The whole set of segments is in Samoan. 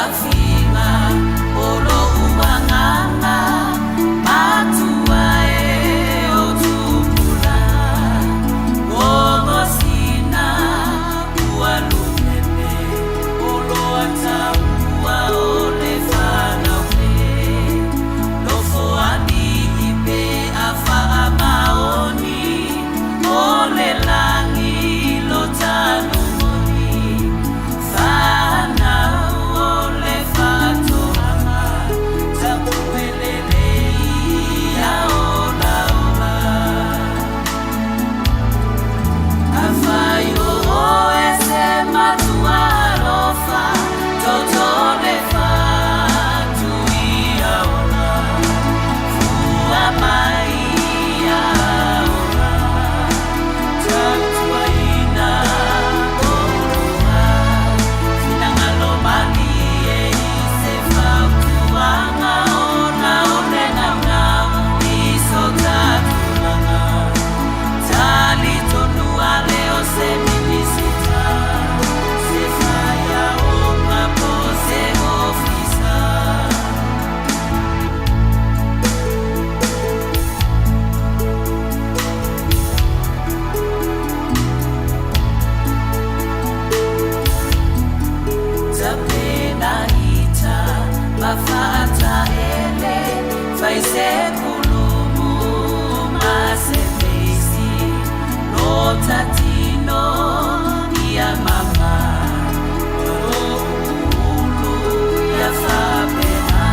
Fiafiga o lou agaga matua e o tupulaga Gogosina ua lumeme oloa taua o le fanau nei Nofoalii pe a faamaoni o le lagi lo tanumoni Fanau o le faatoaga Tapuelelei ia olaola Afai o oe se matua alofa Toto le fatu ia ola Fua mai ia ola Tautuaina oulua Finagalo malie i se fautuaga Ona o le naunau i so ta tulaga Talitonu ale o se Minisita Se faiaoga po o se ofisa. Tapenaita ma faataele, fai se kulumu ma se feisi, lo ta tino ia mama, lou ulu ia faapena,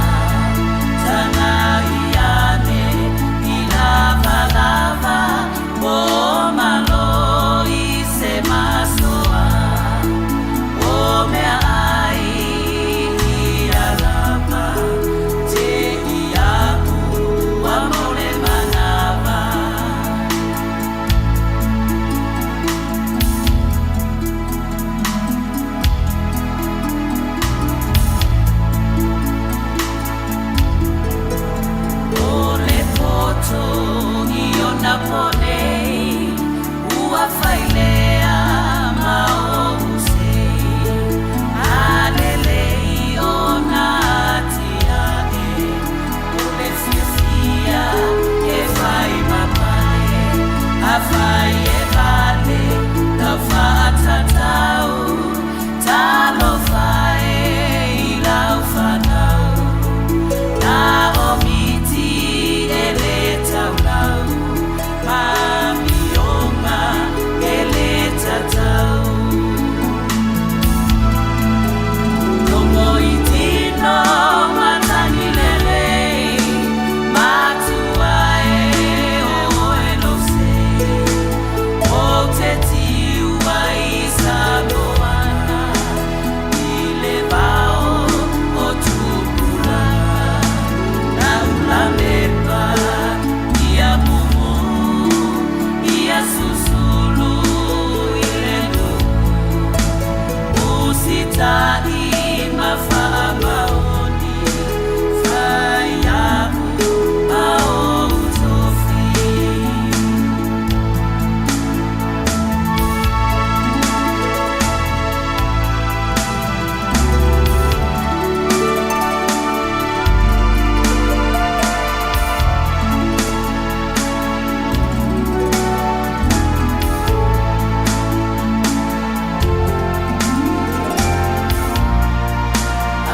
tagai ane i lavalava, po malo i se masoa. O meaai ia lava, te i aku ua mau le manava. O le poto i ona po nei, ua fai lea ma ou sei. A lelei ona atiae, o le fiafia e fai ma pale. Afai e vale tau faatatau, talofa e i lau fanau. Na o miti e le taulau, ma amioga e le tatau. Logo i tino matagi lelei, matua e o oe lou sei. Ou te tiu ai i Samoana, i le vao o tupulaga. Laulamepa ia mumu, ia susulu i le nuu. Usitai ma faamaoni, fai aku ma ou tofi.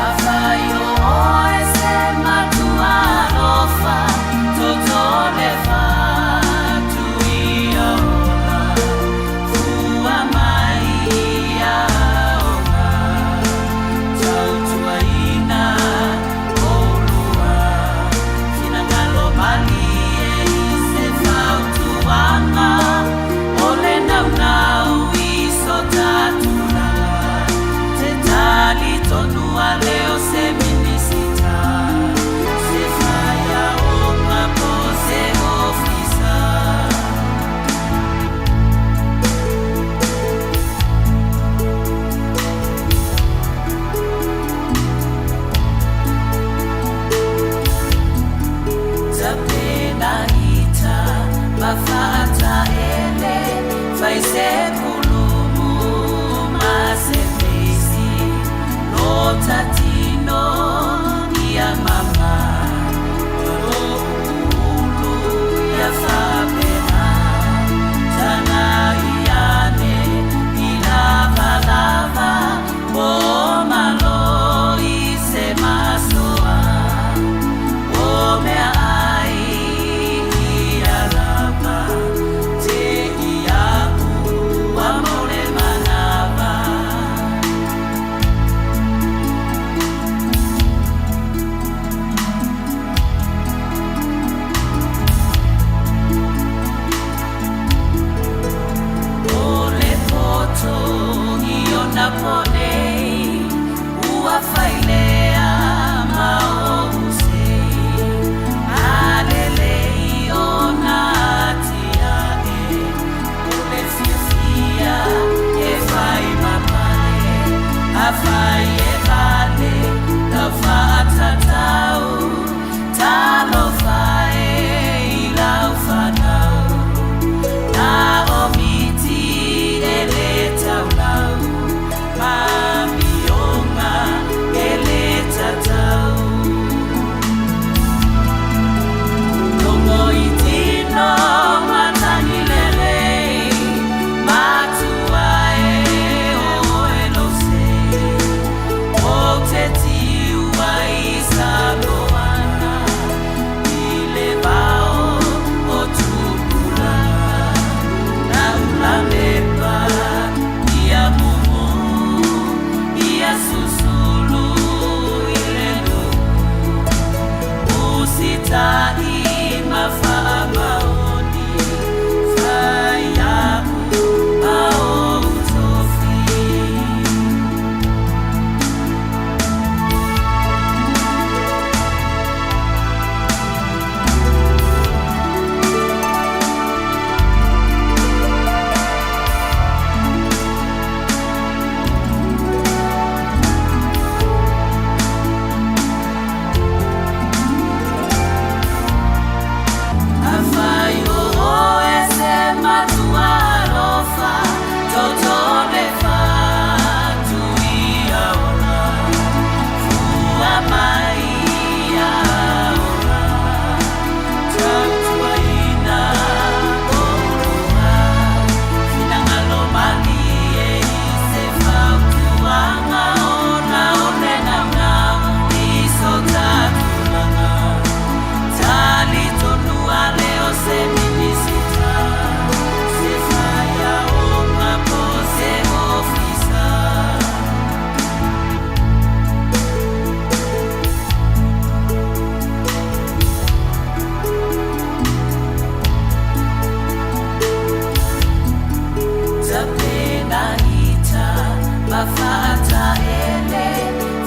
Afai o oe se matua alofa, toto le fatu ia ola, fua mai ia ola, tautuaina oulua, finagalo malie i se fautuaga, o le naunau i so ta tulaga. Te talitonu ale o se Minisita, se faiaoga po o se ofisa. Tapenaita ma faataele, fai se kulumu ma se feisi, lo ta tino.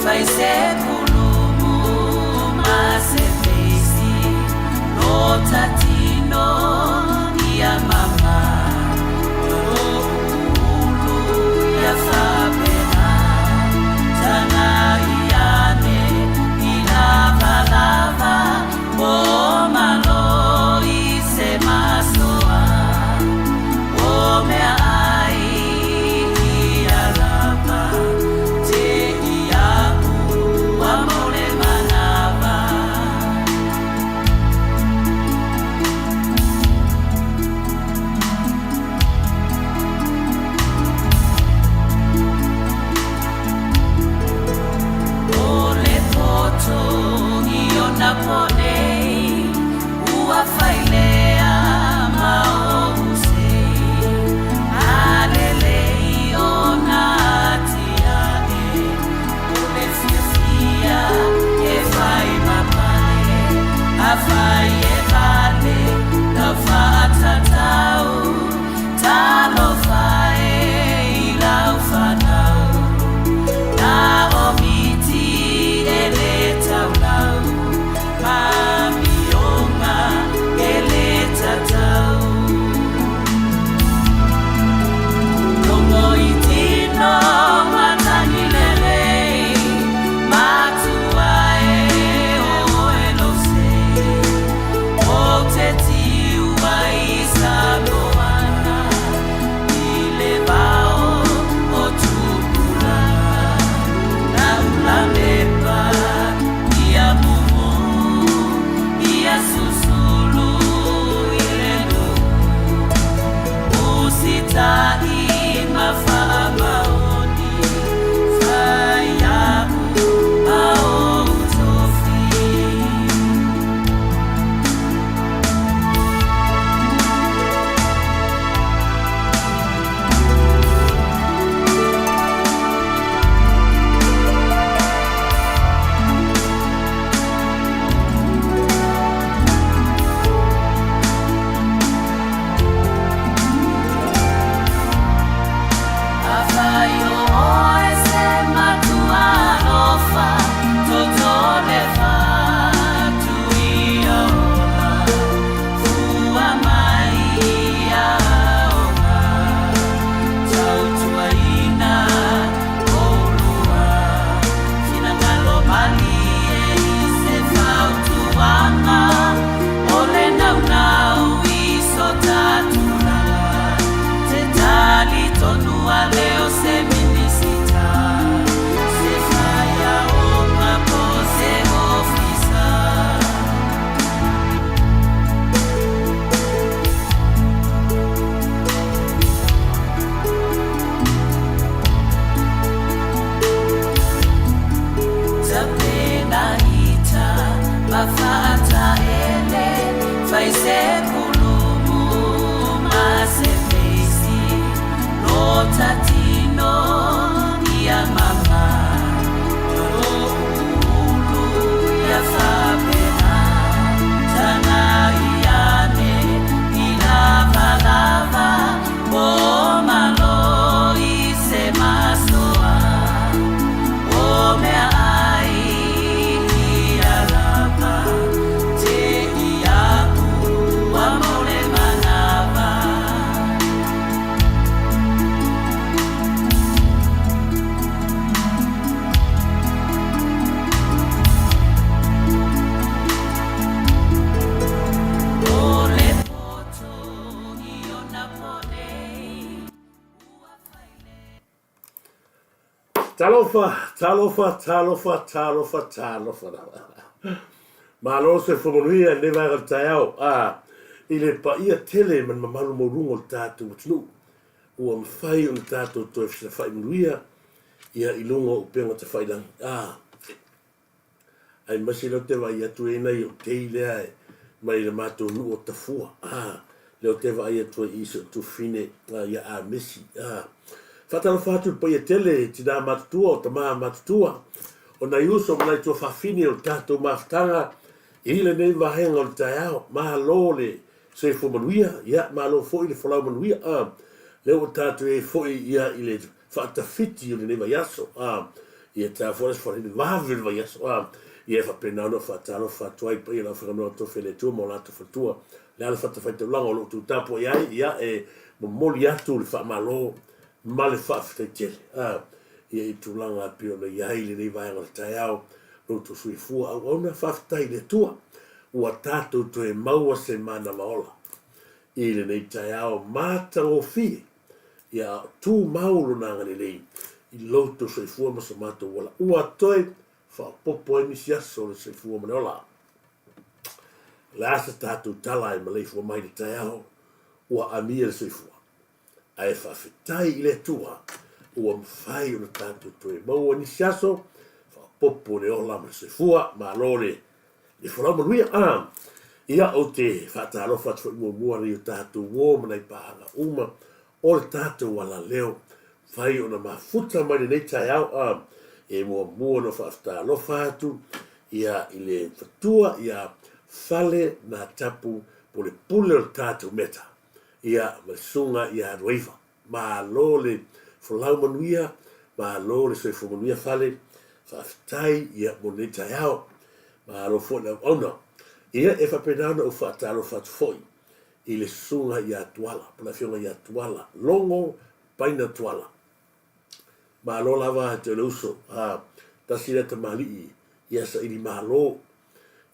Fai se kulumu ma se feisi Lo tatino ia mama Lo ulu ia fapena Tana iane i lava lava O malo i se masoa O mea ai ia lava Te iaʻu ua mau le manawa. ʻO le poto i ona po nei, ua failea ma o usei, a lelei ona atiae, o le fiafia e fai ma pale, afai e vale lau faatatau, talofa e i lau fanau. Na o miti e le taulau, ma mioga e le tatau. Logo i tino matagi lelei, matua e oe lou sei. Ou te tiu ai i Samoana, i le vao o Tupulaga. Na ula mepa ia mumu, ia susulu i le nuu. Usita'i ma faamaoni, fai iaʻu ma ou tofi. Afai o oe se matua alofa, toto le fatu ia ola, fua mai ia aoga, tautuaina oulua, finagalo malie i se fautuaga, o le naunau i so ta tulaga, te talitonu a le o se Minisita, se faiaoga po o se ofisa. Tapena ita ma faataele, fai se kulumu ma se feisi, lo tatino ia mama, lo ulu ia fapena, tana iane i lavalava, o malo i se masoa. O mea ai ia lava, te iaʻu ua mau le manawa. O le poto i ona po nei, ua fai le. Talofa, talofa, talofa, talofa, talofa lava. Malo le soifua manuia i lenei vaega o le taeao, a, i le paia tele ma le mamalu maualuga o le tatou atunuu, ua mafai ona tatou toe fesilafai manuia ia i luga o upega tafailagi. A, aemaise lea ou te vaai atu e i ai nai ou tei lea e mai le matou nuu o Tafua, a, lea ou te vaai atu ai i si ou tuafafine ia Amesi. A, faatalofa atu i le paia tele i tinā matutua, o tamā matutua, o nai uso ma nai tuafafine o le tatou mafutaga i lenei vaega o le taeao. Malo le soifua manuia, ia, malo foi le folau manuia. A, lea ua tatou i ai foi ia i le faatafiti o lenei vaiaso. A, Ia taea foi le Aso Faraile, vave le vaiaso, a, ia e faapena ona ou faatalofa atu ai i le paia o le aufaigaluega tofi a le Atua ma o latou faletua. O le a le fatafaitaulaga o lo o outou tapuai ai, ia e momoli atu le faamalo ma le faafetai tele, a, ia i tulaga e pei ona i ai lenei vaega o le taeao, lo outou soifua auauna, faafetai i le Atua ua tatou toe maua se manava ola i lenei taeao matagofie. Ia tumau lona agalelei i lo outou soifua ma so matou ola, ua toe faaopoopo ai nisi aso o le soifua ma le ola. O le a se tatou tala e maleifua mai i le taeao ua amia le soifua? Ae faafetai i le Atua ua mafai ona tatou toe maua nisi aso faaopoopo le ola ma le soifua. Malo le le folau manuia. Ah, ia ou te faatalofa atu foi muamua i o tatou uo ma nai paaga uma o le tatou alaleo fai ona mafuta mai lenei taeao. Ah, e muamua ona faatalofa atu ia i le fatua ia Fale na tapu po le pule o le tatou meta ia ma le susuga ia Ruaiva. Malo le folau manuia, malo le soifua manuia Fale, faafetai ia mo lenei taeao. Malo foi le auauna. Ia e faapena ona ou faatalofa atu foi i le susuga ia Tuala, po o le afioga ia Tuala, Logo Paina Tuala. Malo lava te o le uso, a, tasi lea tamalii ia saili malo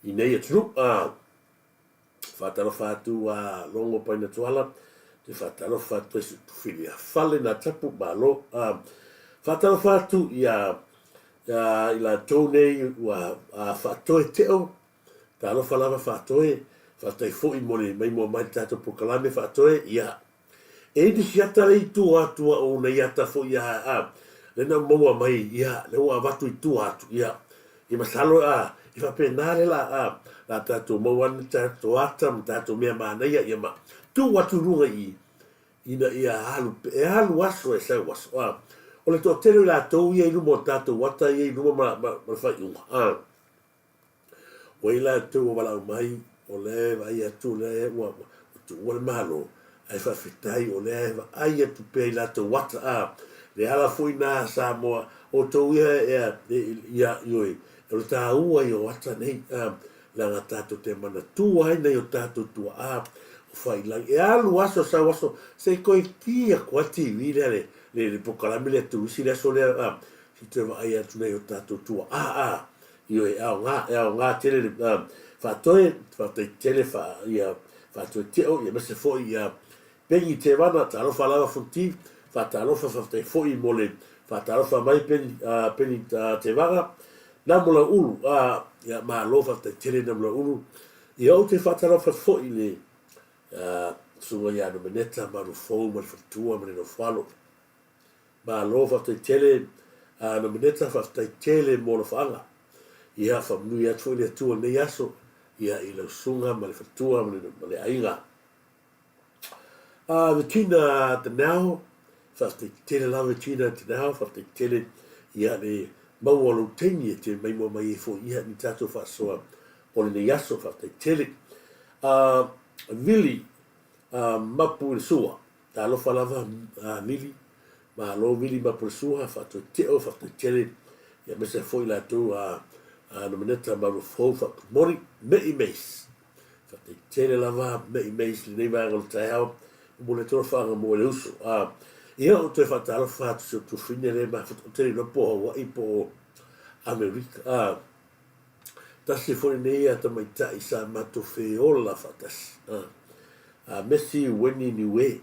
i nei atunuu. A, Faatalofa atu a Logo Paina Tuala, te faatalofa atu ai si Tufili ia Fale na tapu malo. A, faatalofa atu ia ia i latou nei ua faatoe teo, talofa lava faatoe, faafetai foi mo le maimoa mai le tatou polokalame faatoe, ia E i nisi ata le i tua atu a o nei ata foi a a le na maua mai ia le ua avatu i tua atu ia i masalo a i faapena le la a la tatou maua ni tatou ata ma tatou mea manaia ia ma tuu atu i luga i ina ia alu e alu aso e sau aso a o le toatele o i latou ia i luma o tatou ata ia i luma ma ma, ma le faaiuga a Ua i latou ua valaau mai, o lea e vaai atu o lea ua tuua le Malo, ae faafetai o lea e vaai atu pea i latou ata. A, le ala foi na Samoa, outou ia, ia, ioe, o le taua ia o ata nei, a, leaga tatou te manatua ai nai o tatou tuaa o faiilagi. E alu aso sau aso, se i toe ki atu lava le TV lea, le, le, le polokalame lea turisi le aso lea, a, se i toe vaai atu nai o tatou tuaa, a. Ioe, e aoga, e aoga tele le faatoe, faafetai tele fa, ia, faatoe teo, ia aemaise foi ia Peggy Tevana, talofa lava Fonti, faatalofa, faafetai foi mo le faatalofa mai Peggy, Peggy Tevana, Namulau'ulu, ia, malo faafetai tele Namulau'ulu. Ia, ou te faatalofa foi i le Susuga ia Nomeneta Malufou ma le faletua ma le nofoalo. Malo faafetai tele a Nomeneta faafetai tele mo alofaaga. Ia faamanuia atu foi le Atua i lenei aso ia i lau susuga ma le faletua ma le aiga. A Vetina Tanao, faafetai tele lava Vetina Tanao, faafetai tele ia le maua o lou taimi e te maimoa mai ai foi ia ni tatou faasoa o lenei aso, faafetai tele. A Vili Mapu i le sua, Talofa lava a Vili, malo Vili ma Pulesuha, faatoeteo, faatoetele, aemaise foi latou a Nomeneta Malufou Faakumori, Me'i Mace. Faatoetele lava Me'i Mace lenei vaega o le taeao, momoli atu lau faaga mo le uso. Ia ou toe faatalofa atu si ou tuafafine lea e mafuta, ou te le iloa po o Hawaii po o Amerika. Tasi foi lenei a tamaitai sa matou feola faatasi. A Messi Weni Niue,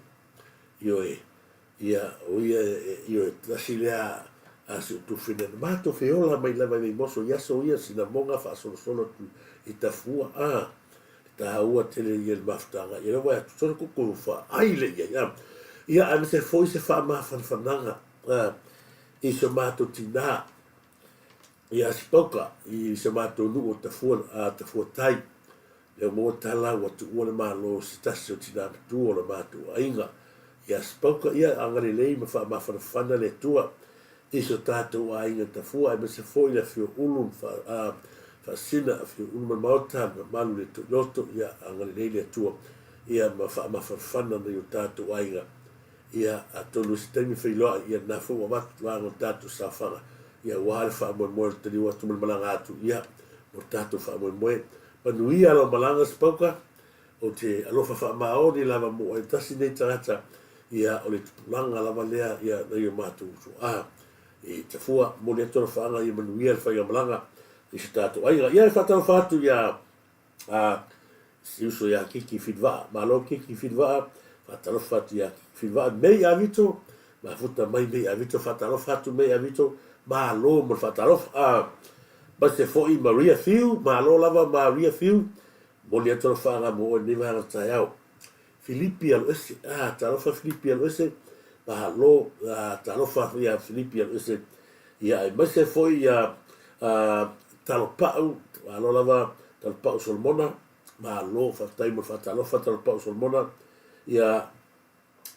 ioe, ia, o ia, ioe, tasi lea a si ou tuafafine na matou feola mai lava i Vaimoso i aso ia sinamoga faasolosolo atu i Tafua, a, e taua tele ia le mafutaga, ia lea ua atu solo koko faaile i ai, a, ia, aemaise foi se faamafanafanaga, a, i so matou tinā, Ia Sipauka i se matou nuu o Tafua, a Tafuatai, lea ua maua tala ua tuua le Malo se tasi o tina matua o le matou aiga. Ia Sipauka, ia agalelei ma faamafanafana le Atua i so tatou aiga Tafua aemaise foi le Afio Ulu ma fa, Faasina, Afio Ulu ma le Maota, le mamalu i le Toiloto, ia agalelei le Atua ia ma faamafanafana nai o tatou aiga. Ia, atonu i se taimi feiloai, ia lena foi ua avatu tulaga o le tatou saofaga. ia aua le faamoemoe o le taliu atu ma le malaga atu, ia, mo le tatou faamoemoe. Manuia lau malaga Sipauka, ou te alofa faamaoni lava mo oe tasi nei tagata, ia, o le tupulaga lava lea, ia, nai o matou uso a e Tafua, momoli atu alofaaga ia manuia le faigamalaga i so tatou aiga. Ia, e faatalofa atu ia a si uso ia Kiki Filivaa. Malo Kiki Filivaa, faatalofa atu ia Kiki Filivaa. Mei Avito, mafuta mai Mei Avito, faatalofa atu Mei Avito, malo mo le faatalofa. A maise foi Maria Fiu, malo lava Maria Fiu, momoli atu alofaaga mo oe lenei vaega o le taeao. Filipi Aloese, a talofa Filipi Aloese, malo, a talofa ia Filipi Aloese. Ia aemaise foi ia Talopau, malo lava Talopau Solomona, malo faafetai mo le faatalofa Talopau Solomona. Ia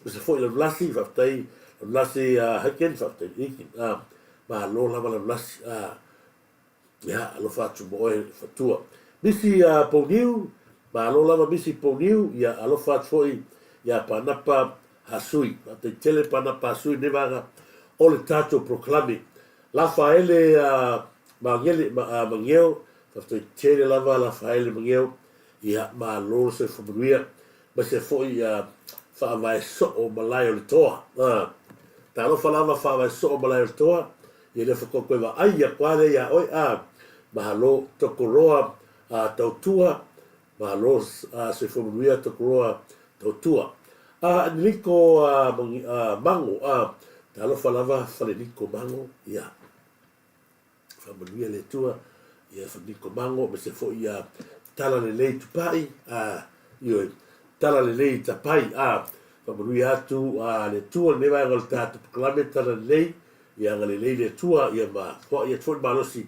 aemaise foi Lalulasi, faafetai Lalulasi Hiken, faafetai Hiken, malo lava Lalulasi. Ia, alofa atu mo oe fatua. Misi Pouniu, malo lava Misi Pouniu, ia alofa atu foi ia Panapa Hasui. Faafetai tele Panapa Hasui lenei vaega o le tatou polokalame. Lafaele Magele, Mageo, faafetai tele lava Lafaele Mageo, ia malo le soifua manuia, aemaise foi ia Faavae Soo Malae o le Toa. Talofa lava Faavae Soo Malae o le Toa, Ia lea faatoa toe vaai atu lava lea ia oe a Malo Tokoloa a Tautua Malo a Soifua Manuia Tokoloa Tautua a Niliko a Mango a Talofa lava Faleliko Mango ia Faamanuia le Atua ia Faleliko Mango aemaise foi ia Tala Lelei Tupai a Ioe Tala Lelei Tapai a Faamanuia atu a le Atua lenei vaega o le tatou polokalame Tala Lelei Ia agalelei le Atua, ia ma foai atu foi le malosi,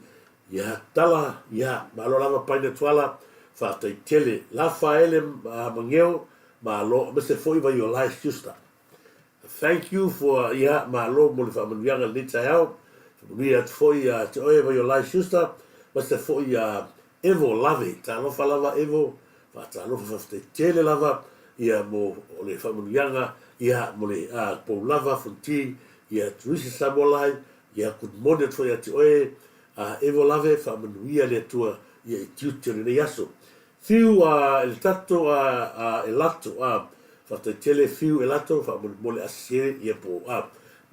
ia tala, ia malo lava Paina Tuala, faafetai tele. Lafaele Mageo, malo, aemaise foi Vaiolai Schuster. Thank you for, ia malo mo le faamanuiaga i lenei taeao. Faamanuia atu foi ia te oe Vaiolai Schuster, aemaise foi ia Evo Lave, talofa lava Evo, faatalofa faafetai tele lava ia mo le faamanuiaga ia mo le pou lava Fonti ia Teresa Samoalai ia good morning atu foi ia te oe Evo Lave faamanuia le Atua ia i tiute o lenei aso. Fiu e le tato e lato faafetai tele Fiu e lato faamolemole asese ia po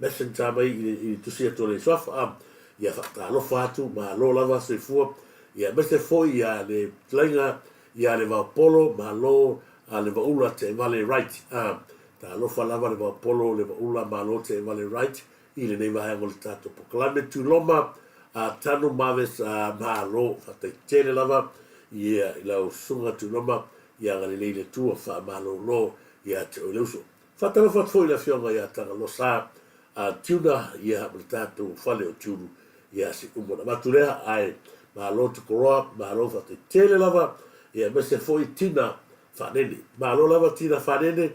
messenger mai i le tusi atu o le suafa ia faatalofa atu malo lava soifua Ia aemaise foi ia le fetalaiga ia Levaopolo, malo a Levaula Teevale Wright. A, talofa lava Levaopolo, Levaula, malo Teevale Wright i lenei vaega o le tatou polokalame. Tuloma a Tanu Maves, a, malo, faafetai tele lava ia i lau susuga Tuloma, ia agalelei le Atua faamalolo ia te oe le uso. Faatalofa atu foi i le afioga ia Tagalosa a Tuna ia ma le tatou fale o Tiulu ia se uma ona avatu lea ae malo Tokoroa malo faafetai tele lava ia aemaise foi Tina Fanene malo lava Tina Fanene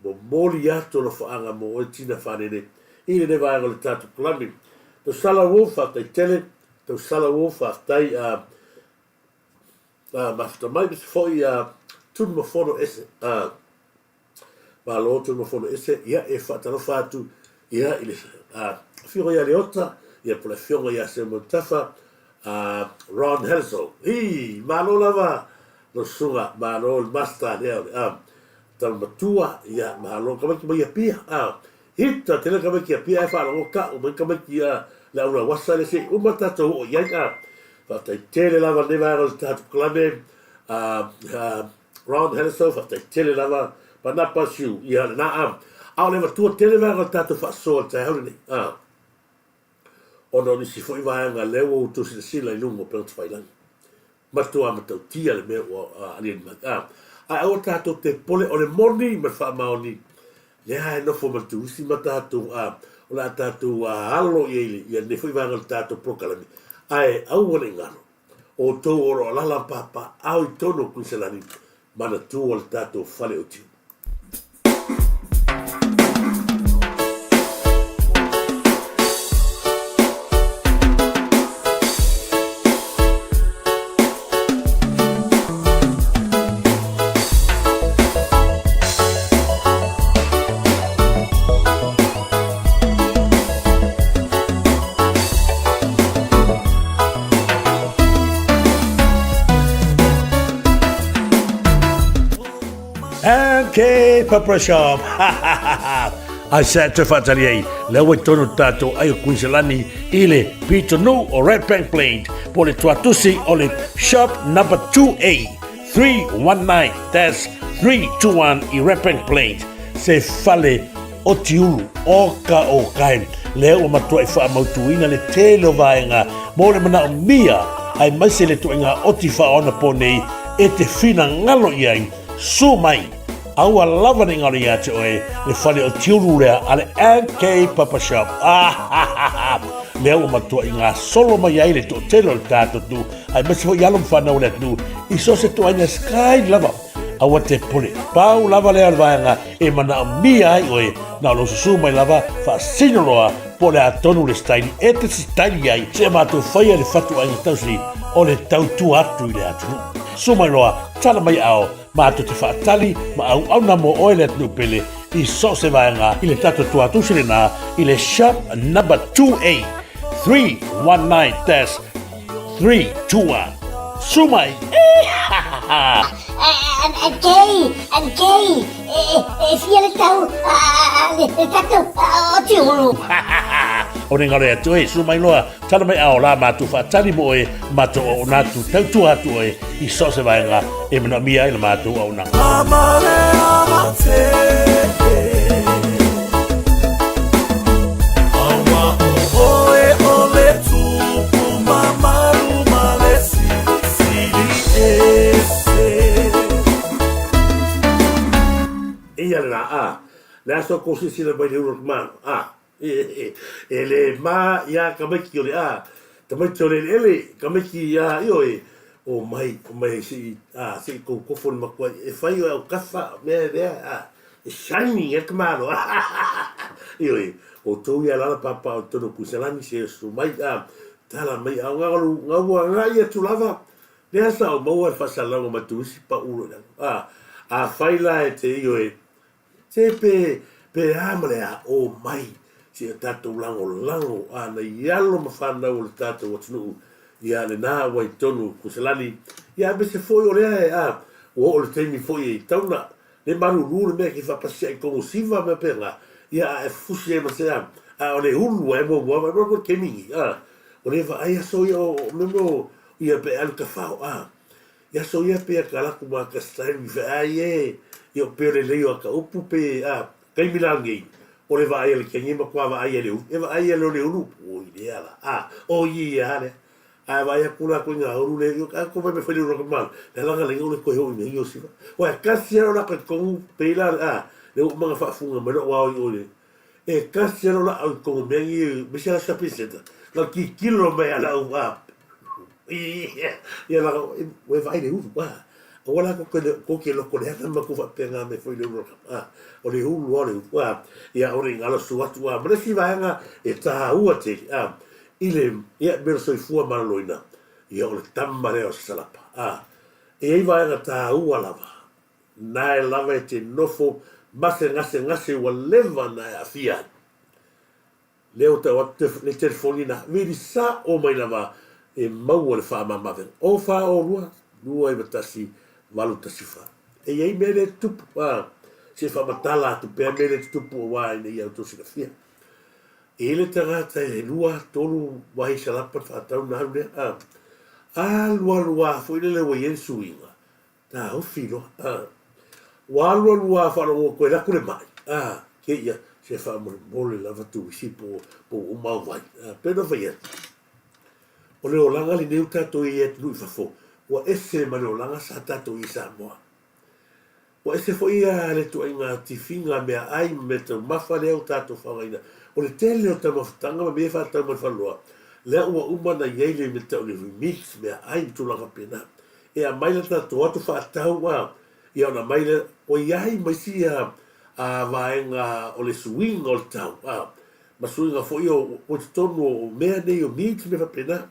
momoli atu alofaaga mo oe Tina Fanene i lenei vaega o le tatou kalame Tausala Wolf faafetai tele Tausala Wolf faafetai a mafuta mai aemaise foi a Tunumafono ese a Malo Tunumafono ese, ia e faatalofa atu ia i le afioga ia Leota, ia po le afioga ia Seumautafa, Ron Helso. Hi, malo lava lau susuga, malo le master lea o le tama matua, ia malo tamaiti mai Apia. Hita tele tamaiti Apia ae faalogo tau mai tamaiti le au lauasa lea se i uma tatou oo i ai. Faafetai tele lava lenei vaega o le tatou polokalame. Ron Helleso, faafetai tele lava Panapa Siu, ia lena a. A o le avatua tele vaega o le tatou faasoa i le taeao lenei, a. Ona o nisi foi vaega lea ua outou silasila i luga o upega tafailagi. Matua matautia le mea ua aliali mai, a. Ae aua tatou te popole, o le moni ma le faamaoni, lea e nofo ma le turisi ma tatou, a, o le a tatou alo i ai i lenei foi vaega o le tatou polokalame, ae aua ne i galo. Outou o lo o alaala ma papaaao i totonu o Kuiniselani, manatua le tatou fale o Tiu. MK Pepper Shop. Ai sa te whaatari ai, lea ua i tonu tātou ai o Kuiselani i le pitonuu o Red Bank Plains, po le tuatusi o le Shop number 2A 319-321 i Red Bank Plains, se fale o Tiulu, o ka o kai, lea ua matuai faamautuina le tele o vaega mo le manaomia aemaise le ituaiga oti faaonapo nei e te finagalo i ai. Sue mai, aua lava ne i galo ia te oe le fale o Tiulu lea a le MK Papa Shop. Ah, lea ua matuai gasolo mai ai le toatele o le tatou atunuu aemaise foi alo ma fanau o le atunuu i so o se ituaiga style lava. Aua te pule. Pau lava lea o le vaega e manaomia ai oe, na o lou susū mai lava, faasino loa, po o le a tonu le staili e te sitaili ai, seia matou faia le fatuaiga tausi o le tautua atu i le atunuu. Susu mai loa, tala mai ao, matou te faatali ma auauna mo oe le atunuu pele i so o se vaega i le tatou tuatusi lena i le Shop Number 2A 319-321. Susu mai! MK, MK, e fia le tau le tatou o Tiulu. O ne ngaro atu e, susu mai loa, tala mai ao la matou faatali mo oe, matou auauna atu, tautua atu oe i so o se vaega e manaomia ai la matou auaunaga. Eia lena, a, le aso kou silasila mai le ulu o le malo, a, e le ma ia tamaiti o le a, tamaiti o le eleele, tamaiti ia ioe, o mai, o mai se i, a, se i kou kofo le matua, e fai oe au kafa, mea lea, a, e shining e ka malo, ioe, o tou ia lala papa o tonu kuisalani se su mai, a, tala mai, a o ngau, ngau agai atu lava, lea sa o maua le faasalalauga mai turisi pau loa i lalo, a, afai la e te ioe, Se pe, pe a ma le a o mai se i o tatou lagolago a nai alo ma fanau o le tatou atunuu ia lena ua i totonu o Kuselani ia aemaise foi o lea e a ua oo le taimi foi e tauna le malulu le mea ke faapasia'i kogo siva mea pena ia a e fusi ai ma se a a o le ulu ae muamua mai mo le taimi ni a o le vaai aso ia o mea mo ia pe alu tafao a Ia so ia pea ka laku ma ka style i whaai e, ia o peo le lei o aka upu pe a, taimi la nei, o le vaai a le kenge ma kua vaai a le ulu, e vaai a le o le ulu, o i le ala, a, o i ia le, a e vaai aku la koe ngā uru le, a ko mai me whai le uru ka mal, le alanga le o le koe ho i nei o siva. O e kasi alo la koe kongu, pe la, a, le u manga whaafunga mai lo wao i o le, e kasi alo la au kongu mea ngi, me se la shopping center, la ki kilo mai ala u, a, Ia la, ua e vaai le ulu, a, aua la ko ke, ko ke loko leaga ma ku faapena me foi le ulu a, o le ulu a o le ulu, a, ia o le ngalo su atu, a, ma le isi vaega e taua tele, a, i le, ia, mea o le soifua maloloina, ia o le tama lea o Sasalapa, a, e i ai vaega taua lava, nae lava e te nofo ma se gasegase ua leva na e aafia ai. Lea ua tau atu le telefoni na vili sao mai lava e maua le faamamavega. O fa o lua, 291, 814. E i ai mea le tutupu, a, se faamatala atu pea mea le tutupu aua ina ia outou silafia. E i ai le tagata e lua, tolu wahi salapa na faatau na alu lea, a, alualu a foi lele ua i ai le suiga, Taofi loa, a. Ua alualu a faalogo koe laku le mai, a, keia, se faamolemole lava tuisi po, po ua uma au vai. A, pei ona fai atu, o le olaga lenei ua tatou i ai atunuu i fafo, ua ese ma le olaga sa tatou i ai i Samoa. Ua ese foi a le ituaiga tifiga meaai ma meataumafa lea ua tatou faaaogaina. O le tele o taumafataga ma mea e faatau mai le faleoloa, lea ua uma ona i ai le mea tau o le remix meaai ma tulaga faapena. E aumai la tatou atu faatau a, ia ona aumai lea, ua i ai ma isi a, a vaega o le suiga o le tau, a, ma suiga foi o, o totonu o mea nei o meat ma mea faapena.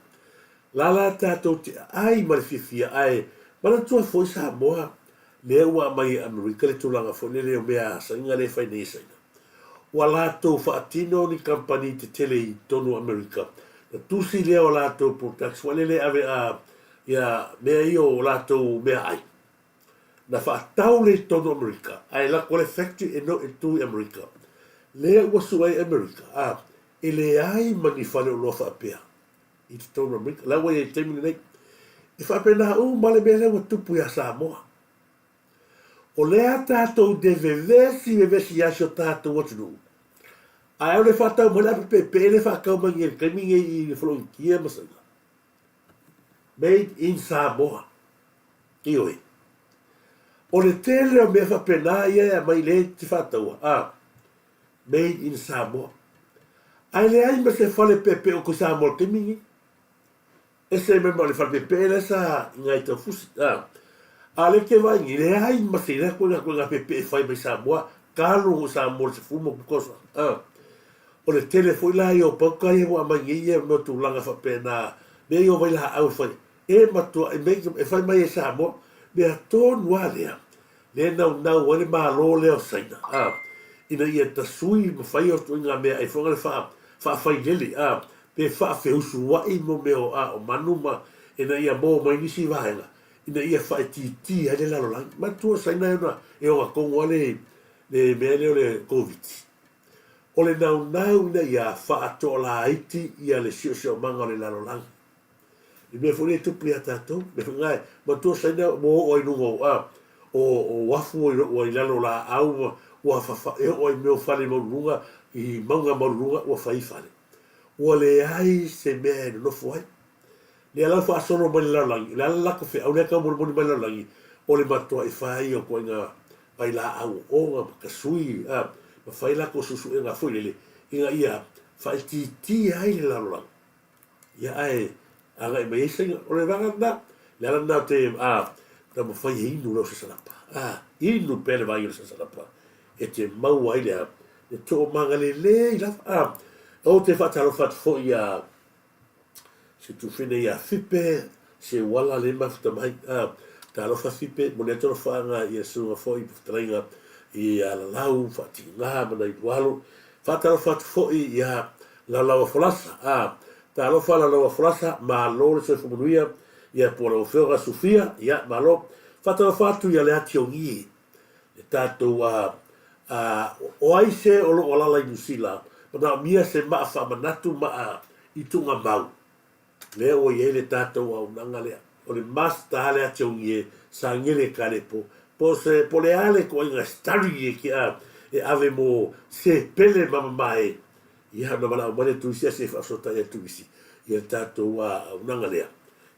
La la tatou te aai ma le fiafia, ae manatua foi Samoa, lea ua aumai e Amerika le tulaga foi lele o mea a Saina lea e fai nei e Saina. Ua latou faatino ni kamupani tetele i totonu o Amerika, na tusi lea o latou products foi lele e ave a, ia mea ia o latou meaai. Na faatau lea i totonu o Amerika, ae lako le factory e no e tu i Amerika. Lea ua sue ai Amerika, a, e leai ma ni faleoloa faapea i totonu o Amerika. La ua i ai i le taimi lenei. E faapena uma le mea lea ua tupu ia Samoa. O lea tatou te vevesi vevesi ai si o tatou atunuu, ae o le faatau mai le ape peepee lea e faatau mai nei i le taimi nei i le Foloinitia ma Saina. Made in Samoa. Ioe. O le tele o mea faapena ia e aumai lea e te faataua, a, Made in Samoa. Ae leai ma se fale peepee o ko Samoa i le taimi nei. Ese mai ma le fale peepee lea sa i Ngāi Taufusi, a. A o lea ke vaai nei, leai ma se lea koe koe ngā peepee e fai mai Samoa, talu o Samoa le 10 ma tausaga, a. O le tele foi la ia o pauka ia ua aumai nei ia mea tulaga faapena, mea ia o vailaau e fai, e matua, e make, e fai mai e Samoa, mea tonu lava lea, lea e naunau ai le Malo lea o Saina, a, ina ia tasui ma fai o ituaiga mea ai foi le faa, faafailele, a, pe faafeusuai mo mea o, a, o manu ma, ina ia maua mai nisi vaega, ina ia faaitiitia ai le lalolagi. Manatua o Saina e ona, e ogatonu lava le, le mea lea o le Koviti. O le naunau ina ia faatoalaiti ia le siosiomaga o le lalolagi. I mea foi lea e tupu ia tatou, mea foi na e manatua Saina ua oo ai i luga o, a, o, o uafu ua i, ua i lalo o laau ma ua fafa, e oo ai i mea o fale maualuluga, i mauga maualuluga ua fai fale. Ua leai se mea e nonofo ai. Lea la ua faasolo mai le lalolagi, o le a le latou feau lea e taumolimoli mai le lalolagi, o le matuai fai o ituaiga vailaau ooooga ma tasui, a, ma fai latou suesuega foi lele ina ia faaitiitia ai le lalolagi. Ia ae agai mai ai Saina. O le vaega lena, le ala lena ou te a, taumafai e inu lau sasalapa. A, inu pea le vai o le sasalapa e te maua ai le a, le toomaga lelei lava. A, ou te faatalofa atu foi ia se tufine ia Fipe, se uala le mafuta mai. A, talofa Fipe, momoli atu alofaaga i le susuga foi i fetalaiga i Alalau, Faatiga ma nai Lualo. Faatalofa atu foi ia Laulaua Folasa, a, talofa Laulaua Folasa, malo le soifua manuia, ia po o lau afioga Sufia, ia, malo. Faatalofa atu ia Leati Ogie, le tatou, a, a, o ai se o lo o alaala i Niu Sila, manaomia se maa faamanatu maa i tuugamau, lea ua i ai le tatou auaunaga lea. O le must a Leati Ogie, Sagele Kalepo, po o se, po o le a le ituaiga study e ke a, e ave mo se pele ma mamae Ia, ona valaau mai lea Tuisi se i faafesootai atu isi ia le tatou auaunaga lea,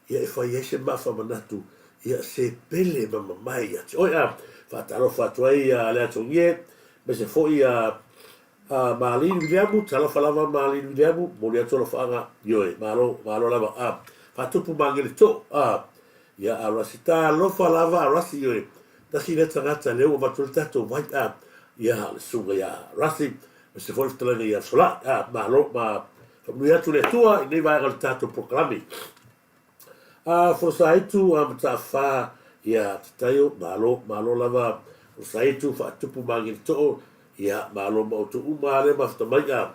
ia e fai ai se maafamanatu ia se pele ma mamae ia te oe. A faatalofa atu ai ia Leatogie, aemaise foi ia Malini Viliamu, talofa lava Malini Viliamu, momoli atu alofaaga, ioe, malo, malo lava. A faatupu magele too, a ia a Rasi, talofa lava a Rasi, ioe, tasi lea tagata lea ua avatu ai le tatou vai, a ia le susuga ia Rasi, Aemaise foi le fetalaiga ia Solai. Ah, malo, ma faamanuia atu le Atua i lenei vaega o le tatou polokalame. Ah, Folosaitu a Mataafa ia Tataio, malo, malo lava Folosaitu, faatupu magilitoo, ia malo ma outou uma lea mafuta mai a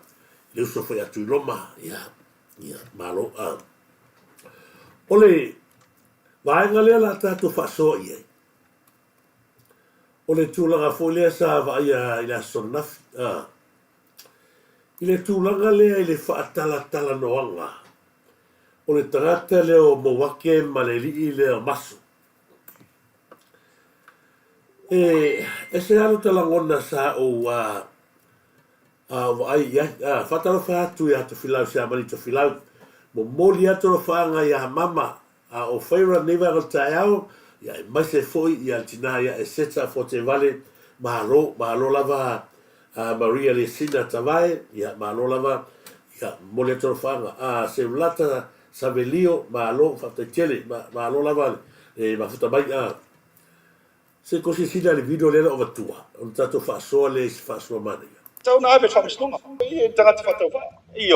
le uso foi a Tuiloma, ia, ia, malo. Ah. O le vaega lea la tatou faasoa i ai, O le tulaga foi lea sa vaaia i le Aso Ananafi, a, i le tulaga lea i le faatalatalanoaga o le tagata lea o Mouake ma le alii lea o Maso. E ese lava lota lagona sa ou a, a vaai i ai. A, faatalofa atu ia Tofilau Siamani Tofilau, momoli atu alofaaga ia Mama A o Faira lenei vaega o le taeao, ia aemaise foi ia le tina ia Eseta Fotevale, malo, malo lava a Maria Lesina Tavae, ia malo lava, ia momoli atu alofaaga. A Seulata Savelio, malo, faafetai tele, malo lava le mafuta mai. A Se ko silasila i le video lea na ou avatua, ona tatou faasoa lea i se faasoa manaia. Tatau ona ave i le faamasinoga. I tagata faatauvaa.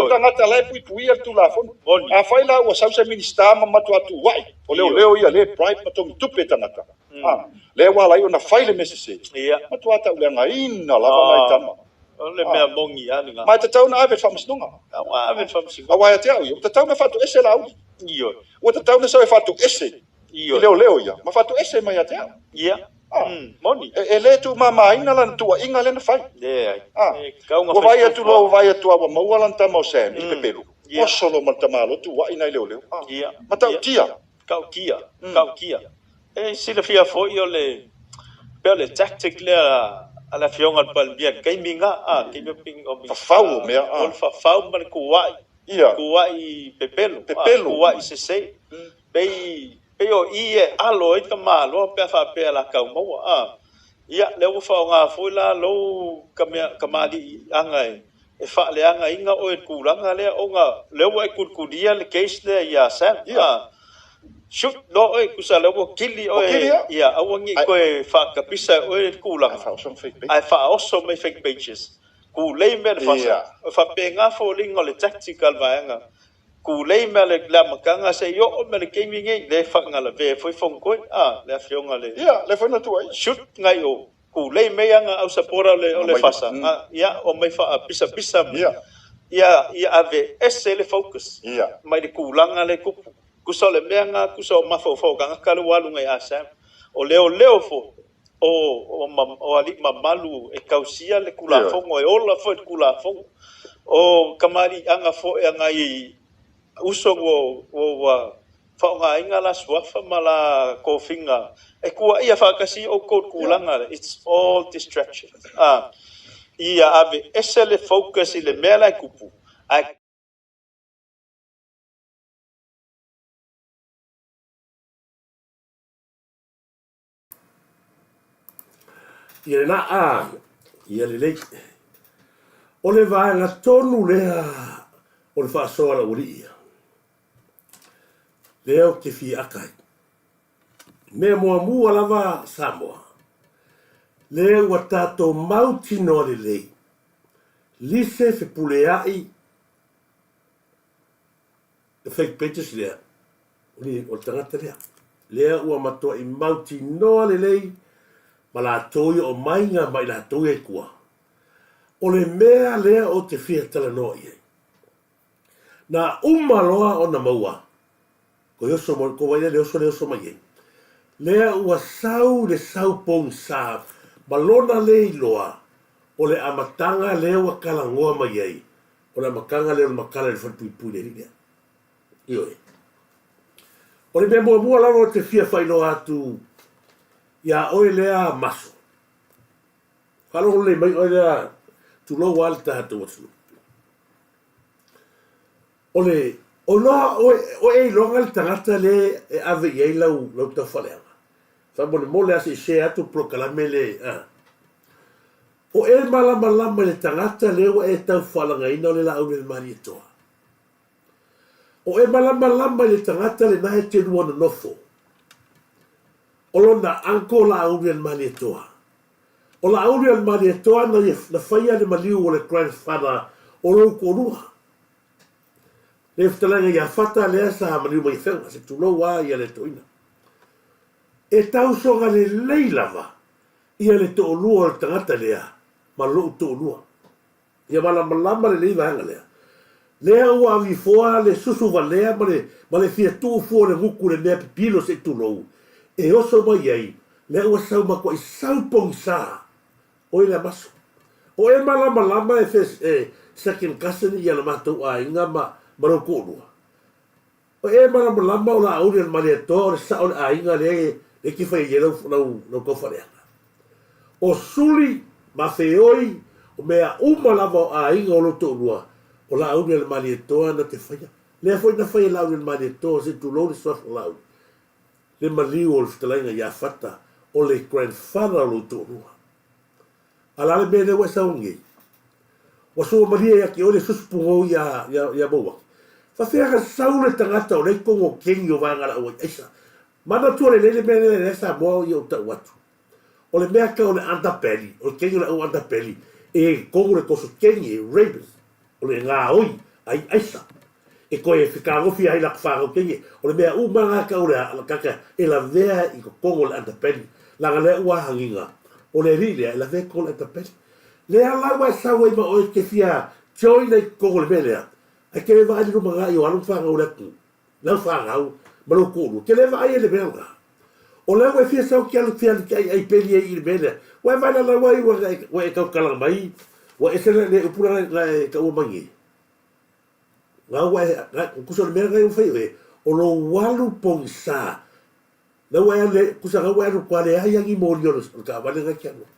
O tagata la e puipuia le Tulafono. Afai la ua sau se Minisita ma matua tuuai, o leoleo ia lea e bribe ma togi tupe e tagata, a, lea ua ala ai ona fai le mea sese, matua tauleagaina lava nai tama. O le mea moni lava lena. Ma e tatau ona ave i le faamasinoga. Tatau ona ave i le faamasinoga. Aua ia te au ia, ua tatau ona faatoese Laauli. Ioe. Ua tatau ona sau e faatoese i leoleo ia, ma faatoese mai ia te au. Ia. Moni. E le tuumamaina lana tuuaiga lea na fai. Leai. A. E tatau ona Ua fai vaai atu loa, fuafua. ua vaai atu lava ua maua lana tama o Sam i le pepelo. Ia. Ua solo ma le tamaloa tuuai nai leoleo. A. Ia. Matautia. Tautia. Tautia. E silafia foi o le pei o le tactic lea a le Afioga i le Palemia i le taimi lena, a, taimi o Fafau o mea, a. O le fafau ma le tuuai. Ia. Tuuai pepelo. Pepelo. Tuuai sese. Pei, pei o i e alo ai le tamaloa pe a faapea o le a tau maua, a. Ia, lea ua faaaoga foi la lou kamaliiaga e faaleagaina oe i le tulaga lea ona lea ua e tulitulia le case lea ia Sam, a. Shoot loa oe, tusa lea ua kili oe, ia aua ne i toe faatapisa e oe le tulaga, ae faaoso mai fake pages. Tulei mea le fasa. E faapena foliga o le tactic a le vaega. Tulei mea le amataga se i oo mea le taimi nei, lea e faagalavea foi Fonotoe, a, le afioga le. Ia, lea foi na tuuaia. Shoot nai o. Tulei mai ana au supporter o le fasa, a, ia, omai faapisapisa mai. Ia, ia aveese le focus mai le tulaga lea e tupu. Tusa o le mea lena, tusa o mafaufau o tagata lea ua alu nei a Sam. O leoleo foi, o alii mamalu e tausia le Tulafono, e ola foi le Tulafono. O kamaliiaga foi a nai uso ua faaaogaina la suafa ma la tofiga e tuuaia faatasi outou i le tulaga lea, it's all distraction. Ia aveese le focus i le mea la e tupu, ae Ia lena a, ia lelei. O le vaega tonu lea o le faasoa a le aualii ia. Lea ou te fia aka ai. Mea muamua lava Samoa, lea ua tatou mautinoa lelei, lise fepuleai le fake pages lea, o le tagata lea. Lea ua matuai mautinoa lelei ma latou ia omaiga ma i latou ia i tua. O le mea lea ou te fia talanoa i ai. Na uma loa ona maua, ko oso mo, ko wai le oso le oso mai ai. Lea ua sau le sau pogisa ma lona le iloa o le amataga lea ua talanoa mai ai, o le amataga lea o le matala i le falepuipui le alii lea. Ioe. O le mea muamua lava ou te fia faailoa atu iā oe lea Maso. Faalogo lelei mai oe lea, tulou lava le tatou atunuu. O le, o loa oe, o e iloga le tagata le e ave i ai lau, lau taufaaleaga. Faamolemole lava se i share atu le polokalame le, a. O e malamalama i le tagata lea ua e taufaaleagaina o le Laauli-a-le-Malietoa. O e malamalama i le tagata lena e te lua nonofo. O lona uncle Laauli-a-le-Malietoa. O Laauli-a-le-Malietoa na ia, na faia le maliu o le grandfather o lou toalua. Le fetalaiga ia Fata lea sa maliu mai Afega, se tulou a ia le toeaina. E tausoga lelei lava ia le toalua o le tagata lea ma lou toalua. Ia malamalama lelei vaega lea. Lea ua agifoa le susu valea ma le ma le fia tuu fua o le gutu i le mea pipilo se i tulou e oso mai ai, lea ua sau matuai sau pogisa oe lea maso. O e malamalama e e second cousin ia la matou aiga ma ma lou toalua. O e malamalama o Laauli o le Malietoa o le sao o le aiga lea e te fai ai lau, lau, lau taufaleaga. O Suli ma Feoi, o mea uma lava o aiga o lou toalua, o Laauli o le Malietoa na te faia. Lea foi na fai e Laauli o le Malietoa, se i tulou le suafa o Laauli, le maliu o le fetalaiga ia Fata, o le grandfather o lou toalua. A o le a le mea lea ua e sau ai nei? Ua sua malie ia te oe le susu pugou ia, ia, ia Mauaki. Faafefea ka sau le tagata o lea i totonu o keni o vaega la auai aisa. Manatua lelei le mea lea lea Samoa o ia ou tau atu. O le mea tau o le underbelly, o le keni o le au underbelly, e i totonu le toso keni e rabies, o le gaoi ai aisa. E toe fetagofi ai latou fanau keni, o le mea uma lena tau o le kaka e lavea i totonu o le underbelly. Leaga lea ua agiga, o le alii lea e lavea i totonu o le underbelly. Lea la ua e sau ai ma oe e te fia join ai i totonu o le mea lea, ae te le vaai i le lumanai o alo ma fanau o le atunuu, lau fanau ma lou toalua, te le vaai ai i le mea lena. O lea ua e fia sau ke alu ke alu ke aiai peli ai i le mea lea. Ua e vaelala ai ua e, ua e taukalaga mai, ua ese le, le upu la na e taua mai nei. Nga ua e, nga, kusa o le mea nga e ua fai oe, o lou alu pogisa, na ua e alu le, kusa nga ua e alu kua leai a ni moli o le, o le taavale nga e te alu ai.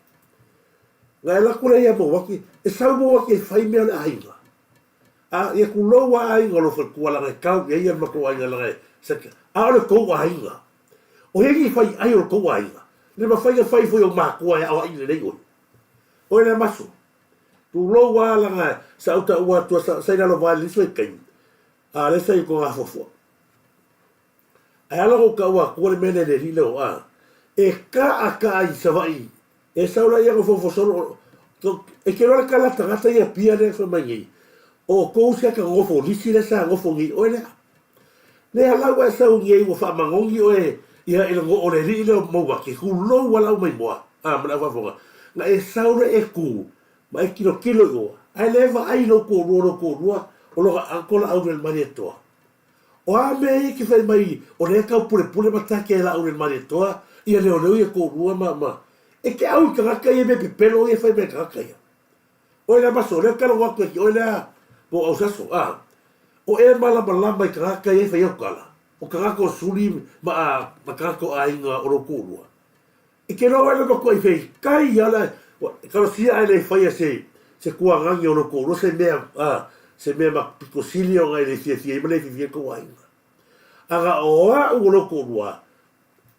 Nga e alu atu lea ia Mauaki, e sau Mauaki e fai mea o le aiga. A, ia tulou a aiga o lou faletua laga e kau i ai ia le matou aiga laga e sa, a o le tou aiga. O hea ni fai ai o le tou aiga? Le mafai na fai foi e ou matua e aoaʻi lelei oe. Oe lea maso. Tulou a laga sa ou taua atua sa, sa i lalo vae le isi vaitaimi. A lea sa i Togafuafua. Ae ala ona ou taua atua le mea lea i le alii lea o a. E kaa kaa i Savaii. E sau la ia nofo solo. E te iloa le tala a tagata ia pia lea e fai mai nei. O outou sia ka nofo lisi lea sa nofo nei oe lea. Lea la ua e sau nei ua faamanogi oe ia i le noo o le alii lea o Mauake, tulou a le aumaimoa a ma le aufaafofoga. Na e sau lea e tu ma e tilotilo i o, ae le vaai i lou toalua, lou toalua o lona uncle Laaulialemalietoa. O a mea ia e te fai mai o lea e tau pulepule ma take e Laaulialemalietoa ia leoleo ia toalua ma, ma, e te au i tagata ia mea pepelo ia e fai mai e tagata ia. Oe lea maso, lea talogo atu e oe lea po o Ausaso, a. O e malamalama i tagata ia e fai au tala, o tagata o Suli ma, a, ma tagata o aiga o lou toalua. E te iloa oe le matuai fai kai a le, talosia ae le faia se, se tuagagi o lou toalua, se mea, a, se mea ma pito sili ona e le fiafia ai ma le fiafia ai tou aiga. Aga o a'u o lou toalua,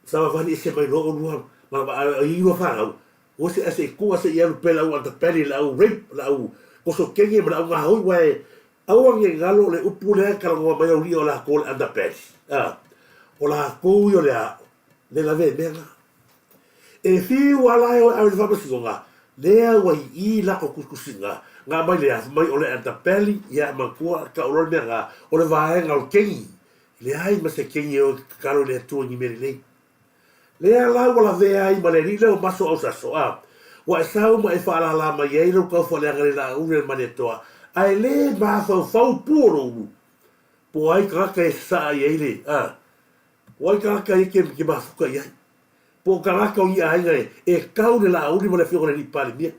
Savavali ese mai loa olua ma ma ai lua fanau, ua se ase i tua se i alu pea le au underbelly le au rape le au koso kenge ma le au gahoi ua e aua ne i galo le upu lea e talanoa mai au alii o latou o le underbelly a o latou ia o le a le lavea i mea na. E fiu a la e oe ave i le faamasinoga lea ua i i lako tusitusiga nga aumai le afu mai o le underbelly ia manatua tau loa le mea na o le vaega o le kengi Leai ma se kegi e o e tatalo i le Atua i ni mea lelei. Lea la ua lavea ai ma le alii lea o Maso Ausaso, a ua e sau ma e faalala mai ai lou taufaaleaga i le laauli a le Malietoa, ae le mafaufau pu o lou ulu. Po o ai tagata e sasaa i ai le, a, po o ai tagata ia ke mafuta i ai. Po o tagata o ni aiga e kau le laauli ma le afioga i le alii Palemia.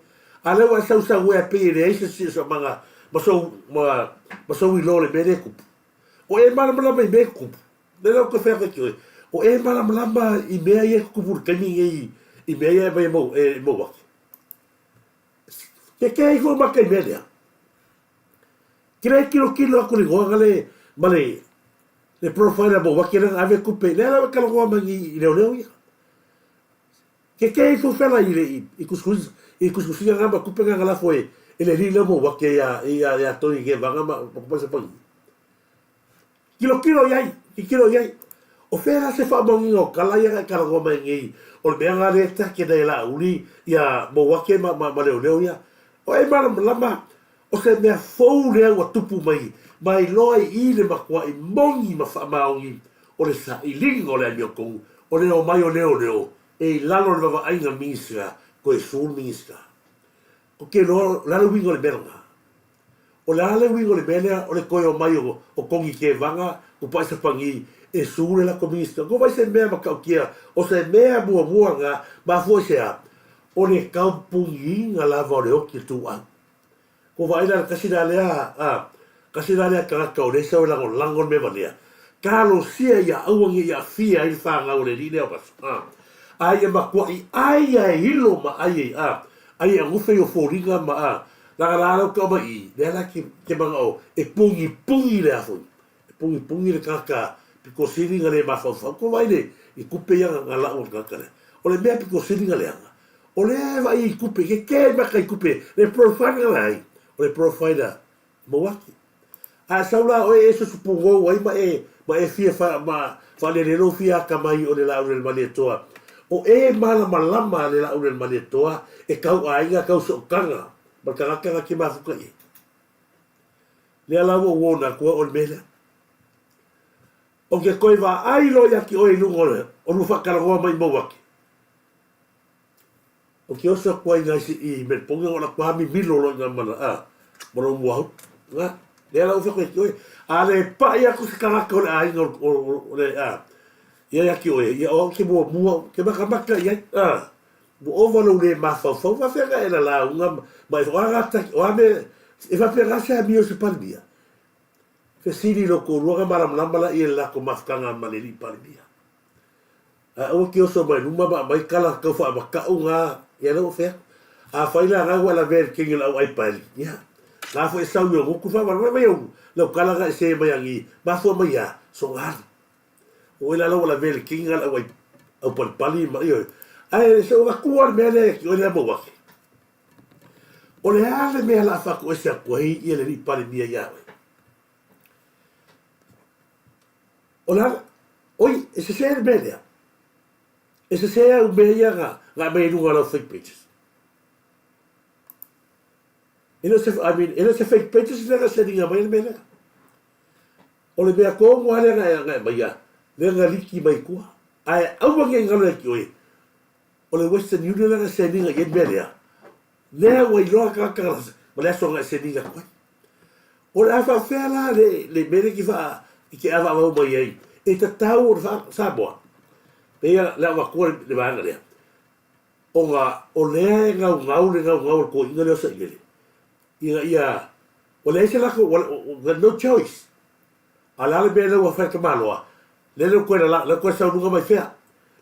A lea ua e sausau ea pei e leai se siosiomaga ma sou, ma, ma sou iloa o le mea lea e tupu. O e malamalama i mea e tutupu. Lea la ou te fai atu ai ki oe, o e malamalama i mea ia e tutupu i le taimi lenei i mea ia e aumai e mau, e mau ake. Kekē ifo maka i mea lea. Ke le tilotilo atu i le igoa na le, ma le, le profile a Mauake lea na ave tupe, lea la ua talanoa mai nei i leoleo ia. Kekē ifo fela i le, i kusikusi, i kusikusiga na ma tupe na na lafo e, e le alii lea o Mauake ia, ia, ia Tony Gevaga ma, ma Kupasa Pagi. Tilotilo i ai, titilo i ai. O fea la se faamaoniga o tala ia na e talanoa mai nei, o le mea na lea e take nei e Laauli ia Mauake ma, ma, ma leoleo ia. O e malamalama, o se mea fou lea ua tupu mai, mai loa i i le matuaʻi moni ma faamaoni o le sailiga o le amiotonu, o le omai o leoleo e i lalo o le vavaaiga a le Minisita, toe su le Minisita. Ou te iloa, o le a le uiga o le mea lena? O le a le uiga o le mea lea o le toe omai o o Tony Tevaga, Tupai Sapani e su le latou Minisita? Ua vaai se mea matautia, o se mea muamua lena, mafua i se a? O le taupuniina lava o le oti ituau. Ua vaai la tasi la lea a, tasi la lea tagata o lea e sau e lagolago le mea valea, talosia ia aua ne i aafia ai le fanau a le alii lea o Maso, a, a ia matuai ai a e ilo ma ai e, a, ai e agufe i o foliga ma, a, laga la lau tau mai i, lea la ke, ke manao e pugipugī le a foi, e pugipugī le tagata pito sili na le mafaufau. Ko vai le, i kupe ia na lau a le tagata lea. O le mea pito sili na leaga, O lea e vaai i kupe, ke kē maka i kupe, le profile nga lai, o le profile a Mauaki. A e sau la oe e susu pugou ai ma e, ma e fia fa, ma faalele lou fia akamai o le Laaulelemaletoa. O e malamalama le Laaulelemaletoa e kau aiga, kau sootaga ma le tagata nga ke mafuta i ai. Lea la ua ou ona atu au o le mea lea. O ke koe vaai loa ia te oe i luga o le, o lua faatalanoa mai i Mauaki. O ke oso aku ai ngai i Melbourne o la kwa mimilo loa ina mana a ma lou muahu nga lea la u whako e ki oe a le paʻi aku se tagata o le aiga o le a. Ia ia ki oe, ia o au ke muamua, ke makamaka i ai, a, ua ova lou le mafaufau, faapea ka e la lauga ma e o a gata, o a mea, e faapea ka se amio se Palemia. Fesili lo koulua ka malamalama la ia le lako mafutaga ma le alii Palemia. Ae aua ke oso mai luma ma aumai kala tau faamakau ga, ia lea ua fai atu. Afai la ga ua e lavea i le kegi o le au aipaeli, ia, ga foi e sau i ou gutu faavale mai au lau kala ga e se mai agi, mafua mai a, sogali. O oe la la ua lavea i le kegi ga le au ai au palipali ma ioe. Ae se ua vatua le mea lea ki oe lea Mauake. O le a le mea la a faatoese atu ai ia le alii Palemia ia oe? O le a, oi, e sesē le mea lea. E sesē au mea ia na, na aumai i luga o lau fake pages. E le o se, I mean, e le o se fake pages lea na sendinga mai le mea lea. O le mea tonu lava lea na e, na e aumaia, lea na liki mai tua. Ae aua ne i galo ia te oe, o le Western Union lea na sendinga i ai le mea lea, lea ua iloa tagata ma le aso na e sendinga atu ai. O le a faafefea la le, le mea lea e te faa, i te avaavau mai ai, e tatau ona faa, Samoa, pei le avatua le vaega lea, ona o lea e gaugau le gaugau a le toeaina lea o Sailele, ina ia, ua leai se latou, ua, no choice. A o le a le mea lea ua fai e le tamaloa? Lea lea ua toe lala, lea ua toe sau luga mai fea?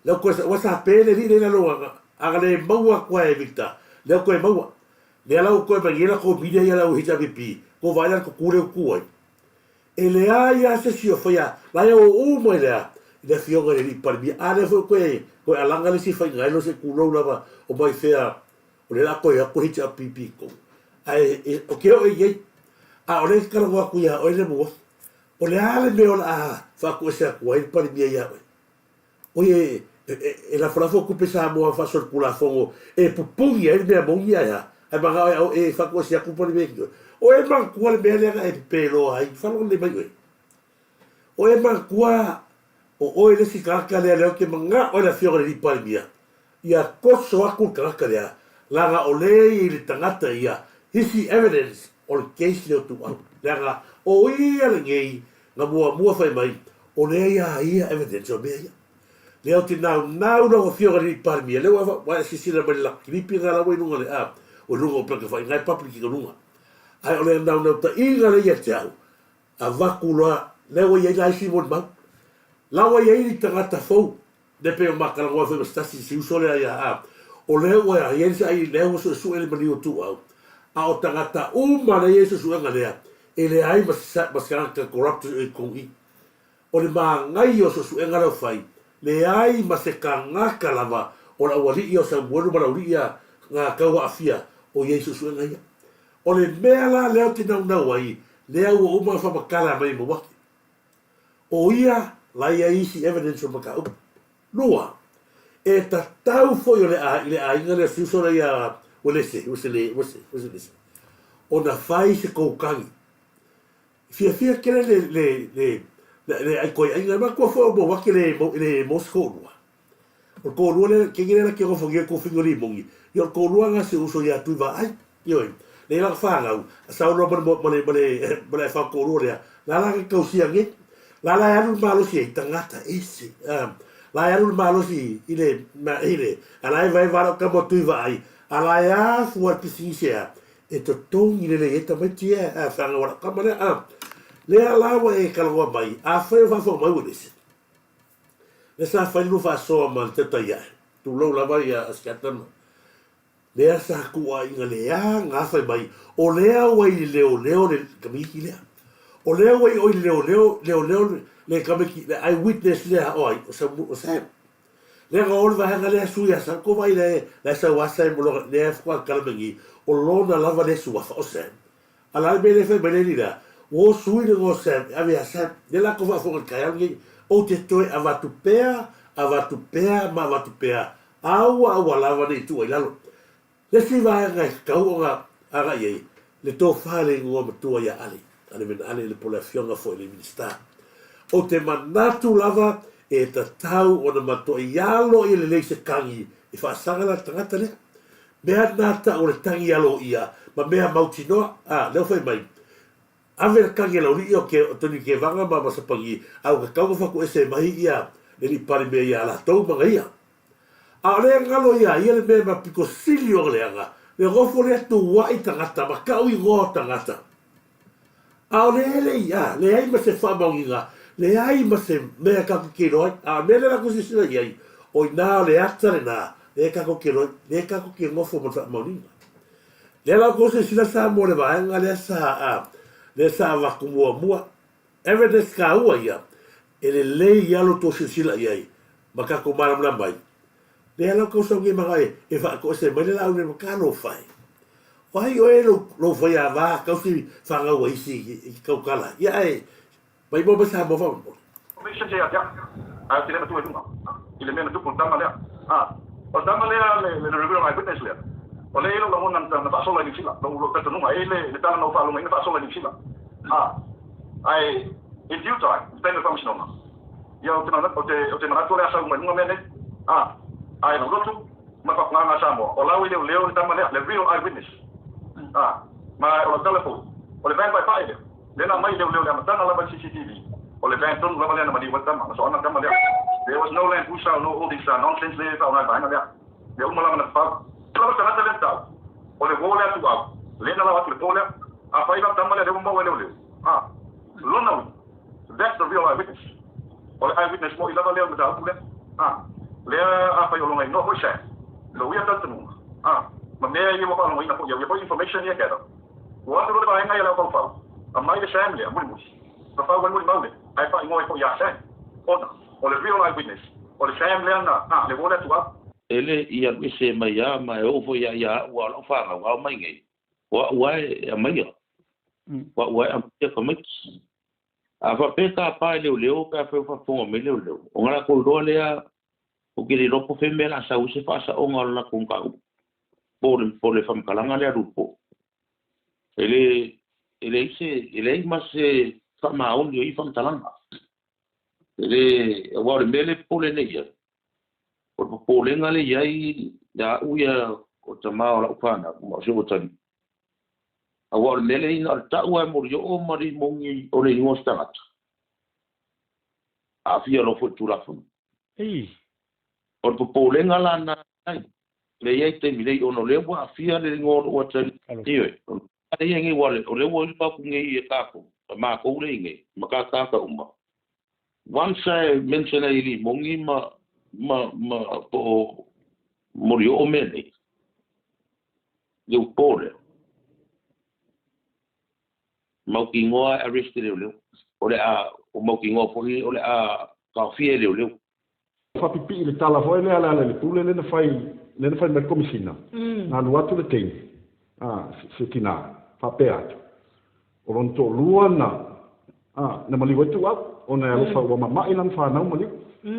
Lea ua toe, ua sa pe le alii lea i lalo a, a na le maua atu lava e Victor, lea ua toe maua. Lea la ua toe mai nei latou media ia la ua HRPP, ua vaai la i le tutu lea ua tu ai. E leai lava se isi o faia, la e o uma i le a, i le afioga i le alii Palemia. A lea foi ua toe, toe alaga le isi faiga ai loa se tulou lava o mai fea, o lea o le a toe atu le HRPP i totonu. Ae e, ou te oo i ai, a o lea e talanoa atu ia oe le Muafi, o le a le mea o le a faatuese atu ai le Palemia ia oe? Oi e, e, e, e lafolafo tupe Samoa faasolitulafono e pupuni ai le mea moni ae a? Ae manao e au e faatuese atu le Palemia ki oe. O e manatua le mea lea na e pepeloa ai, faalogo lelei mai oe. O e manatua o oe le isi tagata lea lea ou te manao ai le afioga i le alii Palemia ia toso atu le tagata lea leaga o lea e i le tagata ia isi evidence o le case lea o Tuuau leaga o ia lenei na muamua fai mai o lea ia ia evidence o mea ia lea ou te naunau lau afioga i le alii Palemia lea ua e silasila mai i le lakilipi lena la ua i luga le a ua i luga o peka fai na e public i luga ae o le naunautaiga lea ia te au avatu loa lea ua i ai la isi molimau la ua i ai ni tagata fou Lea pei o matalanoa foi ma se tasi si uso lea ia a o lea ua i ai se ai lea ua suesue le maliu o Tuuau a o tagata uma lea i ai suesuega lea e leai ma se ma se tagata corrupt i totonu i o le manaia o suesuega lea ua fai leai ma se tagata lava o le aualii o Samuelu ma le aualii a na tau aafia o i ai suesuega ia. O le mea la lea ou te naunau ai lea ua uma ona faamatala mai e Mauake O ia la i ai isi evidence o mataupu. Lua, e tatau foi o le i le aiga lea si uso lea ia Uelese, Uesele, Uese, Ueselese, ona fai se koukagi. Fiafia tele le, le, le, le, le aikoiaiga, matua foi o Mauake le, le maua se toalua. O le toalua lea, kenge lea la ke ofogia i kofiga o Limoni, ia o le toalua na si uso ia Tuivaai. Ioe, lea lana fanau, a sau loa ma le, ma le, ma le, ma le aifau toalua lea, la la ka tausia nei. La la e alu le malosi ai, tagata ese. La e alu le malosi i le, ma, i le, a la e vaeva lau tama o Tuivaai, a la e afua le pisinisi ea, e totogi lelei ai tamaiti ia, a fanau a lau tama lea, a. Lea la ua e talanoa mai, afai o faafofoga mai ua ese. Lea sa fai le lua faasoa ma le tautai ae, tulou lava ia Asiata ma lea sa tuuaiga leaga fai mai, o lea ua i le leoleo le tamaiti lea. O lea ua i o i le leoleo, leoleo le tamaiti, le eye witness lea o ai, o Samu, o Sam. Lea na o le vaega lea sui a Sam, ko vai le, le sau a Sam, lea faatoa tala mai nei, o lona lava lea suafa o Sam. A la le mea lea fai mai le alii lea, Ua o sui le igoa o Sam, e ave ia Sam. Lea la kou faafofoga i le taeao lenei, ou te toe avatu pea, avatu pea ma avatu pea, aua aua lava ne i tuua i lalo. Le isi vaega e tatau ona agai i ai, le tofa i le igoa matua ia Ale, Ale Vena Ale le po o le afioga foi i le Minisita. Ou te manatu lava e tatau ona matuai alo ia lelei se tagi e faasaga la le tagata lea. Mea na tau o le tagi aloaia ma mea mautinoa, a, lea ua fai mai, Ave le tagi a le aualii o ke, o Tony Kevaga ma Masapagi, a ua tatau ona fatuese mai ia le alii Palemia iā latou ma ia. A o lea galo iā ia le mea ma pito sili ona leaga, le nofo lea tuuaʻi tagata ma kau igoa o tagata. A o le ele i a, leai ma se faamaoniga, leai ma se mea tatou te iloa ai. A o le mea lea latou silasila i ai, o i ina o le ata lena, lea tatou te iloa ai, lea tatou te nofo ma le faamaoniga. Lea la outou silasila Samoa i le vaega lea sa, a, lea sa avatu muamua. Evidence taua ia, e lelei lava lo outou silasila i ai ma tatou malamalama ai. Lea la outou saunia ma e, e faatoese mai le laau nei ma talofa e. O ai oe lou, lou faiava tausi fanau a isi i te tautala ai. Ia ae, maimoa mai Samoa faamolemole. Information ia te au, ae ou te le matua i luga i le mea na tupu i le tama lea. A, o le tama lea, le, le reveal eye witness lea, o lea e i ai lou lagona na faasola i Niu Sila, lou, lou talitonuga, e i ai le, le tala na ou faalogaina faasola i Niu Sila. A, ae in due time, i le taimi o le faamasinoga, ia ou te manatu, ou te, ou te manatu o le a sau mai luga mea nei. A, ae lou lotu ma le faapugaaga a Samoa, o lau e leoleo le tama lea, le real eye witness. A, ma o lau tala foi, o le van paepae lea, lea na aumai e leoleo i le amataga lava i le CCTV, o le van tonu lava lea na maliu ai le tama, na soaga le tama lea. There was no Land Cruiser no all this nonsense lea e faaaoga e le vaega lea. Mea uma lava na fafau. O lava le tagata lea na tau, o le uo lea tuau, lea na lao atu i le po lea. Afai la le tama lea lea ua maua e leoleo, a, lona uiga, that's the real eye witness. O le eye witness moi lava lea o le mataupu lea. A, lea afai o lona igoa foi Sam, lou ia talitonuga, a, ma mea ia ua faalogoina foi au ia foi information ia e gather. Ua atu loa le vaega ia le aufaufau, aumai le Sam lea, mulimuli, fafau ai molimau lea, ae faaigoa ai foi ia Sam, ona, o le real eye witness, o le Sam lea na, a, le uo lea tuau. E le i alu ese mai a ma e oo foi ia ia a'u a o la'u fanau a o mai nei, o a'u a e amaia, o a'u a e amaia tamaiti. A faapea e tapa e leoleo pe afai o faafofoga mai leoleo, ona latou iloa lea ou te le iloa po o fea mea o le a sau ai se faasaoga o le latou mataupu po o le faamatalaga lea alu po. E le e leai se e leai ma se faamaoni o ia faamatalaga. E le aua o le mea lea e popole nei i ai, o le popolega lea e i ai ia au ia o tama o lau fanau ma o si ou atalii, Aua o le mea lea na o le tau lava e Molioo ma Limoni o le igoa o se tagata, aafia loa foi i le Tulafono. O le popolega la na lea i ai i le taimi nei, ona o lea ua aafia le igoa o lou atalii. Ioe, o le mea lea i ai nei, aua o lea ua iloa atu nei e tatou, e matou lea i inei, ma tagata uma, once e mention ai Limoni ma, ma, ma, po o Molioo mea nei, le upo lea. Mautinoa e arrest e leoleo. O le a, o mautinoa foi o le a taofia e leoleo. Faapipii le tala foi lea le ala i le pule lea na fai lea na fai mai le Komesina, na alu atu le teine, a, se tina, faapea atu, o lona toalua na, a, na maliu ai tuau, ona e alofa ua mama'i lana fanau maliu.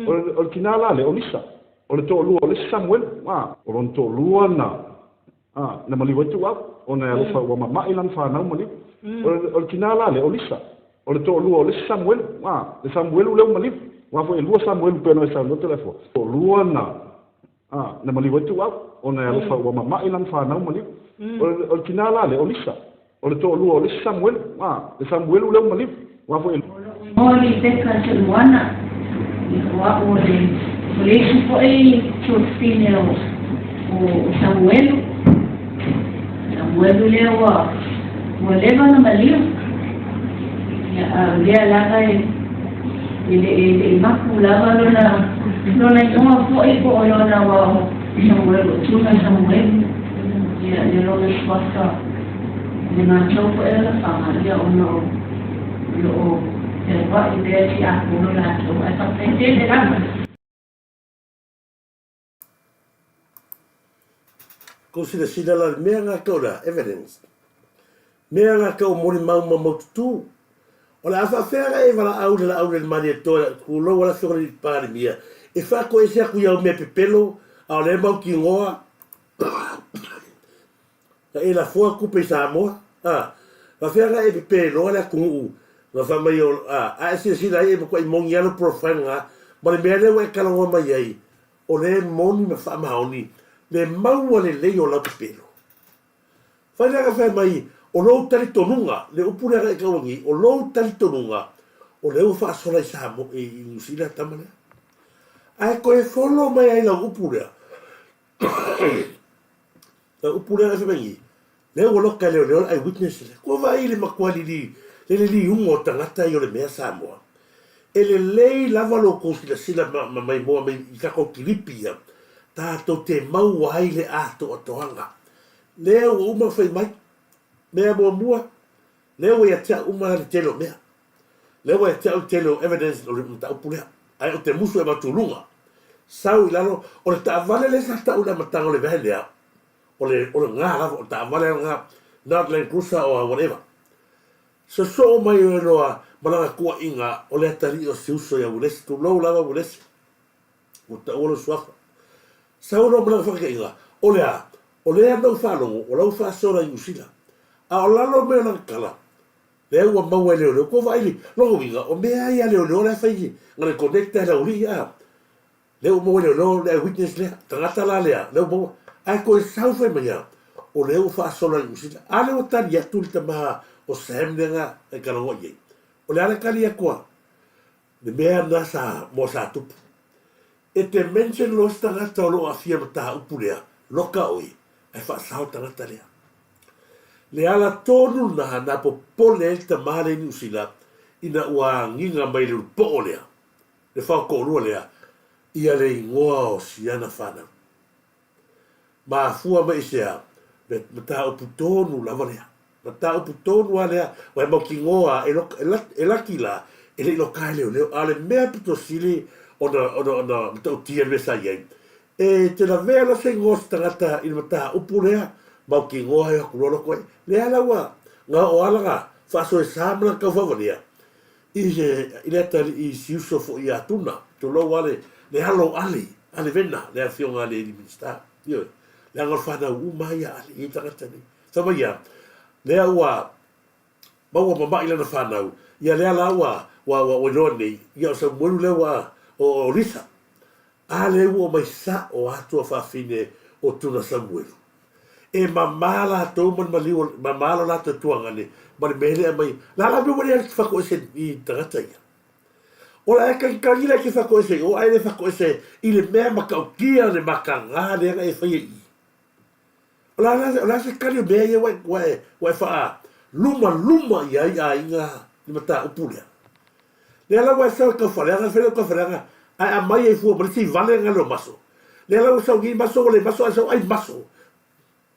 O le, o le tina la lea, o Lisa, o le toalua o le isi Samuelu, a, o lona toalua na, A, na maliu ai tuau, ona e alofa ua mama'i lana fanau maliu. O le, o le tina la lea, o Lisa, o le toalua o le isi Samuelu, a, le Samuelu lea ua maliu. Aua foi e lua Samuelu pei ona e saunoa Toleafoa. Toalua na, a, na maliu ai tuau, ona e alofa ua mama'i lana fanau maliu. O le, o le tina la lea, o Lisa, o le toalua o le isi Samuelu, a, le Samuelu lea ua maliu. Aua foi e. O lou igoa o Rebecca Seluana, ia o a'u o le o le isi foi tuafafine o o Samuelu. Samuelu lea ua ua leva ona maliu. Ia a o lea lava e e le e le i mapu lava lona lona igoa foi po o lona aua o Samuelu o Tuna Samuelu. Ia le lona suafa Le matou foi o Lefaga, ia ona o lo o feoai pea tiakono latou, ae faafetai tele lava. Kou silasila la le mea nga kau la, evidence. Mea nga kau molimau ma maututu. O le a faafea ga e valaau le laau le malietoa le tulou a le afioga i le Palemia e faakoese atu i au mea pepelo a o lea e mautinoa Na e lafoa tupe i Samoa, a, faafefea na e pepe loa le atunuu na fai mai o, a, a e silasila ai e matuai moni lava lou profile lena, ma le mea lea ua e talanoa mai ai, o lea e moni ma faamaoni le maua lelei o lau pepelo. Fai lea na fai mai, o lou talitonuga, le upu lea na e taua nei, o lou talitonuga, o lea ua faasola i Samoa, i Niu Sila le tama lea. Ae toe follow mai ai lau upu lea. Lau upu lea e fai mai i, lea ua loka e leoleo le eyewitness lea. Kua vaai i le matua lili, le liliuga o tagata ia o le mea Samoa. E lelei lava lo outou silasila ma, ma maimoa mai i tatou kilipi ia, tatou te maua ai le atoatoaga. Lea ua uma ona fai mai, mea muamua, lea ua ia te au uma le tele o mea. Lea ua ia te au le tele o evidence o le mataupu lea. Ae ou te musu e avatu i luga. Sau i lalo, o le taavale lea sa tau i le amataga o le van lea, o le, o le ga lava, o le taavale lava lena, not Land Cruiser or whatever. Sosoo mai oe loa ma lana tuuaiga o le atalii o si uso ia Uelese, tulou lava Uelese, ua taua lou suafa. Sau loa ma lana faataitaiga, o le a? O lea na ou faalogo o la ua faasola i Niu Sila. A o lalo mai o lana tala, lea ua maua e leoleo. Ua vaai i le lona uiga, o mea ia a leoleo la e fai na le connect ai le aualii a. Lea ua maua e leoleo le eyewitness lea, tagata la lea, lea ua maua. Ae toe sau fai mai a, o lea ua faasola i Niu Sila. A lea ua tali atu le tama o Sam lea na e talanoa i ai. O le a le tali atu a le mea lena sa moa sa tupu. E te mention loa se tagata o lo o aafia mataupu lea, loka oe, ae faasao le tagata lea. Le ala tonu lena na popole ai le tama lea i Niu Sila ina ua agiga mai le ulupoo lea, le faotoolua lea, ia le igoa o siana fanau. Mafua mai i sea, me mataupu tonu lava lea. Mataupu tonu lava lea, ua e mautinoa e, e, e laki la, e le i loka e leoleo. A o le mea pito sili ona, ona, ona matautia le mea sa i ai, e te lavea loa se igoa o se tagata i le mataupu lea, mautinoa e o atu loa loko e. Lea la ua na oo lava lana faasoesa ma lana taufaavalia i se, i le atalii si uso foi ia Tuna, tulou lava le, le alo o Ale, Ale Vena, le afioga a le alii Minisita. Ioe, leaga o le fanau uma lava ia a Ale, e i ai tagata nei. Fai mai ia, lea ua maua mama'i lana fanau, ia lea la ua, ua, ua, ua iloa nei, ia o Samuelu lea ua, o, o Lisa. A lea ua omai sa'o atu a fafine o Tuna Samuelu. E mamā latou ma le maliu o, mamā lo latou tuagane ma le mea lea aumai, la la mea ua leai le fatoese i tagata ia. O le a e tagitagi la e te fatoese i o ae le fatoese i le mea matautia le mataga lea na e faia i i. O le a, o le a se tali o mea ia ua e, ua e, ua e faalumaluma i ai aiga i le mataupu lea? Lea la ua e sau e taufaleaga, fai lau taufaleaga, ae aumai ai fua ma le isi valega lea o maso. Lea la ua sau nei maso ua le maso ae sau ai maso.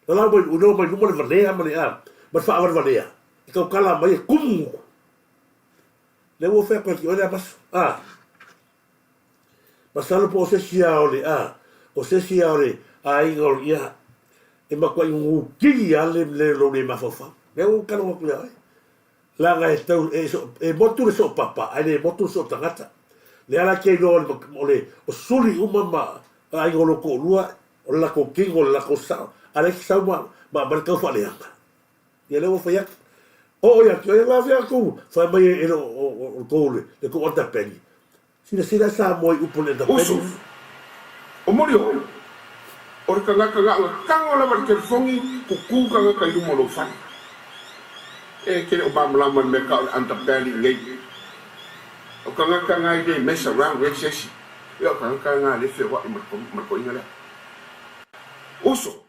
Lalau mai, iloa mai luma le valea ma le, a, ma le faavalevalea. E tautala mai e tumu. Lea ua fai atu ai oe lea maso. A. Masalo po o se isi lava o le, a, o se isi lava o le aiga o, ia, e matuai gugutili lava le, le lou le mafaufau. Lea ua ou talanoa atu ia oe. Leaga e tau, e, so, e motu le soopapa, ae le motu le sootagata. Lea la e te iloa o le, o le, o suli uma ma aiga o lou toalua, o le latou tino, o le latou sao, a lea e te sau ma, ma aumai le tau faaleaga. Ia lea ua fai atu. Oo ia te oe, la fea atu, fai mai e, e le o, o, o, o tou, le, le tou underbelly. Silasila Samoa i upu o le underbelly. Uso, o moli oe, o le tagata na ona tago lava i le telefogi kuku tagata i luma o lou fale. E te le o malamalama i le mea tau o le underbelly i nei. O tagata na e le mess around ai se isi. Ia o tagata na le feoai ma le toeaina lea. Uso.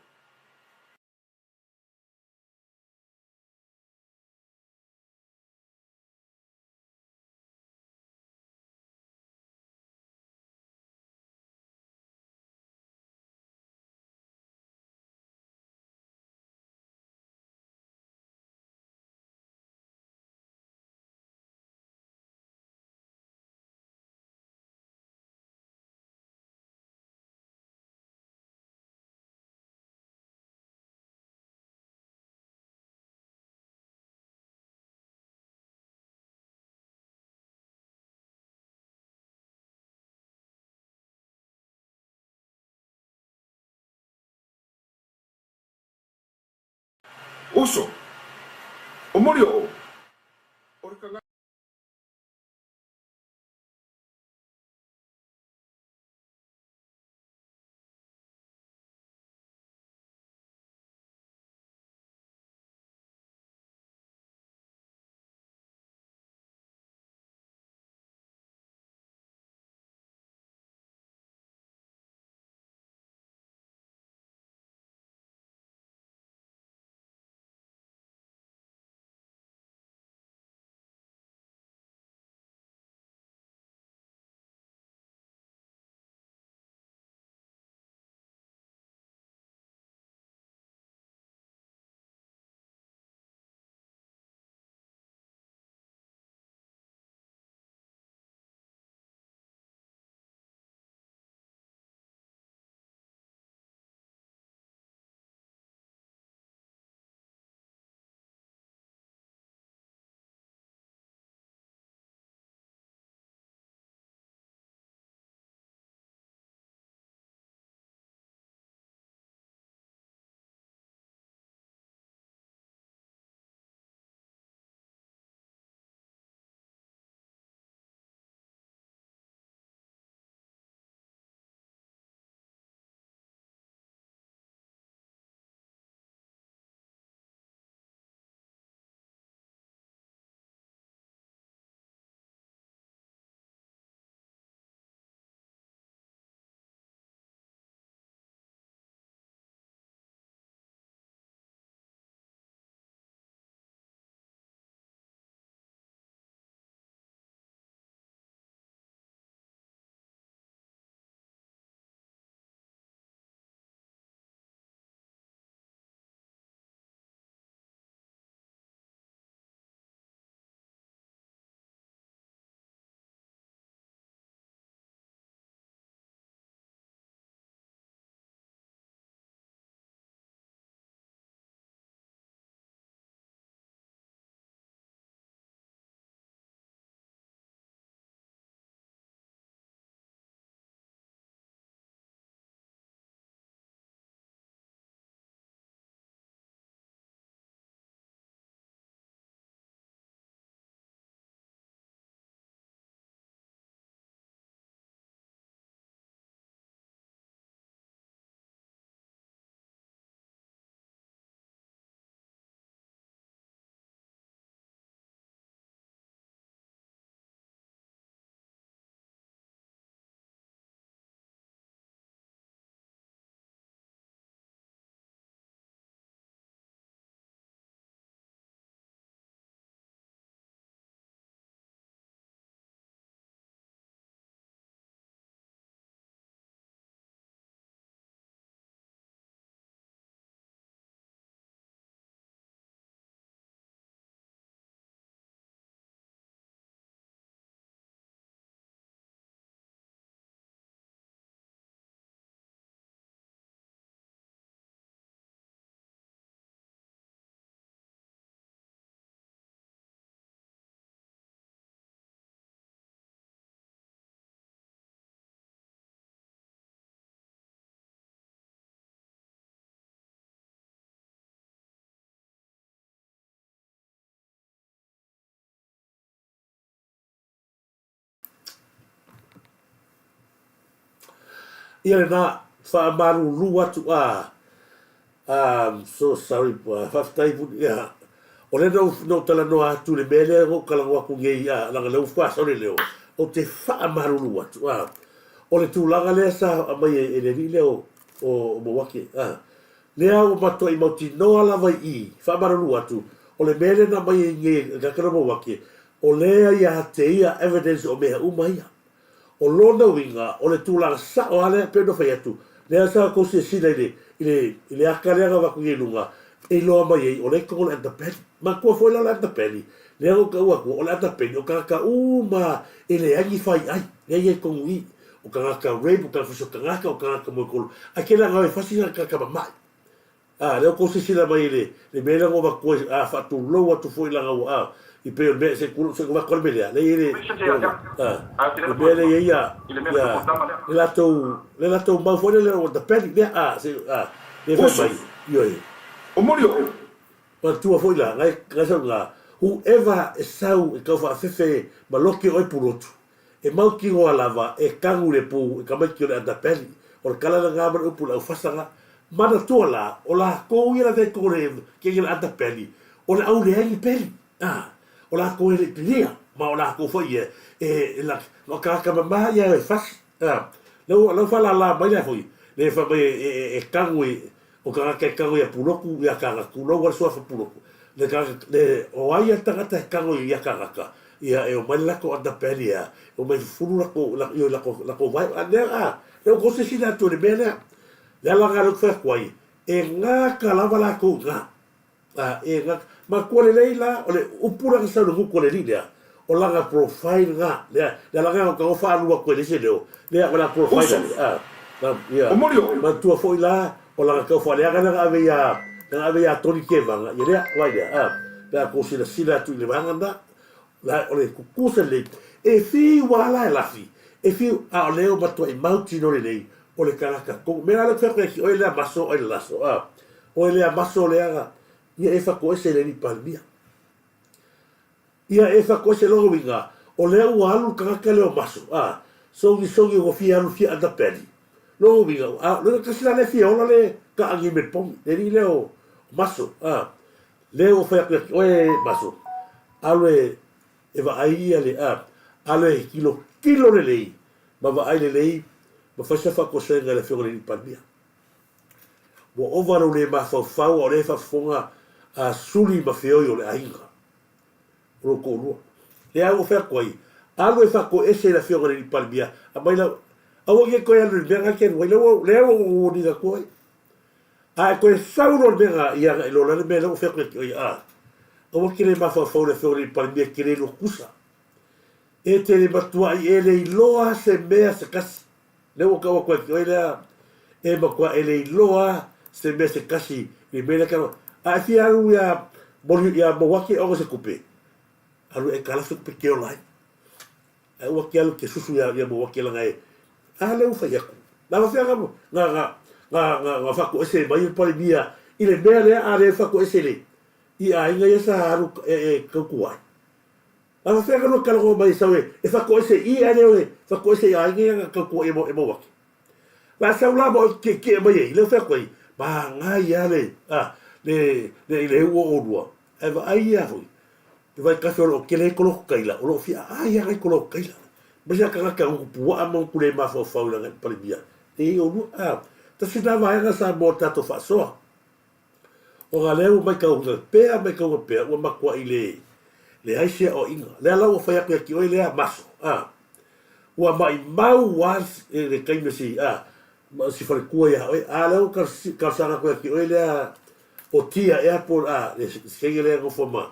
Uso, o moli o o le tagata. Ia lena, faamalulu atu a, I'm so sorry, faafetai Puni, ia, o lea na ou, na ou talanoa atu i le mea lea na ou talanoa atu nei, a, leaga o lea ua faasao le leo, ou te faamalulu atu, a, o le tulaga lea sa aumai e le alii lea o, o Mauake, a, lea ua matuai mautinoa lava i i, faamalulu atu, o le mea lea na aumai ai nei e le tagata lea o Mauake, o lea ia te ia evidence o mea uma ia. O lona uiga, o le tulaga sao lava lea e pei ona fai atu, lea sa outou silasila i le, i le, i le aka lea na avatu nei i luga, e iloa mai ai, o lea e i totonu o le underbelly. Manatua foi la o le underbelly, lea na ou taua atua, o le underbelly, o tagata uma lava e leai ni faiai, lea e i ai i totonu i i. O tagata rape, o tagata fasi o tagata, o tagata moekolo, ae tele lava ina o e fasi tagata mamai. A, lea ua tou silasila mai i le, le mea lea na ou avatu ai, a, faatulou atu foi leaga ua, a, i pei o le mea, se i tulou, se i avatu lava le mea lea, lea e i ai le, a, le mea lea e i ai ia, ia, le latou, le latou mau foi lea o the belly, lea, a, se, a, lea e fai mai, ioe. O muli o. Manatua foi la, ngai, ngai sau i ina, whoever e sau e taufaafefe ma loki oe pulotu, E mautinoa lava e kanu le pū i tamaiti o le underbelly, o le kala lena ma le upu i le aufasaga. Manatua la, o lakou ia lavea i totonu o le kegi o le underbelly, o le au leai ni belly. A, o lakou e le i pilia, ma o lakou foi ia e, e la, o tagata mama ia e fasi. A, lea ua, lea ua faalala mai la foi, le fai mai e, e, e kanu i, o tagata e kanu ia Pulotu ia Tagata, tulou a le suafa Pulotu, le tagata, le, o ai a le tagata e kanu ia Tagata, ia e omai le latou underbelly ea, e omai fufulu latou, la, io latou, latou vae, a lea, a, lea ua tou silasila atu i le mea lea. Le ala lena lea ou te fai atu ai, e gata lava latou i ina. A, e gata. Matua lelei la, o le upu lea na sau i le gutu a le alii lea, o lana profile lena, lea, le ala lena na ou tago faalua atu ai le isi leo, lea, o lana profile Uso. a, na, ia, O muli o. manatua foi la, o lana taufaaleaga lea na ave iā, na ave iā Tony Tevaga, ia lea, vaai lea, a, pe a tou silasila atu i le vaega lena, la, o le tutusa lelei, e fiu lava la e lafi, e fiu, a o lea ua matuai mautinoa lelei, o le tagata tonu. Mea la lea ou te fai atu ai ki oe lea maso oe le laso, a, oe lea maso lea na, ia e fatoese i le alii Palemia. Ia e fatoese lona uiga, o lea ua alu le tagata lea o maso, a, sogisogi ua fia alu fia underbelly. Lona uiga, a, lona tasi la lea fia ola le kaʻagi me le pogi, le alii lea o maso, a, lea ua fai atu ia ki oe maso, alu e, e vaai ia le, a, alu e tilotilo lelei, ma vaai lelei ma fai se faatoesega i le Afioga i le Alii Palemia. Ua ova lou le mafaufau a o lea e faafofoga a Suli ma Feoi o le aiga o lou toalua. Lea ua fai atu ai, alu e faatoese i le Afioga i le Alii Palemia, aumai lau, aua ne i toe alu i le mea lena e te alu ai, lea ua, lea ua ou warning atu ai. A e toe sau loa i le mea lena, ia agai loa la le mea lea ua fai atu ia te oe, a, aua te le mafaufau i le Afioga i le Alii Palemia e te le iloa tusa. E te le matuai e le iloa se mea se kasi. Lea ua tau atu ai ki oe lea, e matua e le iloa se mea se kasi i le mea lea tau. A e fia alu ia moli ia Mauake ona se tupe, alu e aitalafu se tupe ke ola ai. Ae ua ke alu ke susu ia ia Mauake laga e a lea ua fai atu. Na faafefea na na na na na na faatoese mai le Palemia i le mea lea a le faatoese le i aiga ia sa alu e e tautua ai. A faafefea ka lua talanoa mai e sau e faatoese i ae le o e faatoese i aiga ia na tautua i e Mauake. La sau la ma oe tietie mai ai, lea ua fai atu ai, manaia le, a, le, le, le ua o oulua, ae vaai ia foi, le vaitafe o lo o tele ai koloku taila, o lo o fia aai lava nai koloku taila. Aemaise lava tagata gutu puaa ma gutu le mafaufau i lana Palemia, e i ai oulua. A, tasi lena vaega sa mo le tatou faasoa. Ona lea ua maitauina pea, maitauina pea, ua matuai le leai se aoaiga. Lea la ua fai atu ia te oe lea maso, a, ua maimau lava le taimi si, a, si faletua ia oe, a lea ua talosaga atu ia te oe lea o Tia ea po o, a, le teine lea e nofo ma,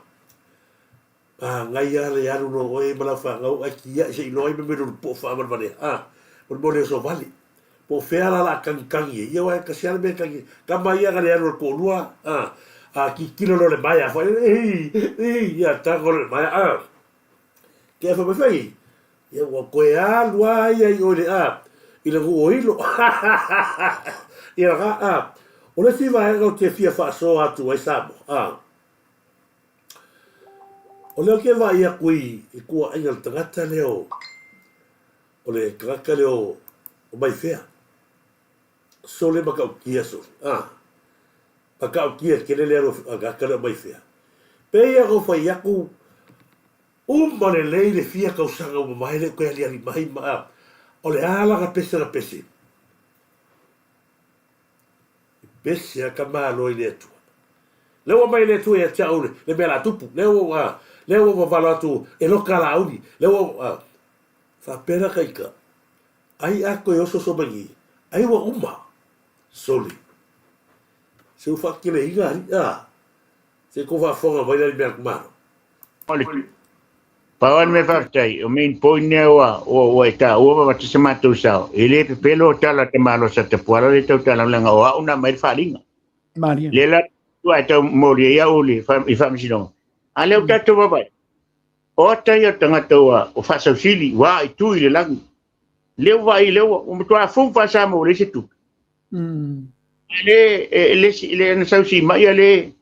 Manaia le alu loa oe ma lau fanau ae tiai se i loa ai me mea lulu po'o faavalevalea a o le mea o le oso vale po o fea la la tagitagi ai ia aua e tasi a le mea e tagi tama ia na le alu a le toalua a a tilotilo loa le maea foi ei ei ia tago loa le maea a ke fai mai fai ia ua toe alu a ia i oe le a i le nuu o Hilo ia la a o le isi vaega ou te fia faasoa atu ai Samoa a O lea ou te vaai atu i i tuaaiga le tagata lea o o le tagata lea o o Maifea. Sole matautia sole, a. Matautia tele le alu a tagata lea o mai fea. Pei ona ou fai atu, uma lelei le fia tausaga ua mamae lea ou toe aliali mai ma, a. O le a lana pese na pese? E pese a ka Malo i le Atua. Lea ua aumai e le Atua ia te au le mea la tupu. Lea ua, lea ua vavalo atu e loka lauli. Lea ua, faapea la taita, ai a toe osooso mai nei, ai ua uma. Sole. Se ua faateleina alii, a. Se i tou faafofoga mai la i le mea a le Malo. Pau lava le mea faafetai, o main point lea ua ua e taua ma avatu se matou sao, e le pepelo tala a tamaloa sa Tapuala lea e tau tala leaga o au na aumai le faaaliga. Malie. Lea la ua e tau momoli ai au i le faamasinoga. A lea ua tatou vaavaai, o ata ia o tagata ua faasausili, ua aaitui i le lagi. Lea ua vaai, lea ua matua fou faa-Samoa ua leai se tupe. Le, e, le, le na sausi mai ia le,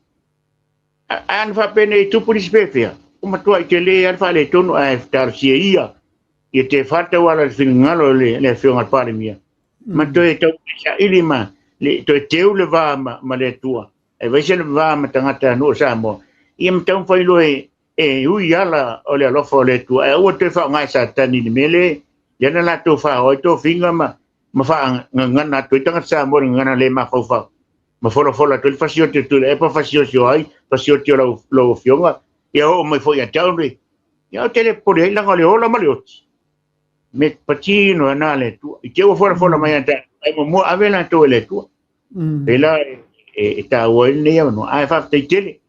a na faapea nei tupu nisi pefea, ua matuai tele lava le faaletonu, ae talosia ia, ia te fatau ala le finagalo le, le afioga i le Palemia, ma toe tau saili ma le, toe teu le va ma, ma le Atua, aemaise le va ma tagata nuu o Samoa, ia ma taumafai loa e, e ui ala o le alofa o le Atua, ae aua toe faaaoga e Satani i le mea le, lea na latou faoa ai tofiga ma, ma faagagana atu ai tagata Samoa i le gagana le mafaufau, ma folafola atu ai le fasioti o Tuilaepa, fasioti o ai, fasioti o lau, lau afioga, ia oo mai foi ia te au le, ia ou te le popole ai, leaga o le ola ma le oti, me patino ana le Atua. I te ua folafola mai ia te au, ae muamua ave latou e le Atua. Pela e, e, e taua ai lenei avanoa, ae faafetai tele.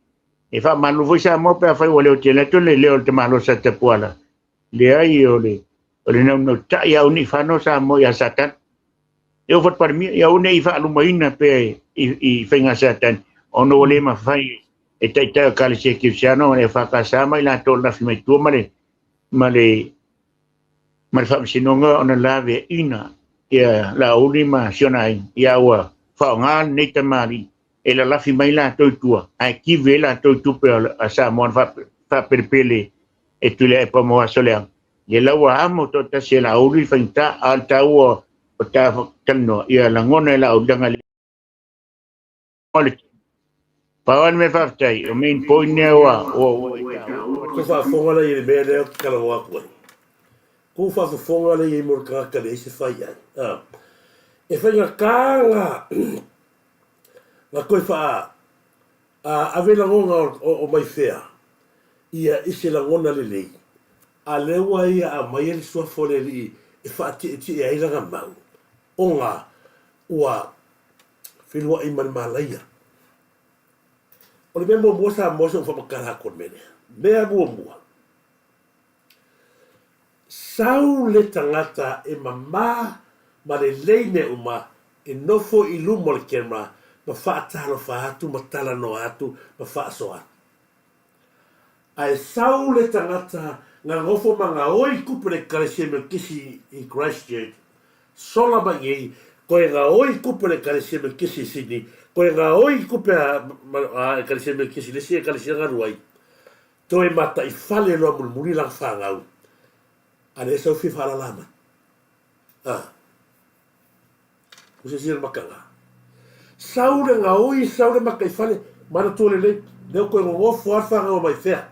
E faamalu foi Samoa pe afai ua leo tele atu le leo o le tamaloa sa Tapuala. Leai o le o le naunautai a uni fano Samoa ia Satani. E o Palemia ia une i faalumaina pe i, i faiga Satani ona ua le mafai e taitai o Ekalesia Kerisiano e FKS ma i latou lafi mai tua ma le ma le ma le faamasinoga ona laveaiina ia Laauli ma si ona aiga, ia ua faaaoga lenei tamalii e lalafi mai latou i tua, ae kivi ai latou i tupe a Samoa na faapelepele e Tuilaepa mo aso leaga. Ia la ua amo toatasi e Laauli le faigata, a o le taua o ta talanoa, ia lagona e Laauli leaga o le Pau lava le mea faafetai, o main point lea ua ua ua e taua. Tou faafofoga la i le mea lea ou te talanoa atu ai. Tou faafofoga la i ai mo le tagata leai se fai ai. A. E faigata na na toe faa a ave lagona o, o mai fea ia i se lagona lelei, a lea ua ia aumaia le suafa o le Alii e faatietie ai lana mau, ona ua feiloai ma le malaia. O le mea muamua Samoa se i ou faamatala atu o le mea lea. Mea muamua, sau le tagata e mama ma lelei mea uma e nofo i luma o le camera ma faatalofa atu ma talanoa atu ma faasoa atu. Ae sau le tagata na nofo ma gaoi tupe le Ekalesia Melekisi i Christchurch, sola mai nei, koe gaoi tupe le Ekalesia Melekisi i Sydney, koe gaoi tupe a Ekalesia Melekisi i le isi Ekalesia na alu ai, toe mataifale loa mulimuli lana fanau, a lea sau fia faalala mai. A. O se isi makaga. Sau le gaoi, sau le mataifale, manatua lelei, lea ua toe nonofo lava le fanau mai fea,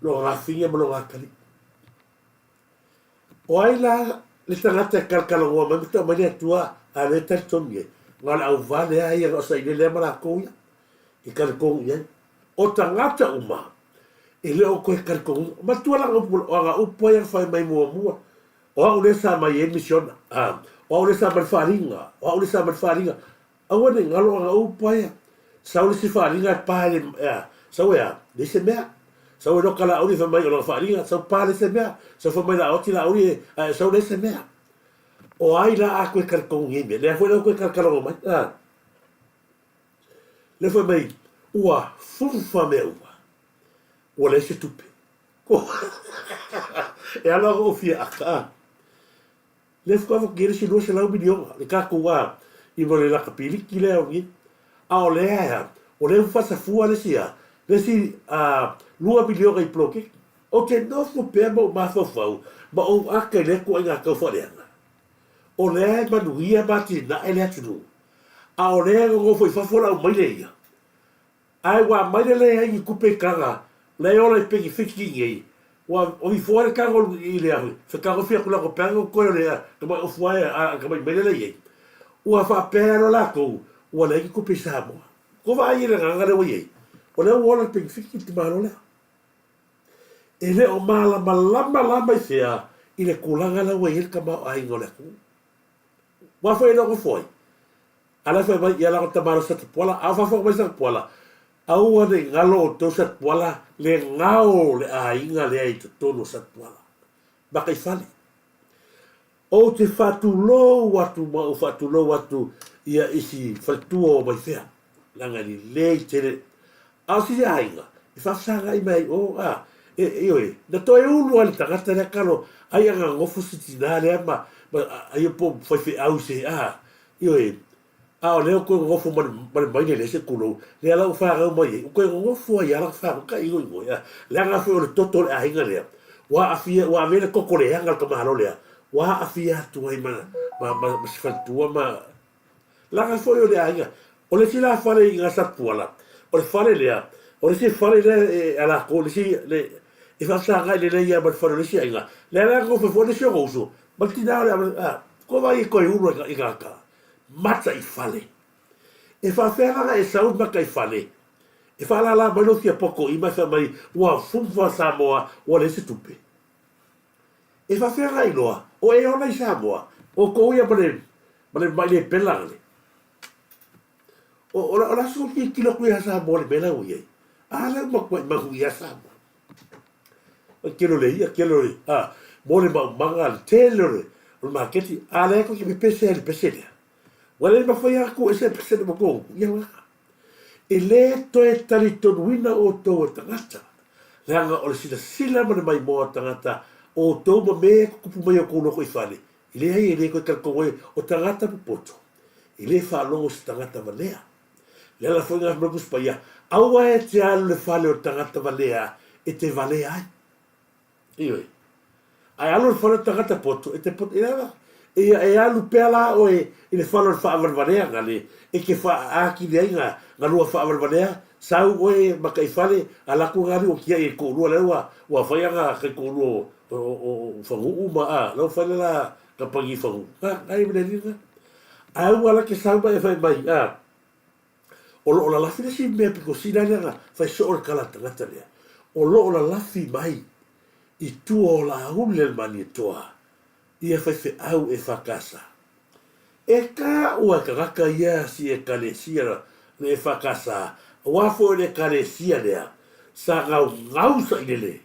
lona afine ma lona atalii. O ai la le tagata e talatalanoa mai ma tau mai le Atua, a lea e talitonu i ai, na o le auvale lava ia na o sailele lava ma latou ia e talitonu i ai. O tagata uma, e le o toe talitonuina. Manatua la upu, o ana upu lava ia na fai mai muamua, O au lea sa mai ai le misiona. A, o au lea sa mai le faaaliga. O au lea sa mai le faaaliga. Aua ne i galo ana upu aia. Sau le isi faaaliga e pa i le, ea, sau e a? Leai se mea. Sau e loka Laauli fai mai o lana faaaliga, sau pa leai se mea. Sau fai mai Laaoti Laauli e, ae sau leai se mea. O ai la a toe talitonu i nei mea? Lea foi la ua toe talatalanoa mai. A. Lea fai mai, ua fufa mea uma. Ua leai se tupe. E ala ona ou fia aka, a. Lea faatoa avatu nei le isi 200 miliona, le tatou a, i mo le lakapiliki lea o nei. A o lea e a, o lea ua faasafua le isi a, le isi a, 2 miliona i poloketi. Ou te nofo pea ma ou mafaufau ma ou aka i lea ituaiga tau faaleaga. O lea e manuia ma atinae le atunuu, a o lea e nonofo i fafo le aumaile ia. Ae ua aumai le leai ni tupe i taga, lea e ola i penefiti nei, ua ovi foa le tago i le afi, fetagofi atu latou pe ana totoe o le tamai ofu ae a le tamai maile la i ai. Ua faapea loa latou, ua leai ni tupe i Samoa. Ua vaai i le agaga lea ua i ai, o lea ua ola i le penefiti le tamaloa lea. E le o malamalama la mai fea i le tulaga la ua i ai le tamaoaiga o le atunuu. Ua foi e le o nofo ai. A la e fai mai, ia lago tamaloa Satapuala, a o faafofoga mai Satapuala, aua ne i galo outou Satapuala le gao o le aiga lea i totonu o Satapuala. Makaifale. Ou te faatulou atu ma ou faatulou atu ia isi faletua o Maifea, leaga e lelei tele. A o sisi aiga, e faafesagai mai ai o, a, e, ioe, na toe ulu lava i le tagata lea kalo, ai a gagofo si tinā lea ma, ma, ai po o faifeau i se, a, ioe, a o lea ua toe nonofo ma le, ma le maile lea se tulou, lea la ua fanau mai ai, ua toe nonofo ai lava lana fanau, ka igoigo, a, leaga foi o le toto o le aiga lea, ua aafia, ua avea le toto leaga o le tamaloa lea, ua aafia atu ai ma, ma, ma, ma si faletua ma, leaga foi o le aiga. O le isi la fale i Gasatuala, o le fale lea, o le isi fale lea e, a latou, le isi, le, e faafesagai lelei lava ma le fale o le isi aiga, lea la e nonofo ai foi le isi ona uso, ma le tina o le, a, ko vai e toe ulu ai i gata, mataifale. E faafefea la ona e sau i le mataifale, e faalala mai lou fia poto i ma e fai mai ua fumfa Samoa ua leai se tupe. E faafefea ona iloa o e ola i Samoa, o tou ia ma le ma le mai le pela le. O o la o la so ki kilo ku ia Samoa le mela ua i ai. A lea ua matuai manuia Samoa. O kelo le ia, kelo le, a, mo le maumaga, le tele o le, o le maketi, a lea ko ke pepese ai le pese lea. Ua le mafai lava tuu ese le pese lea ma tou upu, ia la. E le toe talitonuina outou e tagata, leaga o le silasila ma le maimoa o tagata, o outou ma mea e tutupu mai i outou lotoifale, e leai e le toe talitonu ai o tagata popoto, e le faalogo i se tagata valea. Le ala foi lena fai mai le Tusi Paia, Aua e te alu i le fale o le tagata valea e te valea ai. Ioe. Ae alu i le fale o le tagata poto e te poto. Ia la, ia e alu pea la oe i le fale o le faavalevaleaga le e te faaatili ai ga, galua faavalevalea, sau oe mataifale, ala atu ga alii o tiai e toalua lea ua, ua fai aga taitoalua o, o, o, o Fagu'u ma a, la ua fai le la kamupani i Fagu'u. Ga, ga i le alii lena. Ae ua la ke sau mai e fai mai, a, o lo o lalafi le isi mea pito sili lea na fai soo le tala a le tagata lea, o lo o lalafi mai i tua o Laauli le Malietoa ia faifeau EFKS. E taua e tagata ia si Ekalesia le EFKS, aua foi o le Ekalesia lea sa gaugau sailele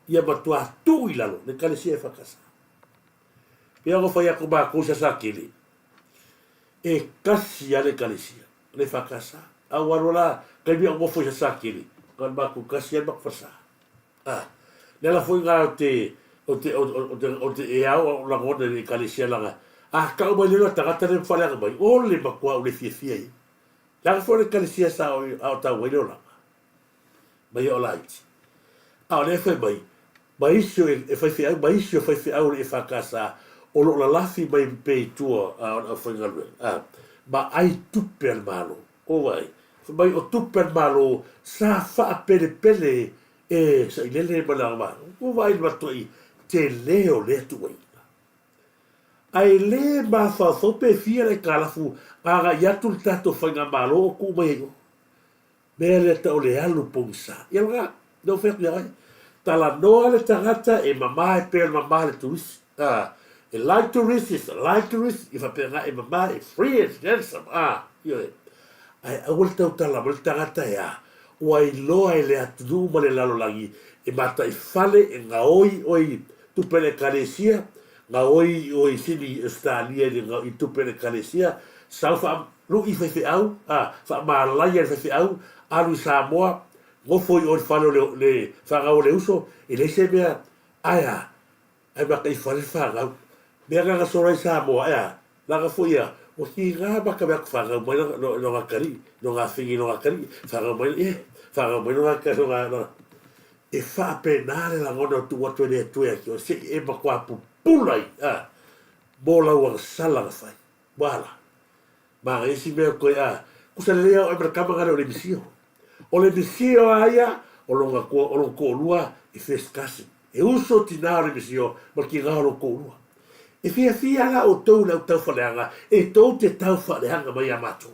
ia matua tuu i lalo le Ekalesia EFKS. Pei ona fai atu matou i Sasakele, e tasi lava le ekalesia, le EFKS. A ua alu la taimi a ou nofo i Sasakele, na o le matou tasi lava le matou falesa. A, le ala foi lena ou te, ou te, ou te, ou te e ao ou lagona i le ekalesia leaga a tau mai le tagata lea e faaleaga mai, o le matua ou le fiafia ai. Leaga foi o le ekalesia sa a o tau ai le olaga. Mai o laiti. A o lea e fai mai, ma isi o e faifeau, ma isi o faifeau o le EFKS o lo o lalafi mai pea i tua o le aufaigaluega, a, ma ai tupe a le Malo. O vaai, fai mai o tupe a le Malo sa faapelepele e sailele ma le agavaa. Ua vaai i le matuai tele o lea tuuaiga. Ae le mafaufau pe fia le aitalafu agai atu le tatou faigamalo o tuu mai ai o. Mea lea tau le alu pogisa. Ia lena, lea ua fai atu ia oe. Talanoa le tagata e mama e pei o le mama le turisi. Ah, e like tourist is like tourist, ia faapena e mama e free and handsome. Ah, ioe. Ae aua le tautala mai le tagata e a, ua iloa e le atunuu ma le lalolagi e mataifale e gaoi oe i tupe a le Ekalesia, gaoi oe i sini Ausetalia i tupe a le Ekalesia, sau faa Luʻi faifeau, a, faamalaia le faifeau, alu i Samoa, nofo i o i le fale o le, le fanau o le uso, e leai se mea, ae a? Ae mata i fale le fanau. Mea na gasolo ai i Samoa, ae a? Leaga foi ia, ua tiga mata mea atu fanau mai lana, no, no atalii, no gafine no atalii, fanau mai, eh, fanau mai no ata, no, no, e faapena le lagona o tuu atu e le Atua ia te oe, se i e matua pupula ai, a. Mo lau agasala na fai. Ua ala. Ma isi mea koe a, kusa lelei a oe ma le kama ngale o le misio. O le misio a ia, o longa koa, o lona toalua i first cousin. E uso tinā o le misio ma le kinā o lona toalua. E fiafia la outou i le au tauwhaleaga e tou te tauwhaleaga mai iā matou.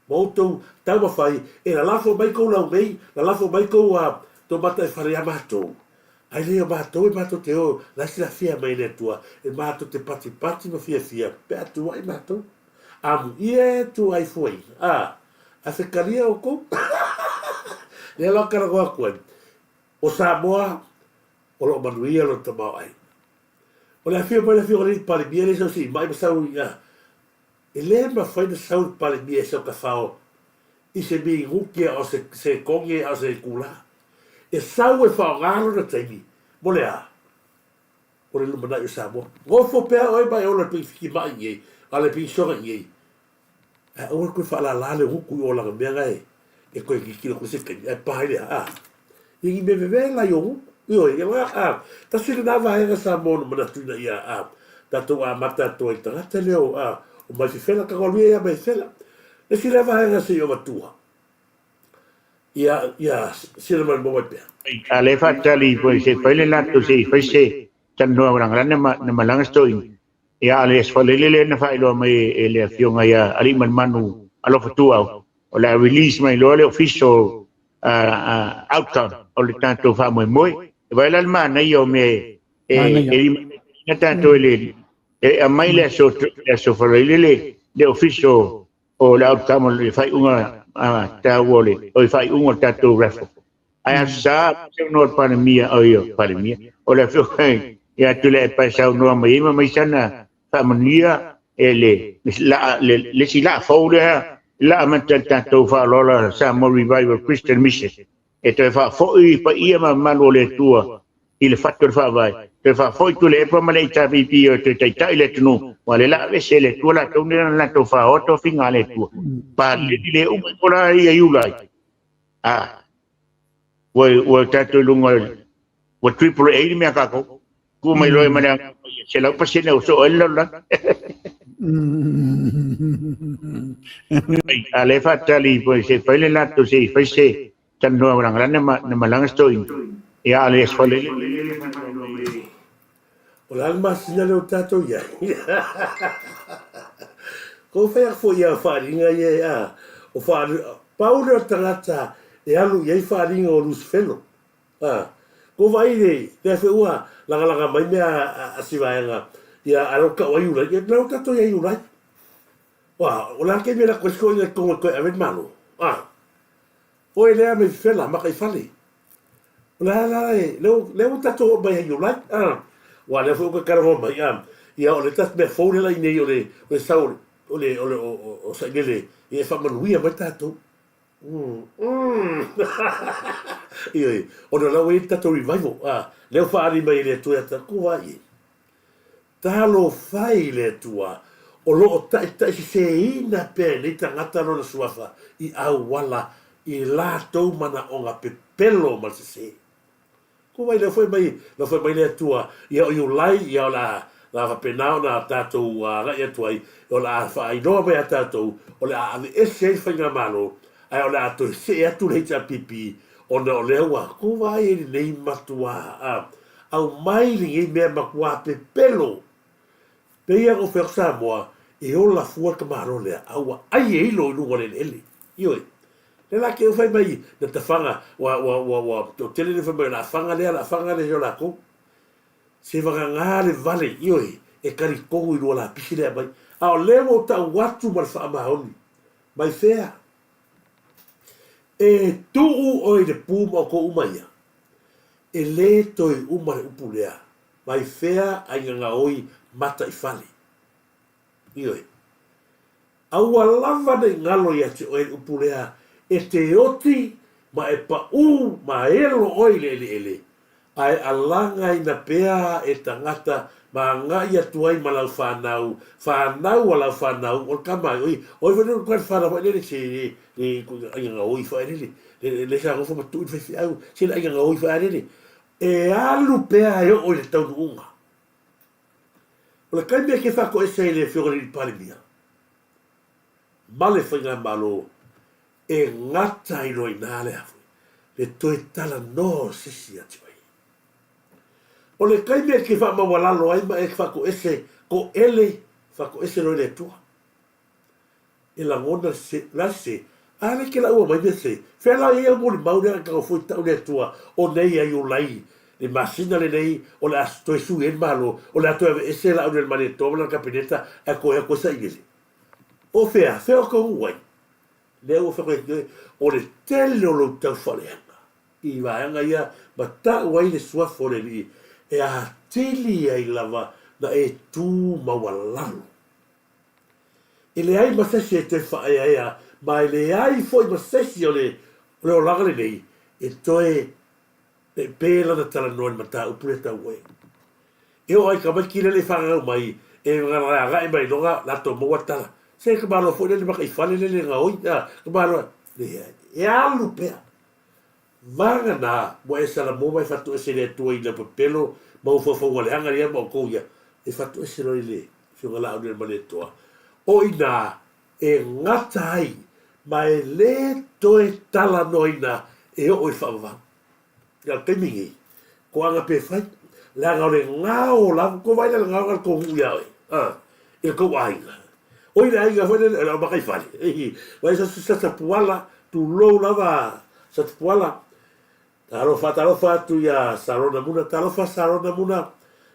Ma outou taumafai e lalafo mai kou laumei, lalafo mai kou a tou mata e whare iā matou. Ai lea o matou e matou te o la e silafia mai e le Atua e matou te patipati ma fiafia pe a tuuai matou. Amuia e tuuai fuaina. A, a fekalia oukou. Lea la o talanoa atu ai, o Samoa o lo o manuia lona tamaoaiga. O le afio mai o le afioga i le Palemia lea e sau se i mai ma sau i, a, e le mafai ona sau le Palemia e sau tafao i se minuti a o se sekone a o se itula. E sau e faaaoga lona taimi mo le a? Mo le lumanai o Samoa. Nofo pea oe ma e ola i le penifiti mai nei, a o le penisiona i nei. Ae aua le toe faalala le gutu i olaga mea na e toe tilotilo atu i se taimi ae pa ai le a? Ia ni mea vevela i o gutu. Ioe, ia la a, tasi lena vaega Samoa na manatu ina ia a, tatou amata atu ai i le tagata lea o a, o mai fefela, tatou alu ia ia mai fefela. Le isi lea vaega se i o avatua, ia, ia sila mai mo mai pea. A le faatali foi se fai le latou se i fai se talanoa lagalaga ma na malaga se toeaina. Ia a o le Aso Faraile lea na faailoa mai e le Afioga ia Aliimalemanu Alofa Tuuau, o le a release mai loa le official outcome o le tatou faamoemoe. E vaai la le manaia o mea e limataitaiina tatou e le e aumai le aso le Aso Faraile le official o le outcome o le faaiuga taua o le o le faaiuga o le tatou raffle. Ae Aso Sa saunoa le Palemia, oi o Palemia, o le Afioga ia Tuilaepa e saunoa mai ai ma mai sana faamanuia e le la le le isi laa fou lea la amata le tatou faaaloalo Samoa Revival Christian Mission e toe faafoi paia ma mamalu o le Atua i le fatu o le Faavae, toe faafoi Tuilaepa ma le HRPP e toe taitai le atunuu, aua o lea la aveese e le Atua latou nei na latou faoa tofiga a le Atua. Paleni le uma ifo la ia Iulai, a ua ua tatou i luga ua triple A le mea a tatou. Tuu mai loa ma le agaga paia, 100% ua soo ai le lalolagi. A lea e faatali se i fai le latou, se i fai se talanoa lagalaga na malaga se toeaina. Ia a o le Aso Faraile. O le a le masina lea o tatou i ai? Ko fai atu foi ia faaaliga ia e a, o faaaliga, pau lea o le tagata e alu i ai faaaliga o Lusifelo. A, ko vaai le, lea foi ua lagalaga mai mea a si vaega, ia a lea ua tau ai Iulai, ia lea ua tatou i ai Iulai. Ua, o le a le taimi e lako ai si toeaina i totonu e toe ave le Malo? A, oe lea me fefela, maka i fale. O le a la e, lea ua tatou oo mai ia Iulai, a, ua lea foi ua toe talanoa mai, a, ia o le tasi mea fou lea la i nei o le, o le sau o le, o le, o, o Sailele, ia e faamanuia mai tatou. Ioe, ona o la ua i ai le tatou revival, a, lea ua faaali mai e le Atua ia tatou, a ie. Talofa i le Atua, o lo o taitaiseseina pea e nei tagata lona suafa i auala i latou manaoga pepelo ma le sese. Ko wai lea foi mai, lea foi mai le Atua, ia o Iulai, ia o le a, le a faapena ona tatou agai atu ai, o le a faailoa mai ia tatou, o le a aveese ai le Faigamalo, ae o le a toe see atu le HRPP, ona o lea ua, ko wai e lenei matuā, a, aumai lenei mea matuā pepelo. Pei lava ona ou fai atu Samoa, e ola fua le tamālo lea, a ua ai e ilo i luga o le eleele. Ioe. Lea la te fai mai na tafaga, ua, ua, ua, ua toatele lea fai mai o le a faga lea, o le a faga lea i o latou. Se vagana le vale, ioe, e talitonu i lua lapisi lea e aumai. A o lea ua ou tau atu ma le faamaoni, mai fea? E tuu oe i le pu ma outou uma ia. E le toe uma le upu lea, mai fea aiga gaoi mata i fale. Ioe. Aua lava ne i galo ia te oe le upu lea, e te oti ma e paʻū ma elo oe i le eleele, ae alagaina pea e tagata ma agai atu ai ma lau fanau, fanau a lau fanau, o le tama ai, oi, oi foi le fanau faelele, se le, le aiga gaoi faelele, le, le sa nofo ma tuu i le faifeau, se le aiga gaoi faelele, e alu pea e oo i le taunuuga. O le taimi e ke faatoese ai le Afioga i le Alii Palemia ma le Faigamalo e gata ai loa i ina le a foi, le toe talanoa o se isi ia te oe. O le taimi e te faamaualalo ai ma e faatoese toele, faatoese loa i le Atua. E lagona se, o le a se, a lea e te laua mai mea se, fea la i ai au molimau lea na tago foi tau le Atua o nei ia Iulai le masina lenei o le a toe sui ai le Malo, o le a toe aveese Laaulialemalietoa ma lana Kapeneta ae toe atu ai sailele. O fea? Fea o taunuu ai? Lea ua fai atu o le tele o lou tau faaleaga i vaega ia ma tau ai le suafa o le Alii e atili ai lava na e tu maualalo. E leai ma se isi e toe faaeaea ma e leai foi ma se isi o le olaga lenei e toe pepe lana talanoa i le mataupu lea tau oe. E oo lava i tamaiti lea le i fananau mai e agai mai loga latou maua tala. Se ka malo foi lea le makaifale lea le gaoi a ka malo leai e alu pea. Vagana ua e salamo ma e fatoese i le Atua i lau pepelo ma ou faufauga leaga ia ma outou ia e fatoese loa i le Afioga Laaulialemalietoa. O ina e gata ai ma e le toe talanoaina e oo i le faavavau. I le taimi nei, toaga pe fai, leaga o le gao lava, tou vaai la i le gao na le tou nuu ia oe, a, i le tou aiga. Oi le aiga foi lele, o le aumakaifale, vaai Satapuala, tulou lava Satapuala, Talofa, talofa atu ia Sarona Muna, talofa Sarona Muna,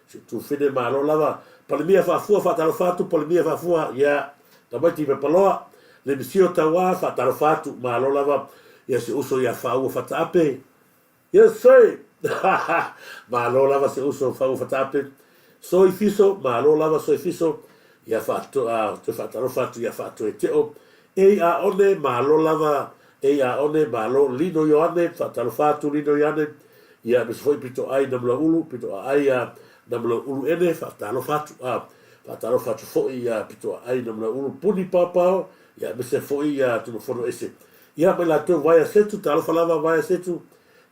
si tufine malo lava, Palemia Faafua, faatalofa atu Palemia Faafua, ia tamaiti Pepaloa, le misio tauā, faatalofa atu, malo lava ia si uso ia Faaua Fataape, yes sir, malo lava si uso Faaua Fataape, Soi Fiso, malo lava Soi Fiso, ia faatoa, toe faatalofa atu ia Faatoeteo, Ei Aone, malo lava Ei Aone, malo Lino Ioane, faatalofa atu Lino Ioane, ia aemaise foi Pitoai Namulaulu, Pitoaai ia Namulaulu Ene, faatalofa atu, a, faatalofa atu foi ia Pitoaai Namulaulu, Puni Paopao, ia aemaise foi ia Tumafono Ese. Ia ma i latou Vaea Setu, talofa lava Vaea Setu,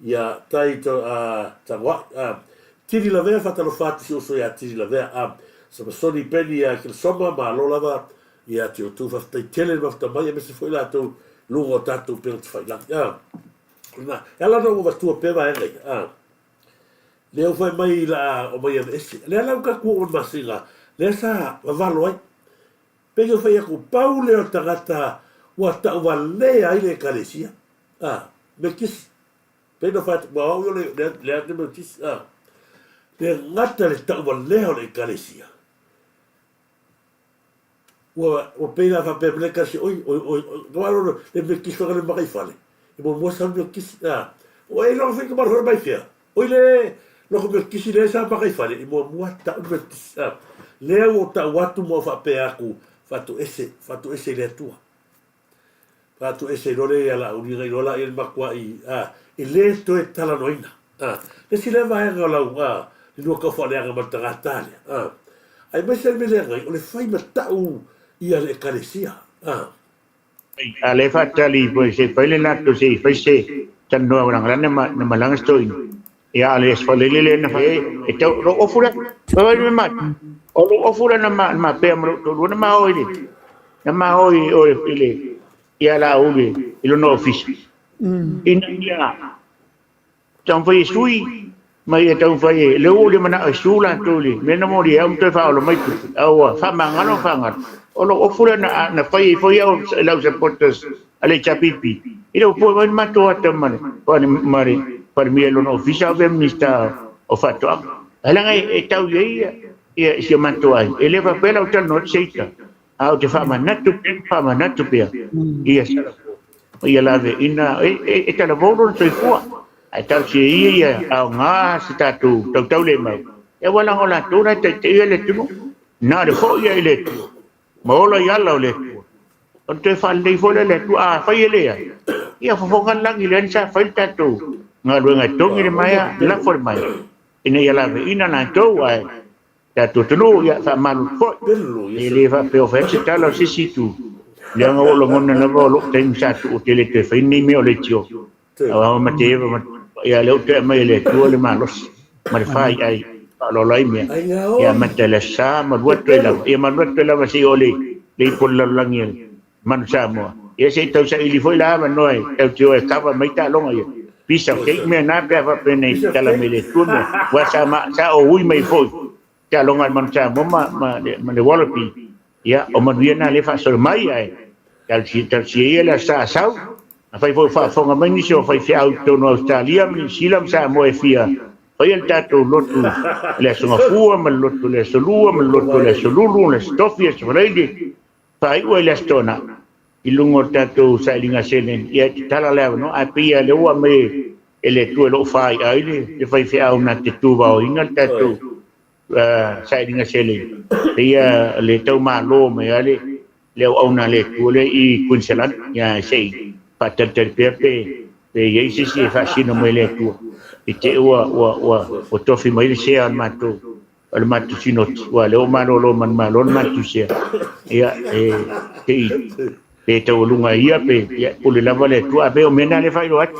ia Tai to, a, Tagoai, a, Tili Lavea, faatalofa atu si uso ia Tili Lavea, a, Samasoni Peni ia Kilisoma, malo lava Ia te outou faafetai tele le mafuta mai aemaise foi latou luga o tatou upega tafailagi. A, na, e ala ona ou avatua pea vaega ia. A, lea ua fai mai la a omai aveese. Lea la ua tatou oo i le masina, lea sa vavalo ai. Pei ona fai atu, pau lea o tagata ua tauvalea ai le Ekalesia. A, Metisi. Pei ona fai atu, aua o au ia o le, le, le, le Metisi. A, le gata le tauvalea o le Ekalesia. Ua, ua pei la faapea mai le kasi, oi, oi, oi, oi, ka malo le mea kisi whakale maka i fale. E mua mua sa mea kisi, a. O e loko whika malo mai fea. Oi le, loko mea kisi le sa maka i fale, e mua mua tau mea kisi, a. Lea ua tau atu mua faapea atu, fatoese, fatoese i le Atua. Faatoese loa lea ia Laauli na iloa laia le matuai a e le toe talanoaina a. Le isi lea vaega o lau a le lua tau faaleaga ma le tagata lea a. Aemaise le mea lea nai o le fai ma tau ia le Ekalesia a. A lea faatali foi se i fai le latou se i fai se talanoa leaga la na malaga se toeaina ia a o le aso Faraile lea na fai ai e tau lou ofu lea fai mai ma o lou ofu lea na ma pea ma lou toalua na ma o i le Na ma o i o i le ia Laauli i lona ofisa. Ina ia taumafai e sui ma ia taumafai e lea ua ou le manao e su latou i le mea na molia au ma toe faaola mai tupe a ua faamagalo ma faagalo. O lou ofu lea na na fai ai foi au e lau supporters a le HRPP ina ua pue mai le matou ata ma le ma le Palemia i lona ofisa a o avea ma Minisita o Faatoaga. Ae leaga e tau i ai ia si o matou aiga. E le faapea la ua talanoa atu se ita. A ou te faamanatu pea ma faamanatu pea ia Salafo ma ia laveaiina, e talavou lona soifua, ae talosia ia ia aoga se tatou tautaulemau, aua leaga o latou la e taitaia le atunuu, na o le foi lava i le Atua ma ola i ala o le Atua, ona toe faalelei foi lea e le Atua. A fai e leai, ia fofoga le lagi lea na sa fai le tatou galuega e togi le maea, lafo le maea, ina ia laveaiina latou, ae tatou atunuu, ia faamalu foi. E le faapea o fai atu se tala o se isi itu, leaga ua ou lagona lava o lou taimi sa tuu ou te le toe fai ni mea o leitio. Aua ma te eva ma ia lea ua toe aumai e le Atua le malosi ma le faiai. Faaaloalo ai mea. Ia amata i le Aso Sa ma alu atu ai lava, ia ma alu atu ai lava seia oo i le ipu o le lalolagi a le Manu Samoa. Ia se i tau saili foi la avanoa e tau te o e cover mai taaloga ia. Piece of cake mea na pe a faapea nei tatala mai le Atua mea. Aua sa ma, sa ou ui mai foi taaloga a le Manu Samoa ma, ma, ma le Wallaby. Ia, o manuia na lea e faasolo mai ae talosia, talosia ia le Aso Sa a sau. Afai foi o faafofoga mai nisi o faifeau i totonu o Ausetalia ma Niu Sila ma Samoa e fia faia le tatou lotu i le Aso Gafua ma le lotu i le Aso Lua ma le lotu i le Aso Lulu, le Aso Tofi, Aso Faraile, faaiu ai le Aso Toonai i luga o le tatou sailiga seleni, ia e tatala le avanoa. Ae pei lava o lea ua aumai e le Atua e lou fāi'a ai le faifeau na te tuvaoina le tatou sailiga seleni, pei lava o le tau malo mai lava le le auauna a le Atua lea i Queensland, ia se i faatalitali pea pe pe i ai se isi e faasino mai le Atua i te i ua ua ua ua tofi mai le sea o le matou o le matou sinoti, ua lea ua malolo manumalo le matou sea. Ia e te i pe taualuga e ia pe ia pule lava le Atua, a pei o mea na lea e faailoa atu.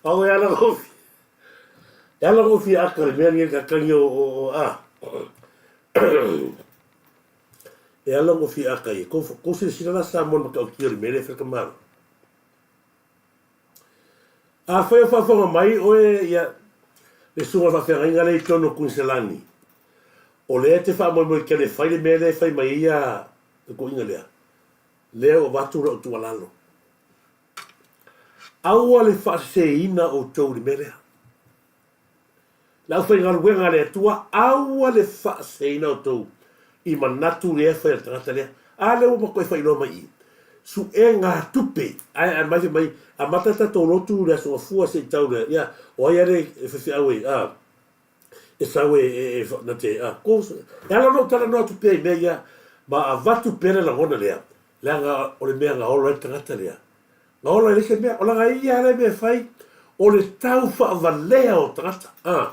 Au e ala gofi. E ala gofi aka le mea ni ka kangi o o o a. E ala gofi aka i ko ko se sila la sa mon ka o kio le mele ka malo. A fai o faafofoga mai oe ia le susuga o le faafeagaiga lea i totonu o Kuiniselani, o lea e te faamoemoe tele e fai le mea lea e fai mai ai ia le toeaina lea, lea ua avatu lau tuualalo. Aua le faaseseina outou i le mea lea. Le aufaigaluega a le Atua, aua le faaseseina outou i manatu lea e fai a le tagata lea. A lea ua matuai faailoa mai i i, suegatupe, ae aumai fai mai, amata le tatou lotu i le Aso Gafua se i tau le, ia, o ai lea e faifeau e, a, e sau e, e, e, na te, a, ko, e ala ona ou talanoa atu pea i mea ia, ma avatu pea le lagona lea, leaga o le mea na ola ai le tagata lea. Na ola ai le se mea, o laga ia le mea e fai, o le tau faavalea o tagata. A.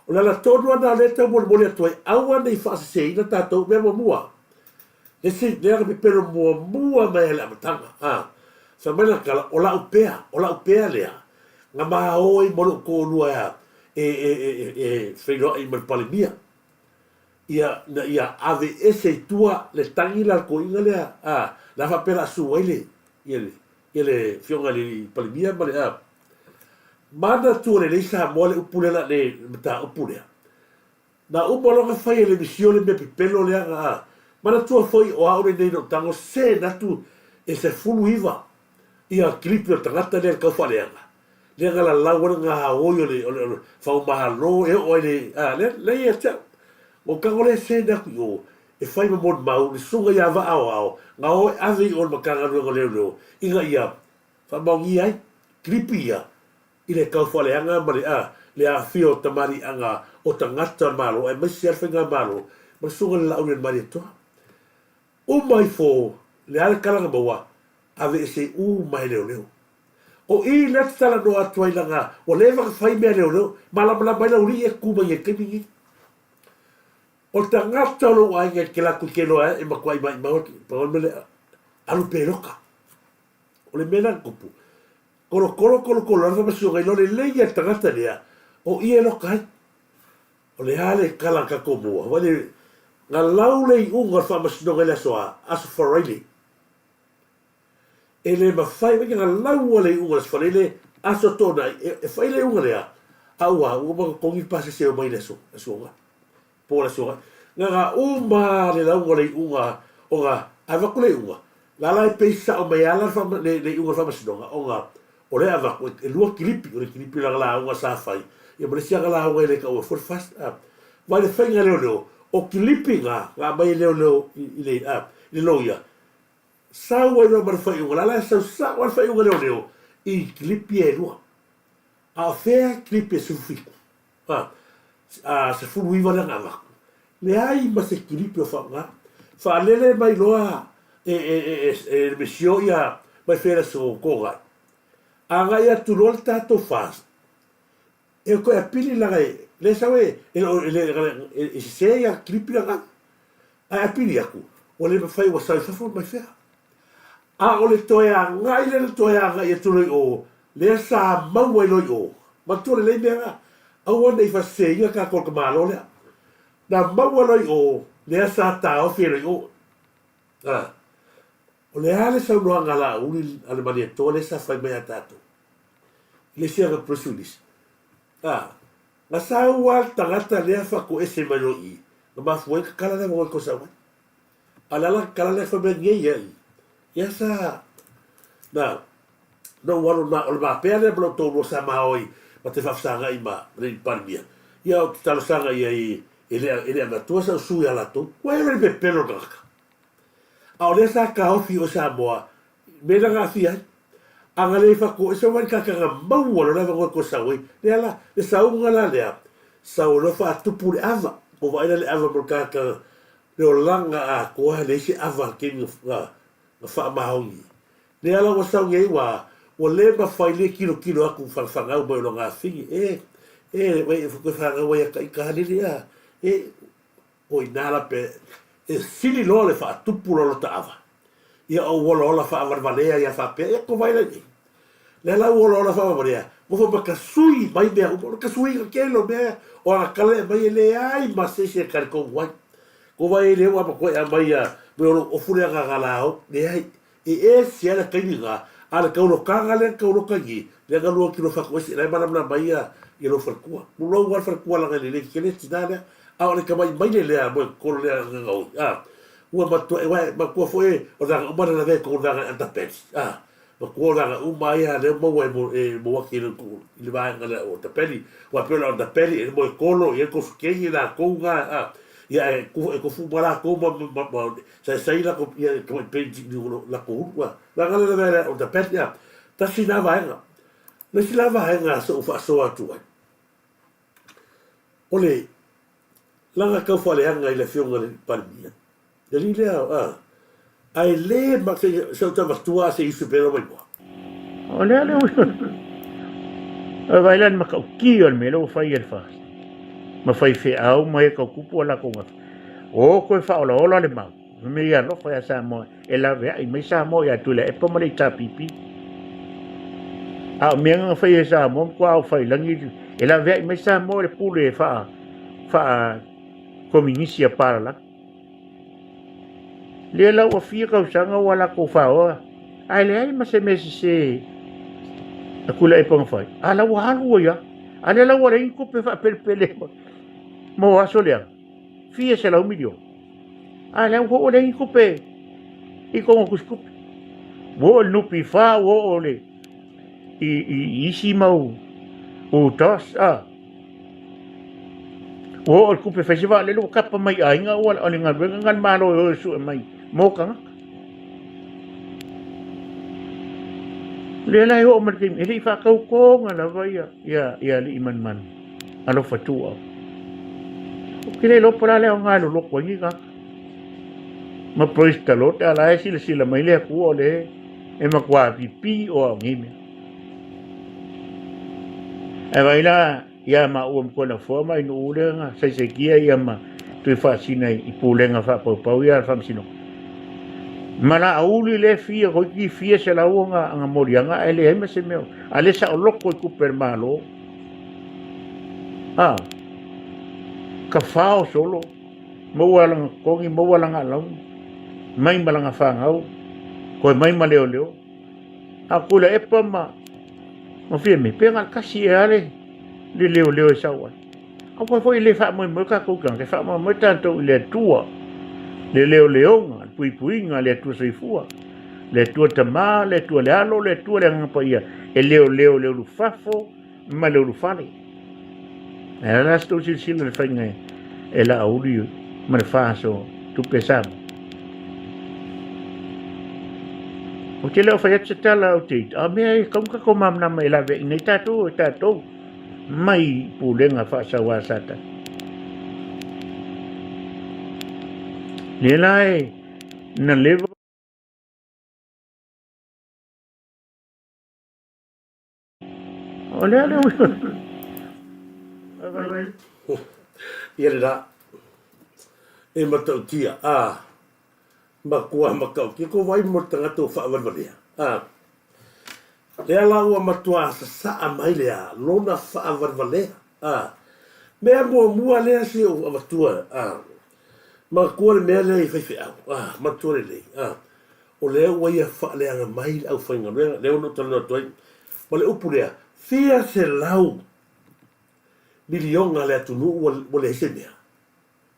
O le ala tonu lava lena o lea e taumolimoli atu ai, aua ne i faaseseina tatou. Mea muamua, le isi lea na pepelo muamua mai lava i le amataga, a, fai mai lana tala, o la'u pea, o la'u pea lea, na ma o ai ma lo'u toalua e a, e, e, e, e, e feiloai ma le Palemia, ia, ina ia aveese i tua le tagi la a le toeaina lea, a, la faapea o le a sue ai le, ia le, ia le Afioga i le Palemia ma le, a. Manatua lelei Samoa le upu lea, le mataupu lea. Na uma loa ona fai e le misio le mea pepelo lea na, a. Manatua foi o au lenei na ou tago se na atu e 19 ia kilipi o le tagata lea i le tau faaleaga. Lea na lalau ai le gaoi o le, o le, o le faumalo e oo ai le, a, lea, lea ia te au. Na ou tago lea se na atu i o, e fai ma molimau le susuga ia Vaa Aoao, na o e ave i o i le Matagaluega o Leoleo ina ia Faamaonia ai, kilipi ia i le taufaaleaga ma le a le aafia o tamaliiaga o tagata o le Malo aemaise lava le Faigamalo ma le Susuga i le Laauli o le Malietoa. Uma ifo le a le tala na maua, aveese uma e leoleo. O i lea te talanoa atu ai leaga ua leva ona fai mea a leoleo, malamalama ai le aualii ia e tutu mai nei i le taimi lenei. O le tagata o lou aiga e te latou te iloa ai e matuai maimau atu, pau le mea lea, alu peloka. O le mea lea na tupu, kolokolo kolokolo lava ma sioga iloa lelei ia le tagata lea o ia e loka ai. O le a le tala a tatou mua, wai le, na lau le iuga o le faamasinoga i le aso a, Aso Faraile. E le mafai, wai na laua le iuga o le Aso Faraile, Aso Toonai, e, e fai le iuga lea, a ua, ua uma ona totogi le pasese e omai i le aso, aso Aoga. Po o le aso Na na uma le lauga o le iuga ona avatu le iuga, la la e pei sao mai lava le, le iuga o le faamasinoga ona o lea e avatu e lua kilipi, o le kilipi o lana lauga sa fai, ia ma le isi ana lauga e le taua foi le fast. A, ma le faiga leoleo, o kilipi na, na aumai e leoleo i, i le, a, i le loia, sau ai loa ma le faaiuga, la la e sau sao lava le faaiuga leoleo i kilipi ia e lua. A o fea kilipi e 17? A, a 19 lea na avatu. Leai ma se kilipi o faaaoga. Faalele mai loa e, e, e, e, e le misio ia mai fea le aso Toonai. Agai atu loa le tatou FAST, e toe apili leaga e, lea sau e, e, e, e, e, e sese ia kilipi lena. Ae apili atu, ua le mafai ua sau i fafo mai fea. A o le toe agai lea na toe agai atu loa i o, lea sa maua ai loa i o. Manatua lelei mea na, aua ne i faaseseina tatou i le tamaloa lea. Na maua loa i o, lea sa taofi ai loa i o. A, o le a le saunoaga a Laauli a le Malietoa lea sa fai mai ia tatou i le isi ana press release? A, na sau lava le tagata lea faatoese mai loa i i, na mafua ai tatala le avanoa i toe sau ai. A o le ala tatala lea fai mai nei ia i, ia sa, na, na ou alo na, o le mapea lea ma lou toalua sa ma o ai ma te faafesagai ma le Palemia, ia ou te talosaga i ai e le, e le avatua sau su ia latou, ua eva le pepelo o le tagata. A o lea sa taofi i o Samoa, me na aafia ai. A na le faatoese mai le tagata na maua loa le avanoa e toe sau ai, lea la, le sauga la lea, sau ai loa faatupu le ava, ua vaai la le ava mo le tagata le olaga atoa leai se ava a le taimi na faamaoni. Lea la ua sau nei ua ua le mafai le tilotilo atu fanafanau mai o lona afine e e e toe fanau ai ia ta ita halele a e o ina la pe e sili loa le faatupu loa lota ava ia ou olaola faavalevalea ia faapea ia kovai la i Lea la ua olaola faavalevalea nofo ma tasui mai mea uma o le tasuiga tele o mea o ana tala e aumai e leai ma se isi e talitonu ai. Kovai ai lea ua matua e aumai ia mea o lou ofu lea gagala leai e ese lava le taimi lena a o le taulotaga lea na tauloka i lea na lua kilo fatuese la e malamalama ai ia lou faletua. Tulou lava le faletua leaga e lelei tele le tina lea a o le tamai maile lea moekolo lea na gaoi a ua matua e matua foi o vaega uma na lavea i totonu o le vaega underpants a Matua o vaega uma lava ia lea ua maua e Moaki i le vaega lea o Tapeli. Aua e pei o le Tapeli e moekolo, e tofu kegi latou na, a, ia e tofu uma latou ma saisai latou, ia tamai painting i latou ulu, a. Vaega lea na lavea o Tapeli, a. Tasi la vaega. O le isi la vaega se i ou faasoa atu ai, o le laga taufaaleaga i le Afioga i le Palemia, Le alii lea, a, ae le ma, se, se ou te avatua se isu pea mai mua. O lea le o vai la matautia o le mea lea ua fai e le FAST ma faifeau ma e tau tupu a latou gafa. O toe faaolaola le mau me ia alofa ia Samoa e laveai mai Samoa ia Tuilaepa ma le HRPP. A o mea na fai e Samoa matua ao faiilagi e laveai mai Samoa i le pule faa faa kominisi a palalagi. Lea la ua fia tausaga ua latou faoa ae leai ma se mea sese a Tuilaepa na fai. A la ua alu ai lava. A lea la ua leai ni tupe faapelepele mo aso leaga, fia $100 miliona. A lea ua leai ni tupe i kona tusitupe. Ua oo i le NPF, ua oo i le i isi mau UTOS, a. Ua oo i le tupe fai se vaalele ua tapa mai i aiga ua o le galuega lena a le Malo e o e sue mai mo tagata. Lea la e oo mai le taimi e le i faatautoga lava ia ia ia alii manumanu alofa tuuau. Ou te le iloa po o le a le aoga e loloto ai ni tagata. Ma praise the Lord a la e silasila mai le Atua o le e matua pipi o au nei mea. Ae vaai la ia maua ma kona foa mai nuu lea na saisaitia ia ma tui faasina i pulega faapaupau ia a le faamasinoga. Ma la auli le fia toeitiiti fia selau ona ona moliaga ae leai ma se mea a le saoloto i tupe a le Malo. A ka fao solo maua lana totogi maua lana alauni mai ma lana fanau toe mai ma leoleo. A Tuilaepa ma ma Fiame, pe na o le tasi ea le le leoleo e sau ai. Aua foi e le faamoemoe tatou tagata, e faamoemoe tatou i le Atua, le leoleoga, le puipuiga, le Atua soifua, le Atua Tama, le Atua le Alo, le Atua le Agaga Paia, e leoleo i le ulufafo ma le ulufale. Ae a la se tou silasila i le faiga e Laauli ma le FAST o tupe Samoa? Ou te le o fai atu se tala ou te a mea e kau tatou malamalama e laveaiina ai tatou e tatou mai pulega faasau a Satani. Lea la e na leva. O lea le Ia le la. E matautia. A. Matua matautia ko vai mo le tagata ua faavalevalea. A. Lea la ua matua sasaa mai lea lona faavalevalea. A. Mea muamua lea si ou avatua. A. Matua le mea lea i faifeau. A. Matua lelei. A. O lea ua ia faaleaga mai le aufaigaluega, lea ua na ou talanoa atu ai ma le upu lea, fia 100 miliona le atunuu ua leai se mea.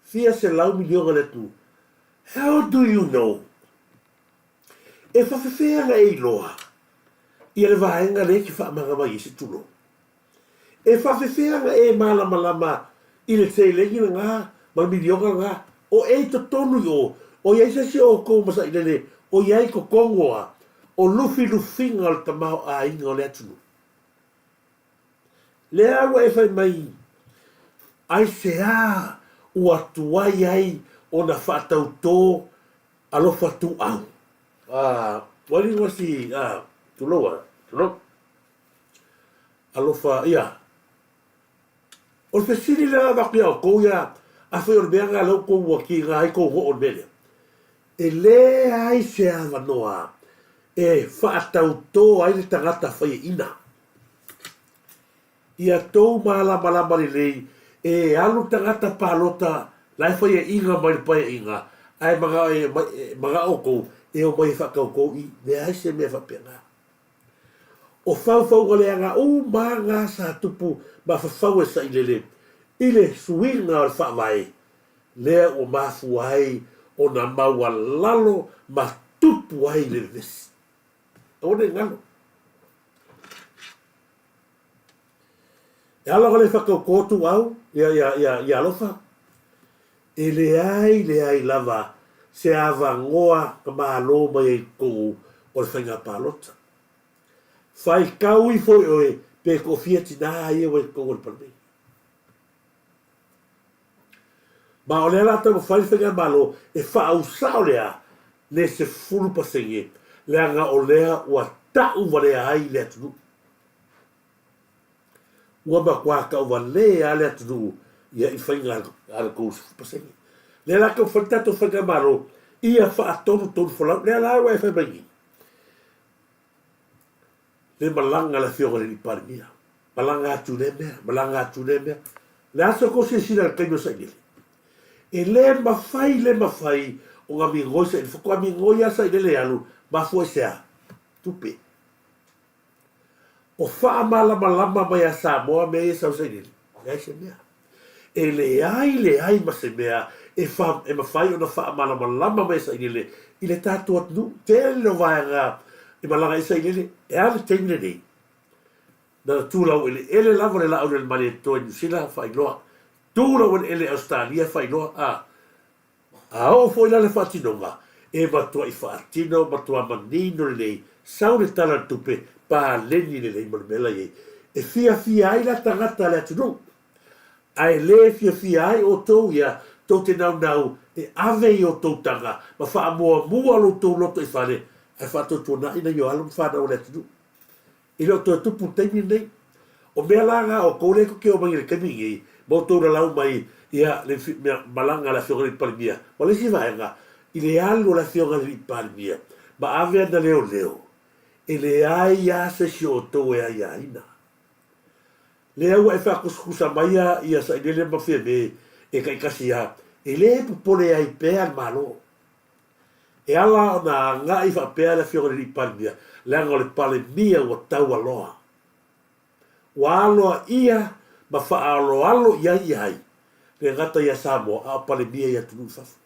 Fia 100 miliona le atunuu. How do you know? E faafefea ona e iloa ia le vaega lea e te faamaga mai ai se tulou? E faafefea ona e malamalama i le seleni lena ma le miliona lena o e i totonu i o? O i ai se isi o outou ma sailele o i ai i totonu a o lufilufiga o le tamaoaiga o le atunuu? Lea ua e fai mai, Aisea ua tuai ai ona faatautō alofa tuau? A, ua lilo si, a, tulou a, tulou. Alofa, ia. O le fesili lea avatu ia outou ia, afai o le mea lena lea outou ua tiga ai tou noo i le mea lea. E leai se avanoa e faatautō ai le tagata faiaina. Ia tou malamalama lelei, e alu tagata palota la e faiaina mai le paeaiga, ae manao outou e omai e faatautō i, leai se mea faapena. O faufauga leaga uma na sa tupu ma fafau e sailele i le suiga o le faavae, lea ua mafua ai ona maualalo ma tupu ai le vevesi. Aua ne i galo. E ala ona le faatautō ituau ia alofa, e leai leai lava se avanoa na malo mai ai i totonu o le faiga palota. Faitau ifo i oe pe toafia tinā ia ua i totonu o le Palemene. Ma o lea la taumafai le Faigamalo e faausao lea le 10% leaga o lea ua tau valea ai le atunuu. Ua matua tau valea le atunuu ia i faiga a le 30%. Lea la taumafai le tatou Faigamalo ia faatonutonu folau. Lea la ua e fai mai nei. Le malaga le afioga i le Palemia, malaga atu lea mea, malaga atu lea mea. Le aso kou silasila i le taimi o sailele. E le mafai, le mafai ona migoi sailele. Faatoa migoi lava sailele e alu, mafua i se a? Tupe. O faamalamalama mai a Samoa mea ia sau sailele. Leai se mea. E leai, leai ma se mea e, fa, e mafai ona faamalamalama mai e sailele i le tatou atunuu. Tele o vaega e malaga ai sailele, e a le taimi lenei? Na ona tu laueleele lava le laau le Malietoa i Niu Sila, faailoa. Tu laueleele i Ausetalia, faailoa. A, a oo foi la le faatinoga, e matuai faatino, matua manino lelei, sau le Tala o le Tupe, paleni lelei ma le mea la i ai. E fiafia ai la tagata a le atunuu. Ae le fiafia ai outou ia tou te naunau e ave i outou taga ma faamuamua lo outou loto i fale, ae faatuatuanai nai o alo ma fanau a le atunuu. E le o toe tupu i le taimi lenei. O mea la na a outou lea tou te omai i le taimi lenei ma outou lalau mai ia le malaga a le Afioga i le Palemia ma le isi vaega i le alu a le Afioga i le Palemia ma ave ana leoleo, e leai lava se isi o outou e aiaina. Lea ua e faakusakusa mai ia Sailele ma Fiame e taitasi lava, e le popole ai pea le Malo. E ala ona agai faapea le Afioga i le Alii Palemia, leaga o le Palemia ua taualoa. Ua aloaia ma faaaloalo i ai ia ai, le gata ia Samoa a o Palemia i atunuu i fafo.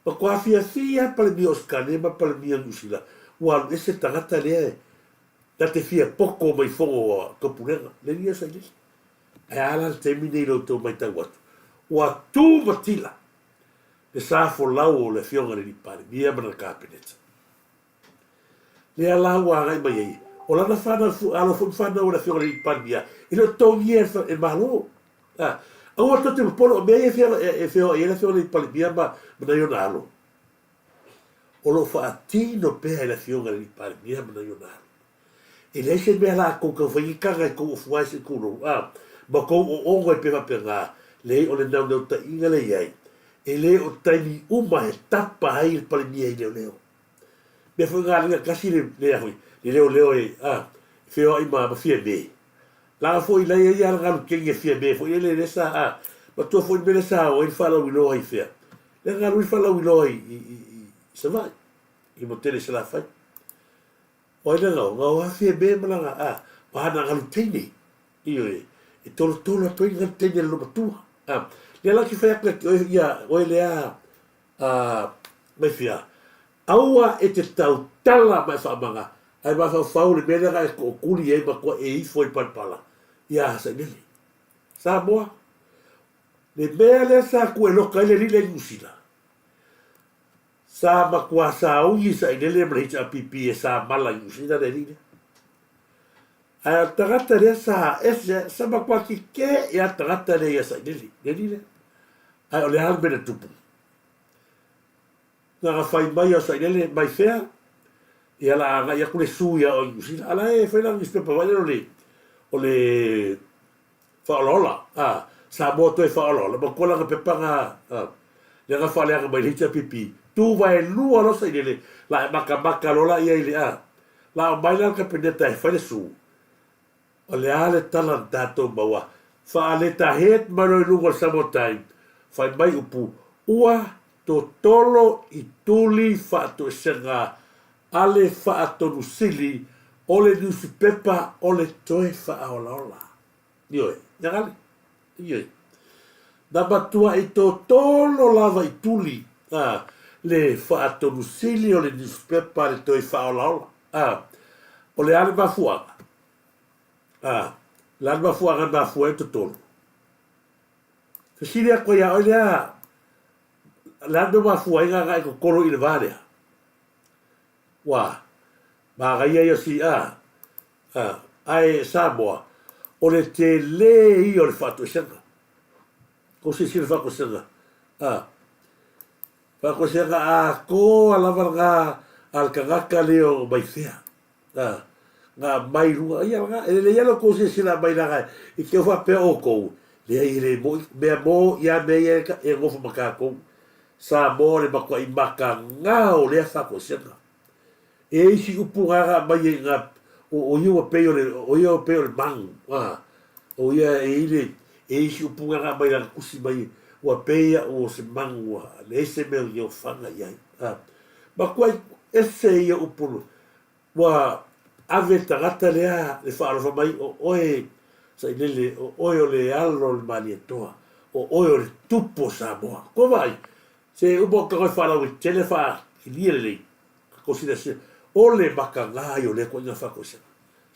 Matua fiafia Palemia o Ausetalia ma Palemia o Niusila ua alu ese le tagata lea e na te fia poto mai fono o Taupulega, le alii o Sailele. Ae a la le taimi nei i lo outou matau atu, ua tu matila le sa folau o le Afioga i le Alii Palemia ma lana Kapeneta. Lea la ua agai mai ai, o lana fanau alo foi ma fanau a le Afioga i le Alii Palemia, e le o totogia e le Malo. Aua tou te popole, o mea ia e feoai ai le Afioga i le Alii Palemia ma nai ona alo, o lo o faatino pea e le Afioga i le Alii Palemia ma nai ona alo. E leai se mea la tou taufai ni taga i tou ofu ae se i tulou, a, ma tou oogo ai pea faapena, leai o le naunautaiga lea i ai, E le o taimi uma e tapa ai le Palemia i leoleo. Mea foi nga linga kasi le le a foi le leoleo e a feoai ma ma Fiame. Laga foi la ia ia galu kengi e Fiame foi le le sa a matua foi le mea lea sa o ai le faalauiloa i fea. Le galu i faalauiloa i i i i Savaii i motele i Salafai. O ai le gao? Gao a Fiame ma laga a ma ana galu teine. Ioe, e tolotolo atu ai le galu teine a le lomatua. A lea la ki fai atu ia te oe ia oe lea a mai fia, aua e te tautala ma e faamaga, ae mafaufau le mea lea na e tookuli ai matua e ifo ai le palapala ia Sailele. Samoa, le mea lea sa kueloka ai le alii lea i Niu Sila, sa matua sauni Sailele ma le HRPP e sa mala i Niu Sila le alii lea. Ae o le tagata lea sa ese, sa matua kike ia le tagata lea ia Sailele, le alii lea. Ae o le a le mea na tupu? Na ona fai mai o Sailele, mai fea? Ia la agai atu le su ia oe i Niu Sila. A la e fai lana newspaper foi lele o le, o le Faaolaola, a, Samoa toe faaolaola, matua lana pepa na, a, lea na faaleaga mai le HRPP, tu vaelua loa Sailele, la e makamaka loa la ia i le, a, la omai la le Kapeneta e fai le su. O le a le tala na tatou maua? Faaletterhead mai loa i luga o le Samoa Time, fai mai upu, ua totolo i tuli faatoesega a le Faatonusili o le niusipepa o le toe faaolaola. Ioe, Nagale, ioe. Na matuai totolo lava i tuli a le Faatonusili o le niusipepa a le toe faaolaola. A, o le a le mafuaaga? A, le a le mafuaaga na mafua ai totolo? Fesili atu ai ia oe lea, le a le mea mafua ai na e totolo i le va lea? Ua manaia ia si a, a, ae Samoa, o le tele ia o le faatoesega. Kou silasila i le faatoesega, a, faatoesega atoa lava lena a le tagata lea o mai fea, a, na aumai i luga, ia lena, e lelei lava lo outou silasila mai leaga i te i ua faapea outou, leai e le moni, mea moni lava mea ia e nofo ma tatou. Samoa o le matuai mataga o lea faatoesega. E i ai isi upu na na aumai ai ina, o ia ua pei o le, o ia ua pei o le magu, a, o ia e i ai le, e i ai isi upu na na aumai i lana tusi mai, ua pei au o se magu ua leai se mea o ofaga i ai, a. Matuai ese ia upu Ua ave le tagata lea le faalofa mai, o oe Sailele, o oe o le alo o le Malietoa, o oe o le tupu o Samoa. Kua vaai, se uma o tago e faalauaitele faakilia lelei, ka kou silasila, o le makaga ia o lea koiga faakoisega.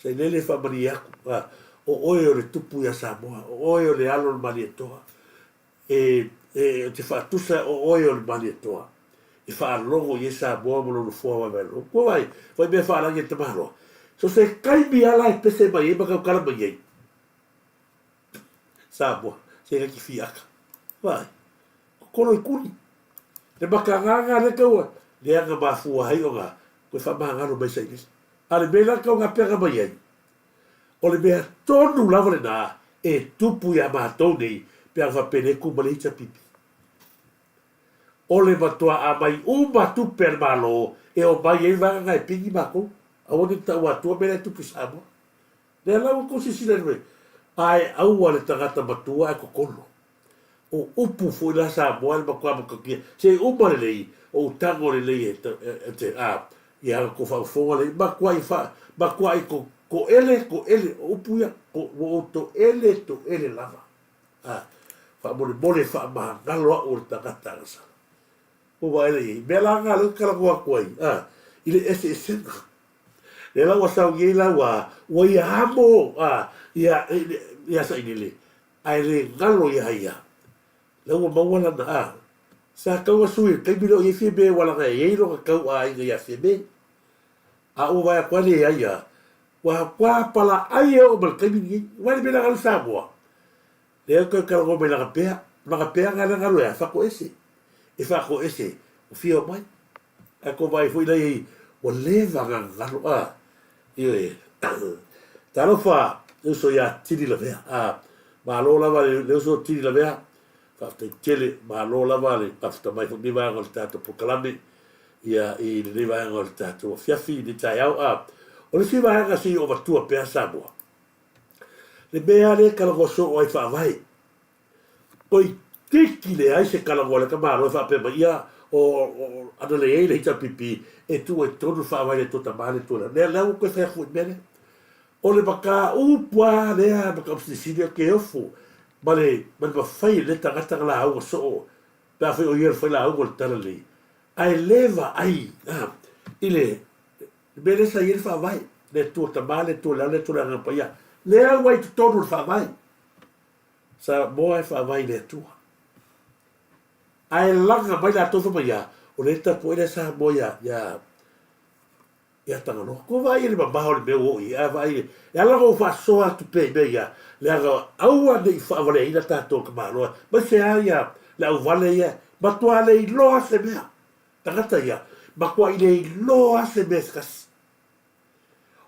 Sailele faamalie atu, a, o oe o le tupu ia Samoa, o oe o le alo o le Malietoa, E, e, ou te faatusa o oe o le Malietoa e faalogo i ai Samoa ma lou nofoa vaevaeloa. Kua vaai, fai mea faalagi e le tamaloa. So se taimi lava la e pese mai ai ma tautala mai ai. Samoa, se laki fiaka. Vaai, kokolo i kuli. Le makagaga lea taua, lea na mafua ai ona koe faamagalo mai Sailele. A le mea la tau gapeaga mai ai, O le mea tonu lava lena e tupu iā matou nei pe a faapena e ku ma le HRPP. O le matua aumai uma tupe a le Malo e omai ai vaega na e pigi matou. Aua ne i taua atua mea la e tupu i Samoa. Lea la ua tou silasila i le ae aua le tagata matua ae totolo. O upu foi la Samoa le matua matautia se i uma lelei o utago lelei e te a ia ana tou faafofoga lelei matuai fa matuai to toele toele o upu ia ko ua ou toele toele lava a faamolemole faamagalo a'u o le tagata agasala ua vaai la i ai mea la na lea ou te talanoa atu ai a i le eseesega lea la ua sau nei la ua ua ia amo a ia ia sailele Ae le galo ia ia. La ua maua lana a. Sa tau a sui i le taimi lea o i ai Fiame ua laga e i ai lona tau aiga ia Fiame. A ua vaai atu a leai a. Ua ua palaai e oo mai le taimi lenei. Ua le mea la galu Samoa. Lea ou te talanoa mai lana pea. Lana pea na lea galu e a faatoese. E faatoese ua fia omai. Ae tou vaai foi la i ai ua leva ona galo a. Ioe. Talofa le uso ia Tili Lavea. A, malo lava le uso Tili Lavea. Faafetai tele, malo lava le mafuta mai foi i lenei vaega o le tatou polokalame, ia, i lenei vaega o le tatou afiafi, i lenei taeao. A o le isi vaega se i ou avatua pea Samoa, le mea lava lea e talanoa soo ai faavae, Toeitiiti leai se talanoa a le tamaloa e faapea mai, ia, o, o, ana leai le HRPP e tuu ai totonu le faavae le Atua Tama le Atua Lea, lea ua toe fai atu foi i le mea lea. O le mataupu lava lea, mataupu silisili ou te ofo ma le, ma le mafai e lea tagata na lauga soo, pe afai o ia le failauga o le Talalelei, ae le vaai a, i le, le mea lea sa i ai le faavae, le Atua Tama le Atua le Ala le Atua le Agaga Paia, lea ua i totonu o le faavae. Samoa e faavae i le Atua. Ae laga mai latou fai mai ia, o lea e tapuai lea Samoa ia, ia, ia Tagaloa. Ko vaai i le mamao o le mea ua oo i ai, a vaai, e ala ona ou faasoa atu pea i mea ia, leaga aua ne i faavaleaina tatou tamaloa, aemaise lava ia le auvale ia, matua le iloa se mea. Tagata ia, matuai le iloa se mea se tasi.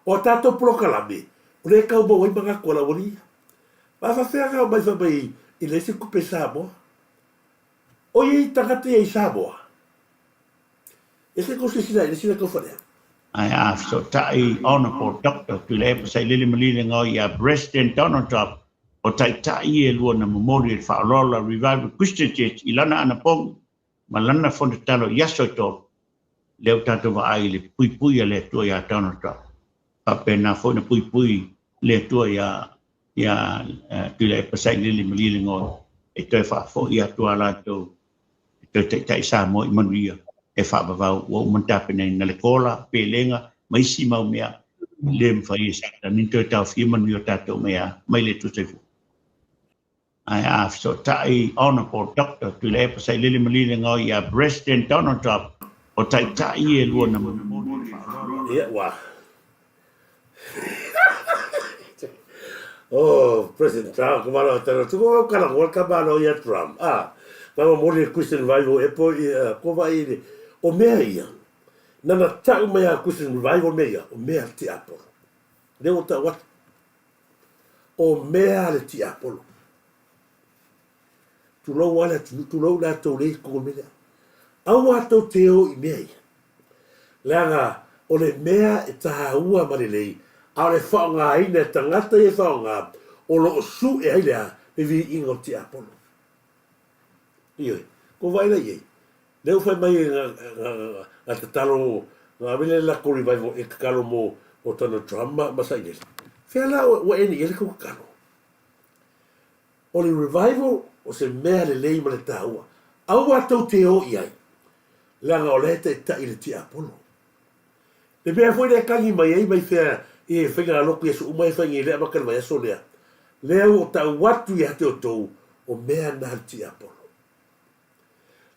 O a tatou polokalame, o lea e tau maua ai manatu o le aualii ia. Ma faafefea na aumai fai mai i leai se tupe i Samoa? O i ai tagata ia i Samoa? E se tou silasila i le isi latou faleaga. Ae a fesootai Honourable Doctor Tuilaepa Sailele Malielegaoi ia President Donald Trump o taitai e lua na momoli e le faaoloolo a Revival Christian Church i lana anapogi ma lana fono tatalo i aso e tolu, lea ua tatou vaai i le puipui a le Atua iā Donald Trump. Faapena foi na puipui le Atua iā iā Tuilaepa Sailele Malielegaoi e toe faafoi atu a latou e toe taitai Samoa i manuia e faavavau ua uma ona tapenaina le kola, pelega ma isi mau mea le mafai e Satani ona toe taofia manuia o tatou mai a mai le Atua Soifua. Ae a fesootai Honourable Doctor Tuilaepa Sailele Malielegaoi ia President Donald Trump o taitai e lua na momoli le faaaloalo. Ia ua Oh, President Trump, ka malo tala tu ko kala ko ka malo ia Trump. Ah, na momoli le Christian Revival e po i ko vai le o mea ia. Nana tau mai a Christian Revival mea ia, o mea te apolo. Le o tau atu. O mea a le tiapolo. Tulou a le atunuu, tulou latou le i totonu o le mea lea. Aua tou te o i mea ia. Leaga o le mea e taua ma lelei, a o le faaaogaina e tagata ia e faaaoga, o lo o sue ai le a? Le viiga o le tiapolo. Ioe. Ua vaai la i ai? Lea ua fai mai na tatalo, na ave le latou revival e tatalo mo Donald Trump ma Sailele. Fea la ua eni i ai le tou tatalo? O le revival o se mea lelei ma le taua. Aua tou te o i ai, leaga o la e taitai le tiapolo. Le mea foi lea e tagi mai ai mai fea i faigalotu i aso uma e fai nei i le amata o le vaiaso lea, lea ua ou tau atu ia te outou, o mea na a le tiapolo.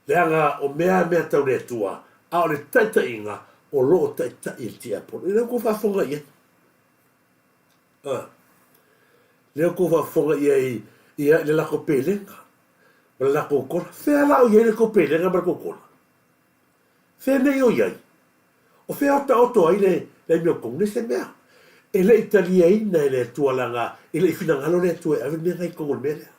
Leaga o mea a mea tau le Atua, a o le taitaiga o lo o taitai e le tiapolo. Lea ua outou faafofoga i ai. A. Lea ua outou faafofoga i ai i le latou pelega ma le latou kola. Fea la o i ai le tou pelega ma le tou kola? Fea nei o i ai? O fea o taoto ai le amiotonu? Leai se mea. E le i taliaina e le Atua leaga e le i finagalo le Atua e ave le mea lena i totonu o le mea lea.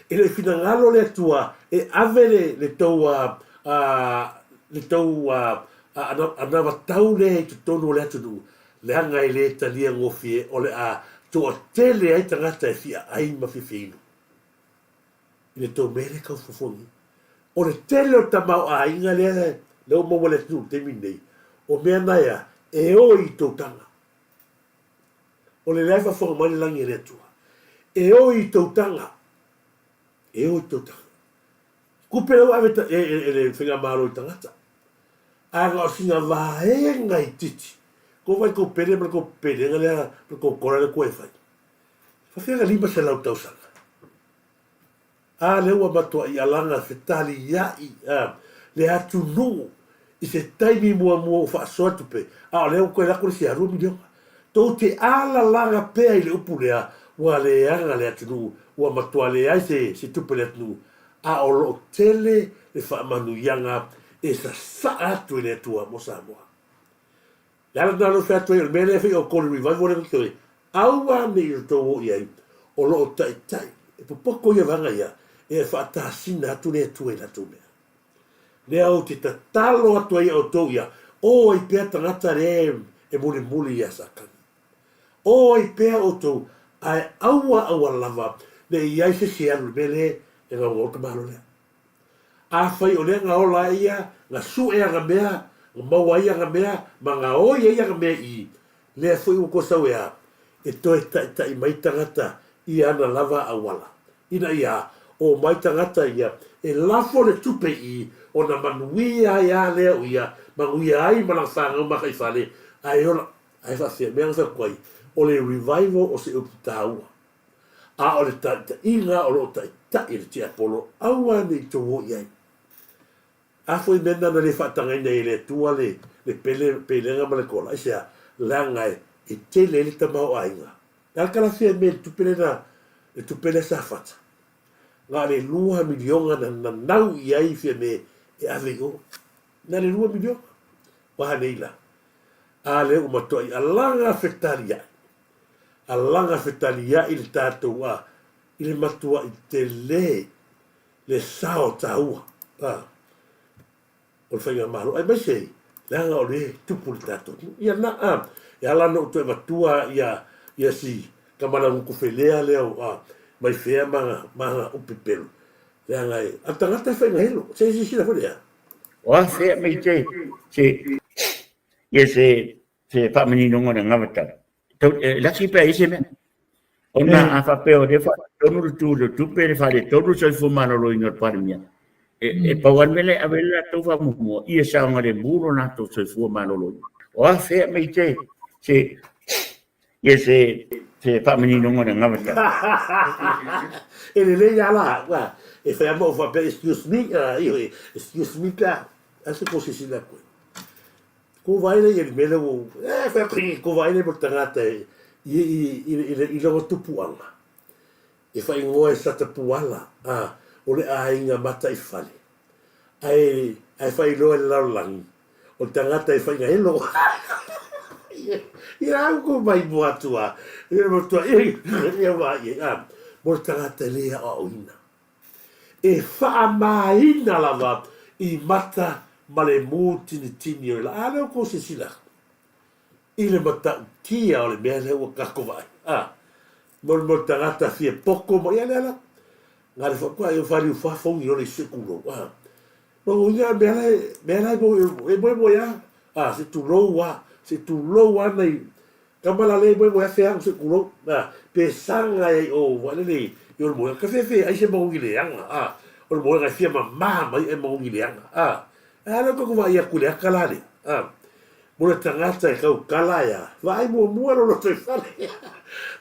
E le i finagalo le Atua e ave le, le tou, a, a, le tou a, a, anavatau lea i totonu o le atunuu, leaga e le talia gofie o le a toatele ai tagata e fia ai ma fiafia inu i le tou mea lea e tau fofogi. O le tele o le tamaoaiga lea lea ua maua e le atunuu i le taimi lenei, o mea na ea e o i tou taga. O le lea e faafofoga mai le lagi e le Atua. E o i tou taga. E o i tou taga. Tupe lea ua ave e, e, e le faigamalo i tagata. Ae na o sina vaega itiiti. Kou vaai kou pele ma le kou pelega lea ma le kou kola lea kua e fai. Faafefea 500 tausaga. A lea ua matuai alaga fetaliai le atunuu i se taimi muamua ua faasoa tupe, a o lea ua toe lako le isi $2 miliona. Tou te alalaga pea i le upu lea, ua leaga le atunuu, ua matua leai se tupe i le atunuu, a o lo o tele le faamanuiaga e sasaa atu e le Atua mo Samoa. Le ala lena o lea ou fai atu ai, o le mea lea e fai outou le revival lea tou te aua ne i outou o i ai, o lo o taitai, e popoto ia vaega ia, E faatasina atu le Atua i latou mea. Lea ou te tatalo atu ai ia outou ia, o ai pea tagata lea e mulimuli ia Satani. O ai pea outou, ae aua aua lava ne i i ai se isi e alu i le mea lea e gaugau le tamaloa lea. Afai o lea na ola ai ia, na sue ana mea, na maua ai ana mea, ma gaoi ai ana mea i i, lea foi ua toe sau e a? E toe taita'i mai tagata i ana lava auala, ina ia omai tagata ia e lafo le tupe i i ona manuia ai a lea o ia, manuia ai ma lana fanau makaifale, ae ola, ae faafefea mea na fai atu ai, o le revival o se upu taua. A o le taitaiga o lo o taitai e le tiapolo, aua ne i tou o i ai. A foi mea na na le faatagaina ai e le Atua le, le pele, pelega ma le kola, aisea? Leaga e, e tele ai le tamaoaiga. Le a le kalafea mea i le tupe lea na, le tupe lea sa fata? Na o le lua miliona na nanau i ai Fiame e ave i o. Na o le $2. Ua a nei la? A lea ua matuai alaga fetaliai. Alaga fetaliai le tatou a i le matuai tele le sao taua a o le faigamalo aemaise ai leaga o le tupu i le tatou atunuu. Ia na a e ala ona ou toe avatua ia ia si Kamalagutufelea lea o a mai fea ma ma ana upu pepelo leaga e a le tagata e faigahelo se i silasila foi lea. O a fea mai te se ia se se faamaninoga o le anavatau. Tau, e laki pea i se mea. Ona a faapea o lea faaletonu le tu i le tupe, le faaletonu le soifua maloloina o le Palemia, e pau lava le mea lea e ave ai le latou faamuamua, ia saogalemu lo latou soifua maloloina. O a fea mai te se ia se se faamaninoga o le anavatau. E lelei lava la, ua, e fai lava ma ou faapea, excuse me, ioe, excuse me pe a, a se tou silasila atu ai. Ko vaai lea i le mea lea ua e fai atu i ko vaai lea mo le tagata i i i i i lona tupuaga e faaigoa e Satapuala a o le aiga mataifale ae ae faailoa e le lalolagi o le tagata e faigaelo ia au ko mai mo atu a ia mo tua ia vaai i ai a mo le tagata e le aoaoina. E faamāina lava i mata ma le mūtinitini o le lā. A lea ua tou silasila i le matautia o le mea lea ua tatou vaai. A, mo le tagata fia poto ma ia lea la. Na le faatoa e faliu fa fogi o le se tulou. A, lona uiga mea la mea la e moemoe a. A, se tulou a, se tulou a nai Tama la lea moemoe afe agu se tulou, a, pe saga ai o wa lele i o le moega, ka fefe ai se magogi leaga, a, o le moega e fia mama mai ai magogi leaga, a, a lea tatou vaai atu i le aka la lea, a, mo le tagata e tautala ia, vaai muamua lo lotoifale,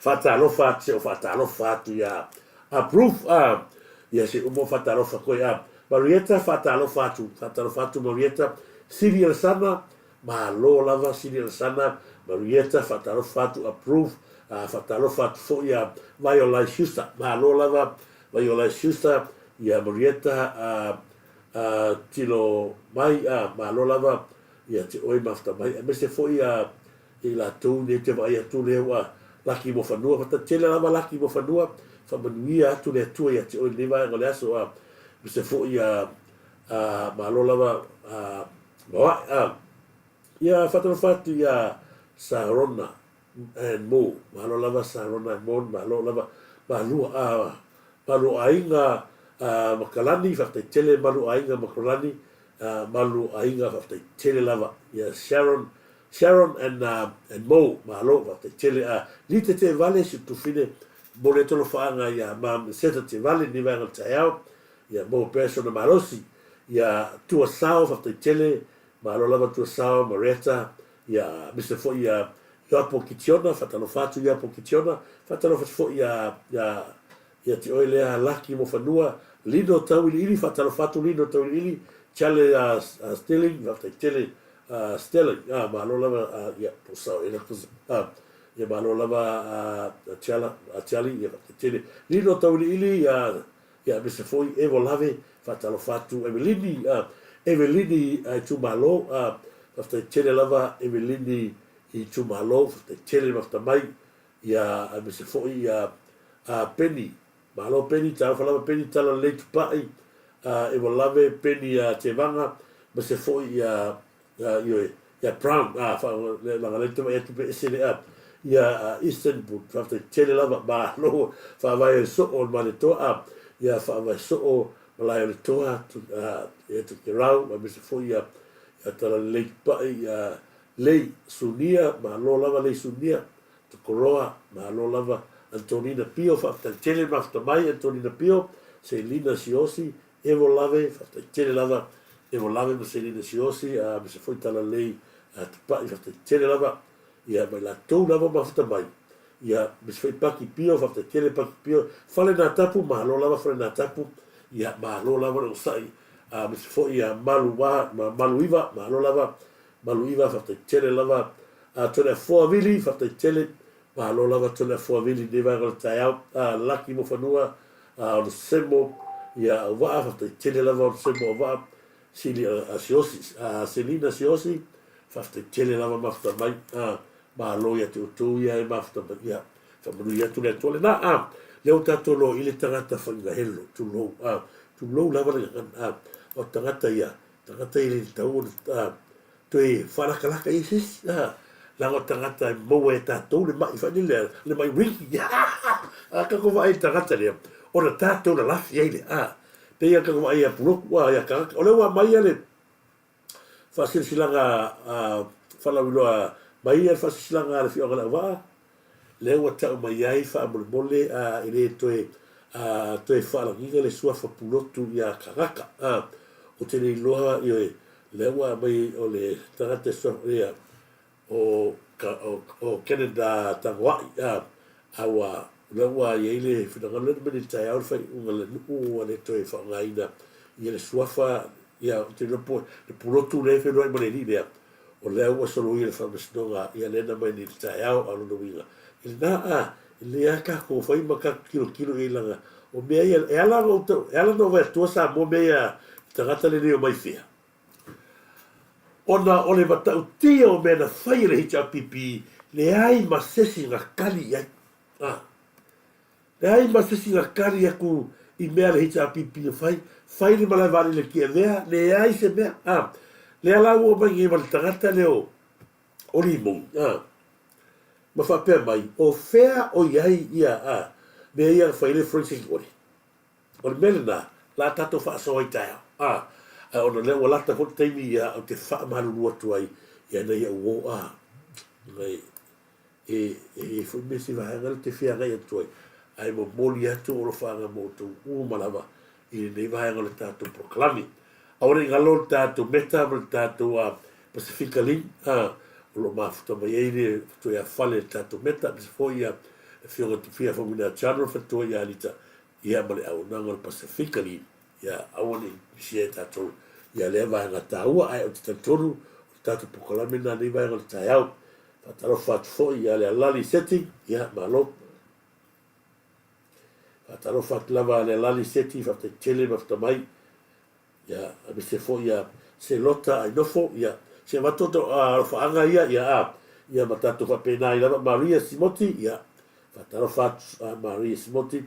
faatalofa atu, se o faatalofa atu ia approve, a, ia se uma o faatalofa koe, a, Marieta faatalofa atu, faatalofa atu Marieta, Sili Alesana, Malo lava Sili Alesana, Marietta, faatalofa atu Approve, faatalofa atu foi ia Vaiolai Schuster, malo lava Vaiolai Schuster, ia Marietta, tilo mai, malo lava ia te oe mafuta mai, aemaise foi ia i latou nei ou te vaai atu lea ua laki mo fanua, fatatele lava laki mo fanua, faamanuia atu le Atua ia te oe i lenei vaega o le aso, aemaise foi ia malo lava Maoae, Ia faatalofa atu ia Sarona and Mo, malo lava Sarona and Mo, malo lava Malua, Maluaiga ma Kalani, faafetai tele Maluaiga ma Kalani, Maluaiga faafetai tele lava ia Sharon, Sharon and and Mo, malo faafetai tele Lita Tevale si tufine momoli atu alofaaga ia Mam Seta Tevale ni vaega o le taeao, ia maua pea sona malosi, ia Tuasao faafetai tele, malo lava Tuasao, Marietta, ia Mister foi ia Ioapo Kitiona, faatalofa atu Ioapo Kitiona, faatalofa atu foi ia ia ia te oe lea Laki Mofanua, Lino Tauiliili, faatalofa atu Lino Tauiliili, Chale uh, Sterling, faafetai tele uh, Sterling, ah, malo lava uh, ia po sao ela uh, ia malo lava uh, Chala, uh, Charlie, ia faafetai tele. Lino Tauiliili, ia Ia aemaise foi Evo Lave, faatalofa atu Evelini, Evelini itumalo, faafetai tele lava Evelini itumalo, faafetai tele mafuta mai, ia aemaise foi ia Penny. Malo Peni, talofa lava Peni, tala lelei Tupai, e ua lave Peni ia Tevaga ma se foi ia ioe ia Brown, leaga lea te vaai atu pe ese le ia Eastern Faafetai tele lava, malo faavae soo o le Maletoa, ia faavae soo malae o le Toa ia Tokerau aemaise foi ia tala lelei Tupai ia Lei Sunia, malo lava Lei Sunia, Tokoroa, malo lava Antonina Pio, faafetai tele mafuta mai Antonina Pio, Selina Siosi, Evo Lave, faafetai tele lava Evo Lave ma Selina Siosi, aemaise foi Talalelei Tupai, faafetai tele lava ia ma i latou lava mafuta mai, ia aemaise foi Paki Pio, faafetai tele Paki Pio, Fale Natapu, malo lava Fale Natapu, ia malo lava le onosai, aemaise foi ia Malu Malu Iva, malo lava Maluiva, faafetai tele lava. Toleafoa Vili, faafetai tele. Malo lava Toleafoa Vili i lenei vaega o le taeao. Laki Mofanua, Onesemo ia Auvaa, faafetai tele lava Onesemo Auvaa. Sili Siosi, Selina Siosi, faafetai tele lava mafuta mai. Malo ia te outou ia e mafuta mai. Ia, faamanuia atu le Atua lena. Lea ua tatou loa i le tagata faigahelo, tulou, tulou lava le gagana. O tagata ia, Tagata e le tatau ona toe faalakalaka i ai se isi, leaga o tagata e maua e tatou le mai foi lele, le mai ringi. A tatou vaai i le tagata lea, ona tatou lalafi ai lea. Pei lava tatou vaai ia Pulotu, ia tagata. O lea ua aumai le faasilasilaga faalauiloa mai le faasilasilaga a le Afioaga o Leauvaa, lea ua tau mai ai faamolemole e le toe toe faalagiga le suafa pulotu ia tagata. Ou te le iloa ioe, lea ua aumai o le tagata e suafa ia o o Canada Tagoai a ua lea ua i ai le finagalo lea na mai nei i le taeao le faaiuga a le nuu ua le toe faaaogaina ia le suafa ia ou te iloa po le pulotu lea e feiloai ma le alii lea O lea ua soloia le faamasinoga ia lea na aumai nei i le taeao, a o lona uiga, i lena a, e lelei lava tatou fai ma tatou tilotilo i ai leaga o mea ia, e ala ona ou tau, e ala ona ou vaai atua Samoa mea ia i tagata lenei omai fea? Ona o le matautia o mea na fai e le HRPP, leai ma sesi na kali i ai. A. Leai ma se isi na kali aku i mea a le HRPP na fai, fai le malae vaalele Tiavea, leai se mea, a. Lea la ua omai nei ma le tagata lea o, o Limoni, a, ma faapea mai, o fea o i ai ia, a, mea ia na fai ai le forensic audit. O le mea lena, la tatou faasoa ai taeao, a, ae ona o lea ua lata foi le taimi, ia, ou te faamalulu atu ai ia nai au uo, a, nai, E i ai foi mea se vaega lea ou te fia agai atu ai, ae momoli atu ou alofaaga mo outou uma lava i lenei vaega o le tatou polokalame. Aua ne i galo le tatou Meta ma le tatou Pasifika Link, o lo o mafuta mai ai le fetoiafale i le tatou Meta, aemaise foi le Afioga Tufia Faumuina General Faletua ia Alita, ia ma le auaunaga o le Pasifika Link, ia aua ne i misia e tatou ia lea vaega taua, ae ou te talitonu o le tatou polokalame lena i lenei vaega o le taeao. Faatalofa atu foi ia Lealali Seti, ia malo. Faatalofa atu lava Lealali Seti, faafetai tele ma mai. Ia aemaise foi ia Selota Ainofo, ia se avatu atu alofaaga ia, ia a, ia ma tatou faapena ai lava Maria Simoti, ia faatalofa atu Maria Simoti,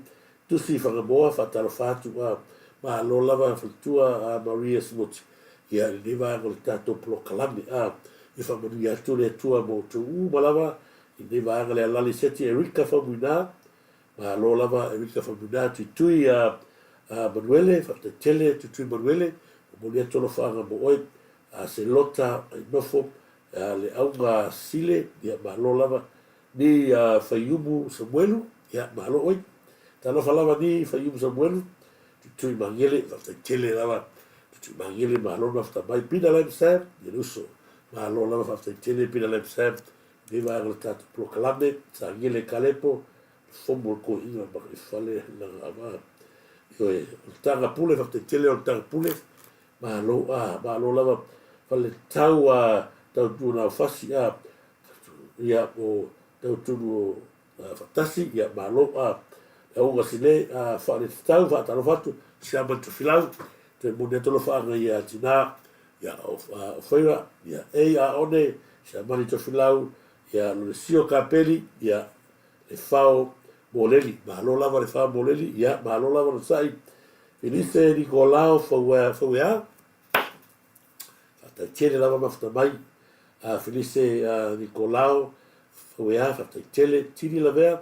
Tusi Fagamoa, faatalofa atu a, malo lava faletua Maria Simoti. Ia, i lenei vaega o le tatou polokalame, a, ia faamanuia atu le Atua mo outou uma lava i lenei vaega le alali seti Erika Faumuina, malo lava Erika Faumuina, Tuitui a, a Manuele, faafetai tele Tuitui Manuele, momoli atu alofaaga mo oe, a Selota Ainofo, a le Auga Sile, ia malo lava Ni a Faiumu Samuelu, ia malo oe. Talofa lava ni Faiumu Samuelu, Tuitui Magele, faafetai tele lava Tuitui Magele, malo le mafuta mai. Pina Lime Sam, ia le uso, malo lava faafetai tele Pina Lime Sam, lenei vaega o le tatou polokalame, Sagele Kalepo, le fomu o le toeaina ma i fale lana ava. Ioe, o le taga pule, faafetai tele o le taga pule, malo a, malo lava Faletau a tau naufasi a, ia o Tautunu o Faatasi, ia malo a le auga sile a faaletatau faatalofa atu Siama Tofilau toe moni atu alofaaga ia tina ia o Faira ia ei a one Siamani Tofilau ia Lolesio Kapeli ia le Fao Moleli, malo lava le fa Moleli, ia, malo lava le sai. Felise Nikolao Fauea, Fauea. Faafetai tele lava mafuta mai. Felise Nikolao Fauea, faafetai tele. Tini Lavea,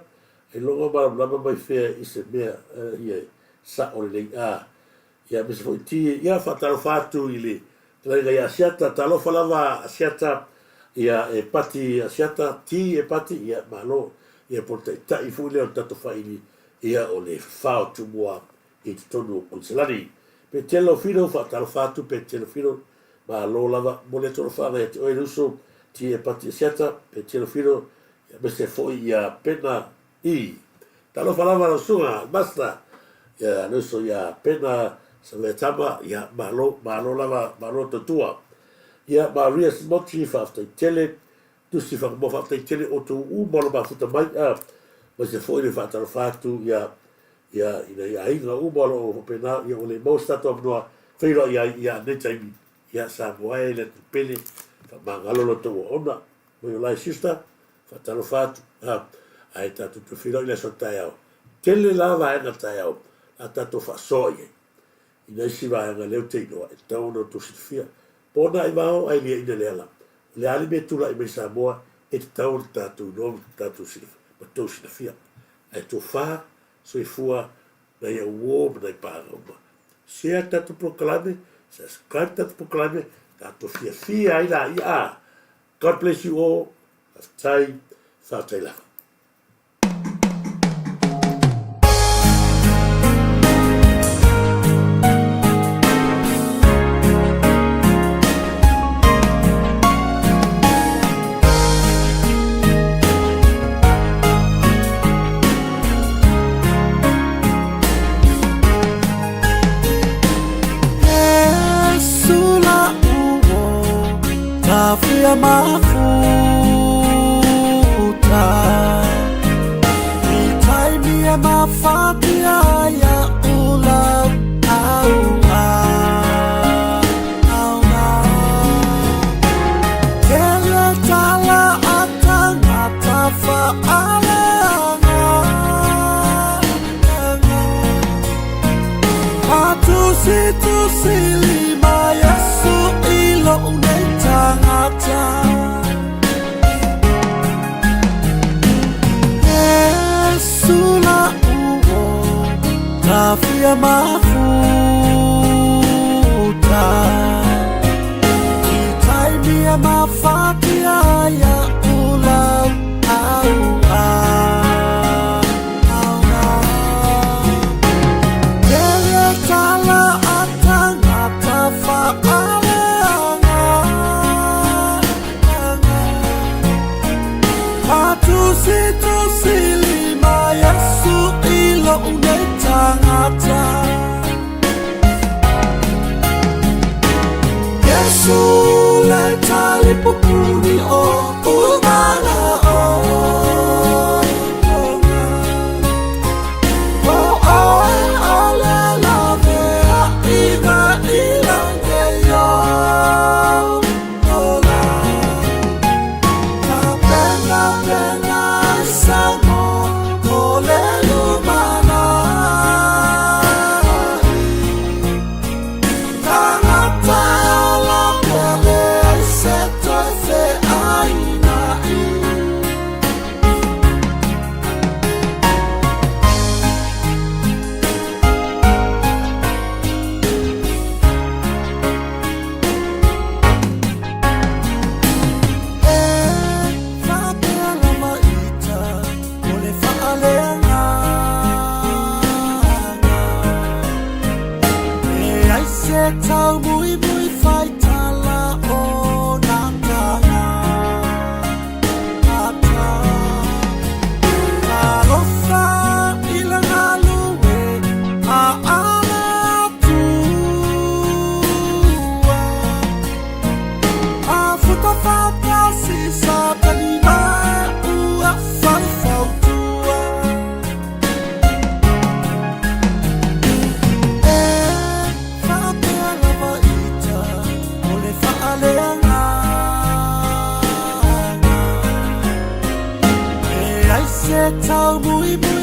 ailoga malamalama mai fea i se mea ia sa'o lelei. Ia, aemaise foi ti, ia, faatalofa atu i le fetalaiga ia Asiata. Talofa lava Asiata, ia, e Pati Asiata, ti e Pati, ia, malo. Ia, po o le taitai foi lea o le tatou faili, ia, o le fafao o Tumua i totonu o Kuiniselani. Petelo Filo, faatalofa atu Petelo Filo, malo lava mo le alofaga ia te oe le uso, ti e Pati Asiata, Petelo Filo, ia, aemaise foi ia Pena I. Talofa lava lau susuga Master, ia le uso ia Pena Saveatama, ia malo, malo lava, malo tautua. Ia Maria Simoti, faafetai tele, Tusi Whakamoa, faafetai tele outou uma o lo mafuta mai, a, aemaise foi le faatalofa atu ia ia i nai aiga uma o lo o faapena, ia ua le maua se tatou avanoa feiloai ai, ia nei taimi, ia Samoa e le atunuu pele, faamagalo lo outou auauna, mai o lai sister, Faatalofa atu, a, ae tatou toe feiloai i le aso taeao. Tele la vaega taeao a tatou faasoa i ai. I nai isi vaega lea ou te iloa e tatau ona outou silafia. Pona i vao ae liaina le ala. O le a le mea e tulai mai Samoa e tatau ona tatou iloa ma tatou silafia, ma tou silafia. Ae tofa, soifua, nai au uo ma nai paaga uma. Share tatou polokalame, subscribe tatou polokalame, tatou fiafia ai laia, a. God bless you all. Faafetai, faafetai lava. Se tau mui mui.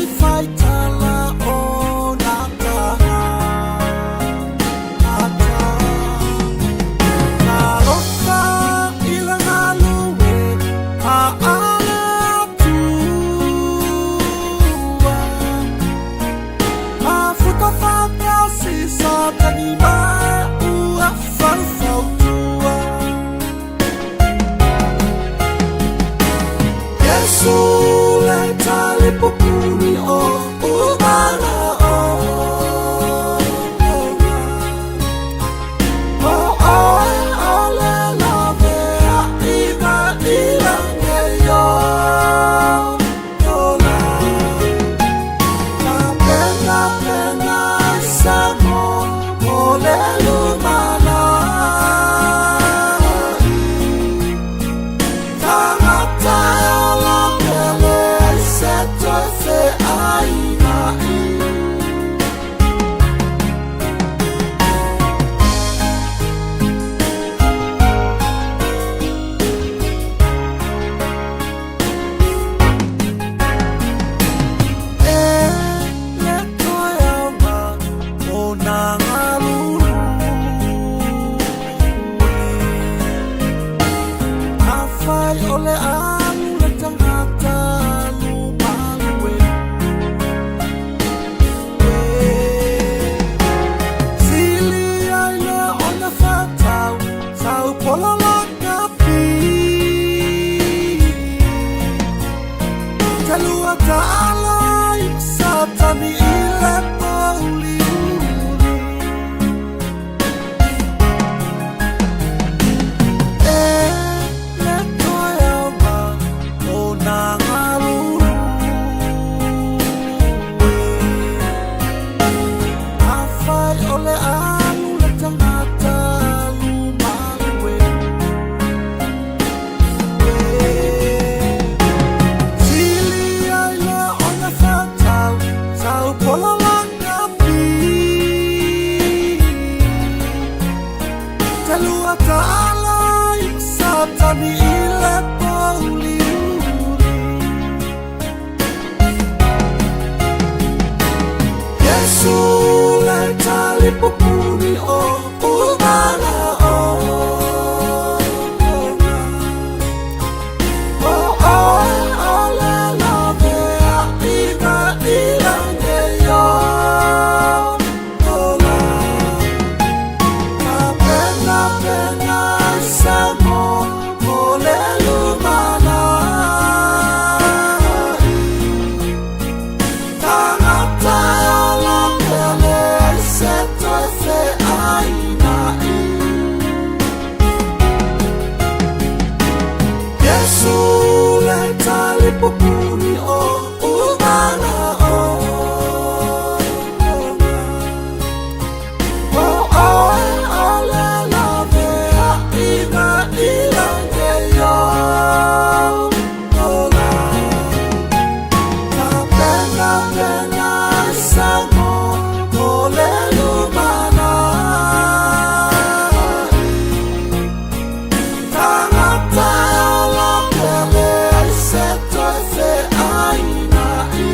o le alu le tagata alu malu e. Sili ai le ona whatau, sau pola la kapi. Te lua ta'ala i satani i le mauli uli. E le toe aoga o nā galulu e. Afai o le alu le tagata alu malu e. Sili ai le ona whatau, sau pola la kapi. Te lua ta'ala i satani i le mauli uli. Yesu le talipupuni o umana o. O oe o le lavea i ka ilange yo ola. Ka pena pena sa mo mo le lumana. Tangata ola pele se toe fe aina i. Yesu le talipupuni o umana o. O oe o le lavea i ka ilange yo ola. Ka pena pena sa mo mo le lumana. Tangata ola pele se toe fe aina i.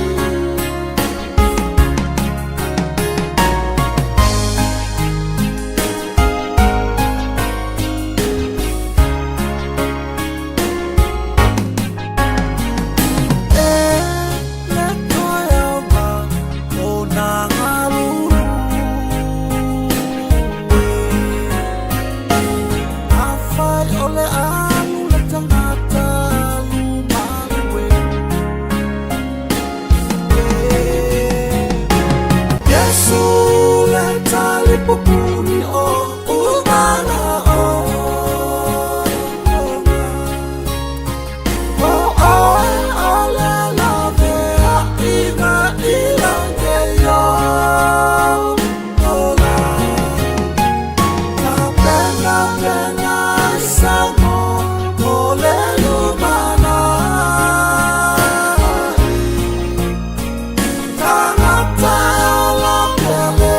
E le toe aoga o nā galulu e. Afai o le alu le tagata alu malu e. Yesu le talipupuni o umana o. O oe o le lavea i ka ilange yo ola. Ka pena pena sa mo mo le lumana. Tangata ola pele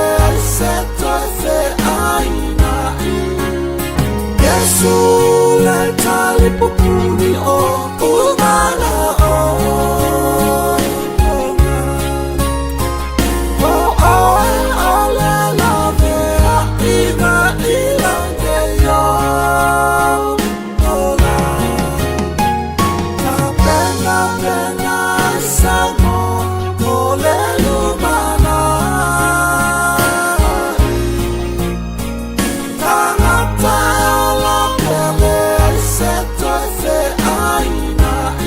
se toe fe aina i. Yesu le talipupuni o umana o. O oe o le lavea i ka ilange yo ola. Ka pena pena sa mo mo le lumana. Tangata ola pele se toe fe aina i.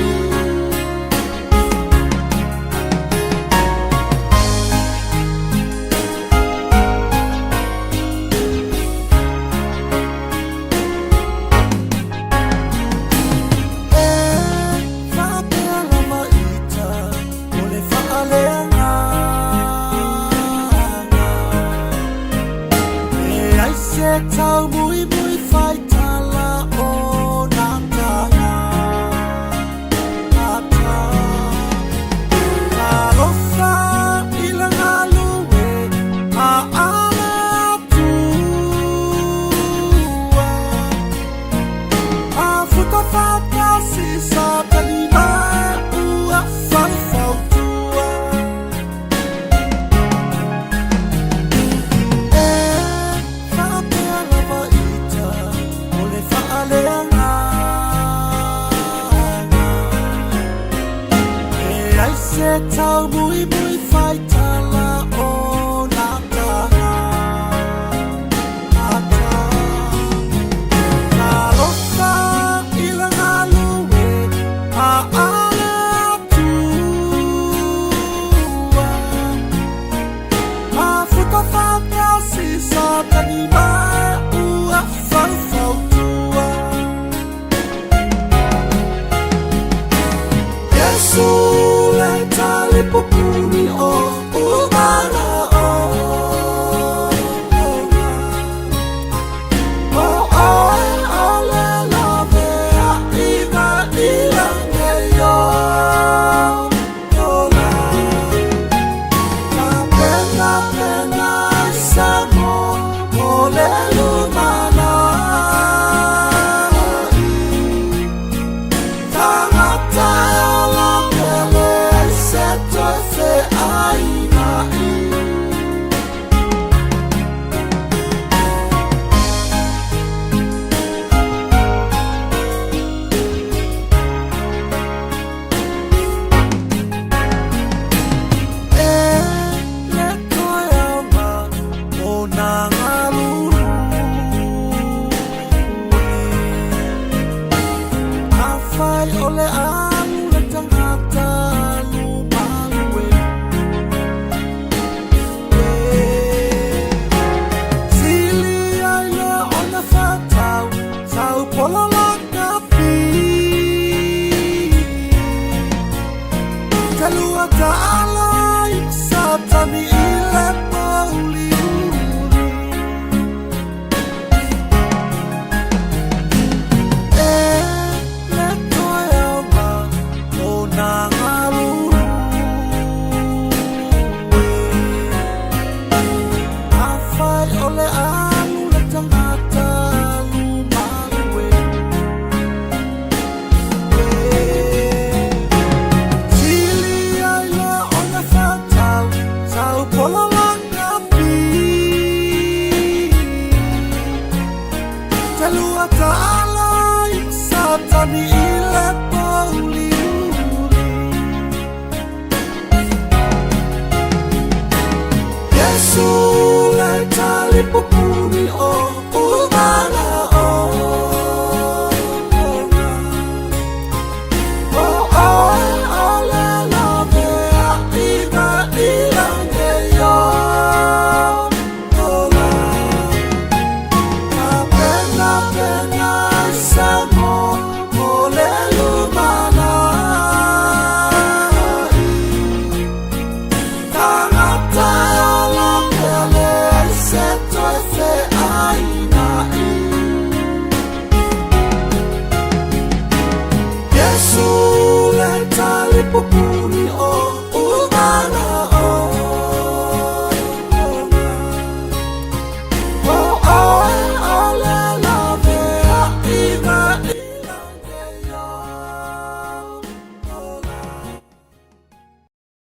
tau muimui faitala o nā taga ata. Talofa i le galue a ale atua. Mafuta faatasi Satani ma ua faufautua. Iesu le talipupuni o umana o. O oe o le lavea i ma i langi o ola. Ka pena pena i sa mo o le lumana i. Tangata e ola pele se toe feaina i. E le toe aoga o nā galulue. Afai o le alu le tagata alu malue. Sili ai le ona whatau, tau pola la kapi. Te lua ta'ala i Satani i le mauli uli. E le toe aoga o nā galulue. Afai o le alu le tagata alu malue. Sili ai le ona whatau, tau pola la kapi. Te lua ta'ala i Satani i le mauli uli. Iesu le talipupuni o umana o. O oe o le lavea i ma i langi o ola. Ka pena pena i sa mo o le lumana i. Tangata e ola pele se toe feaina i. Iesu le talipupuni o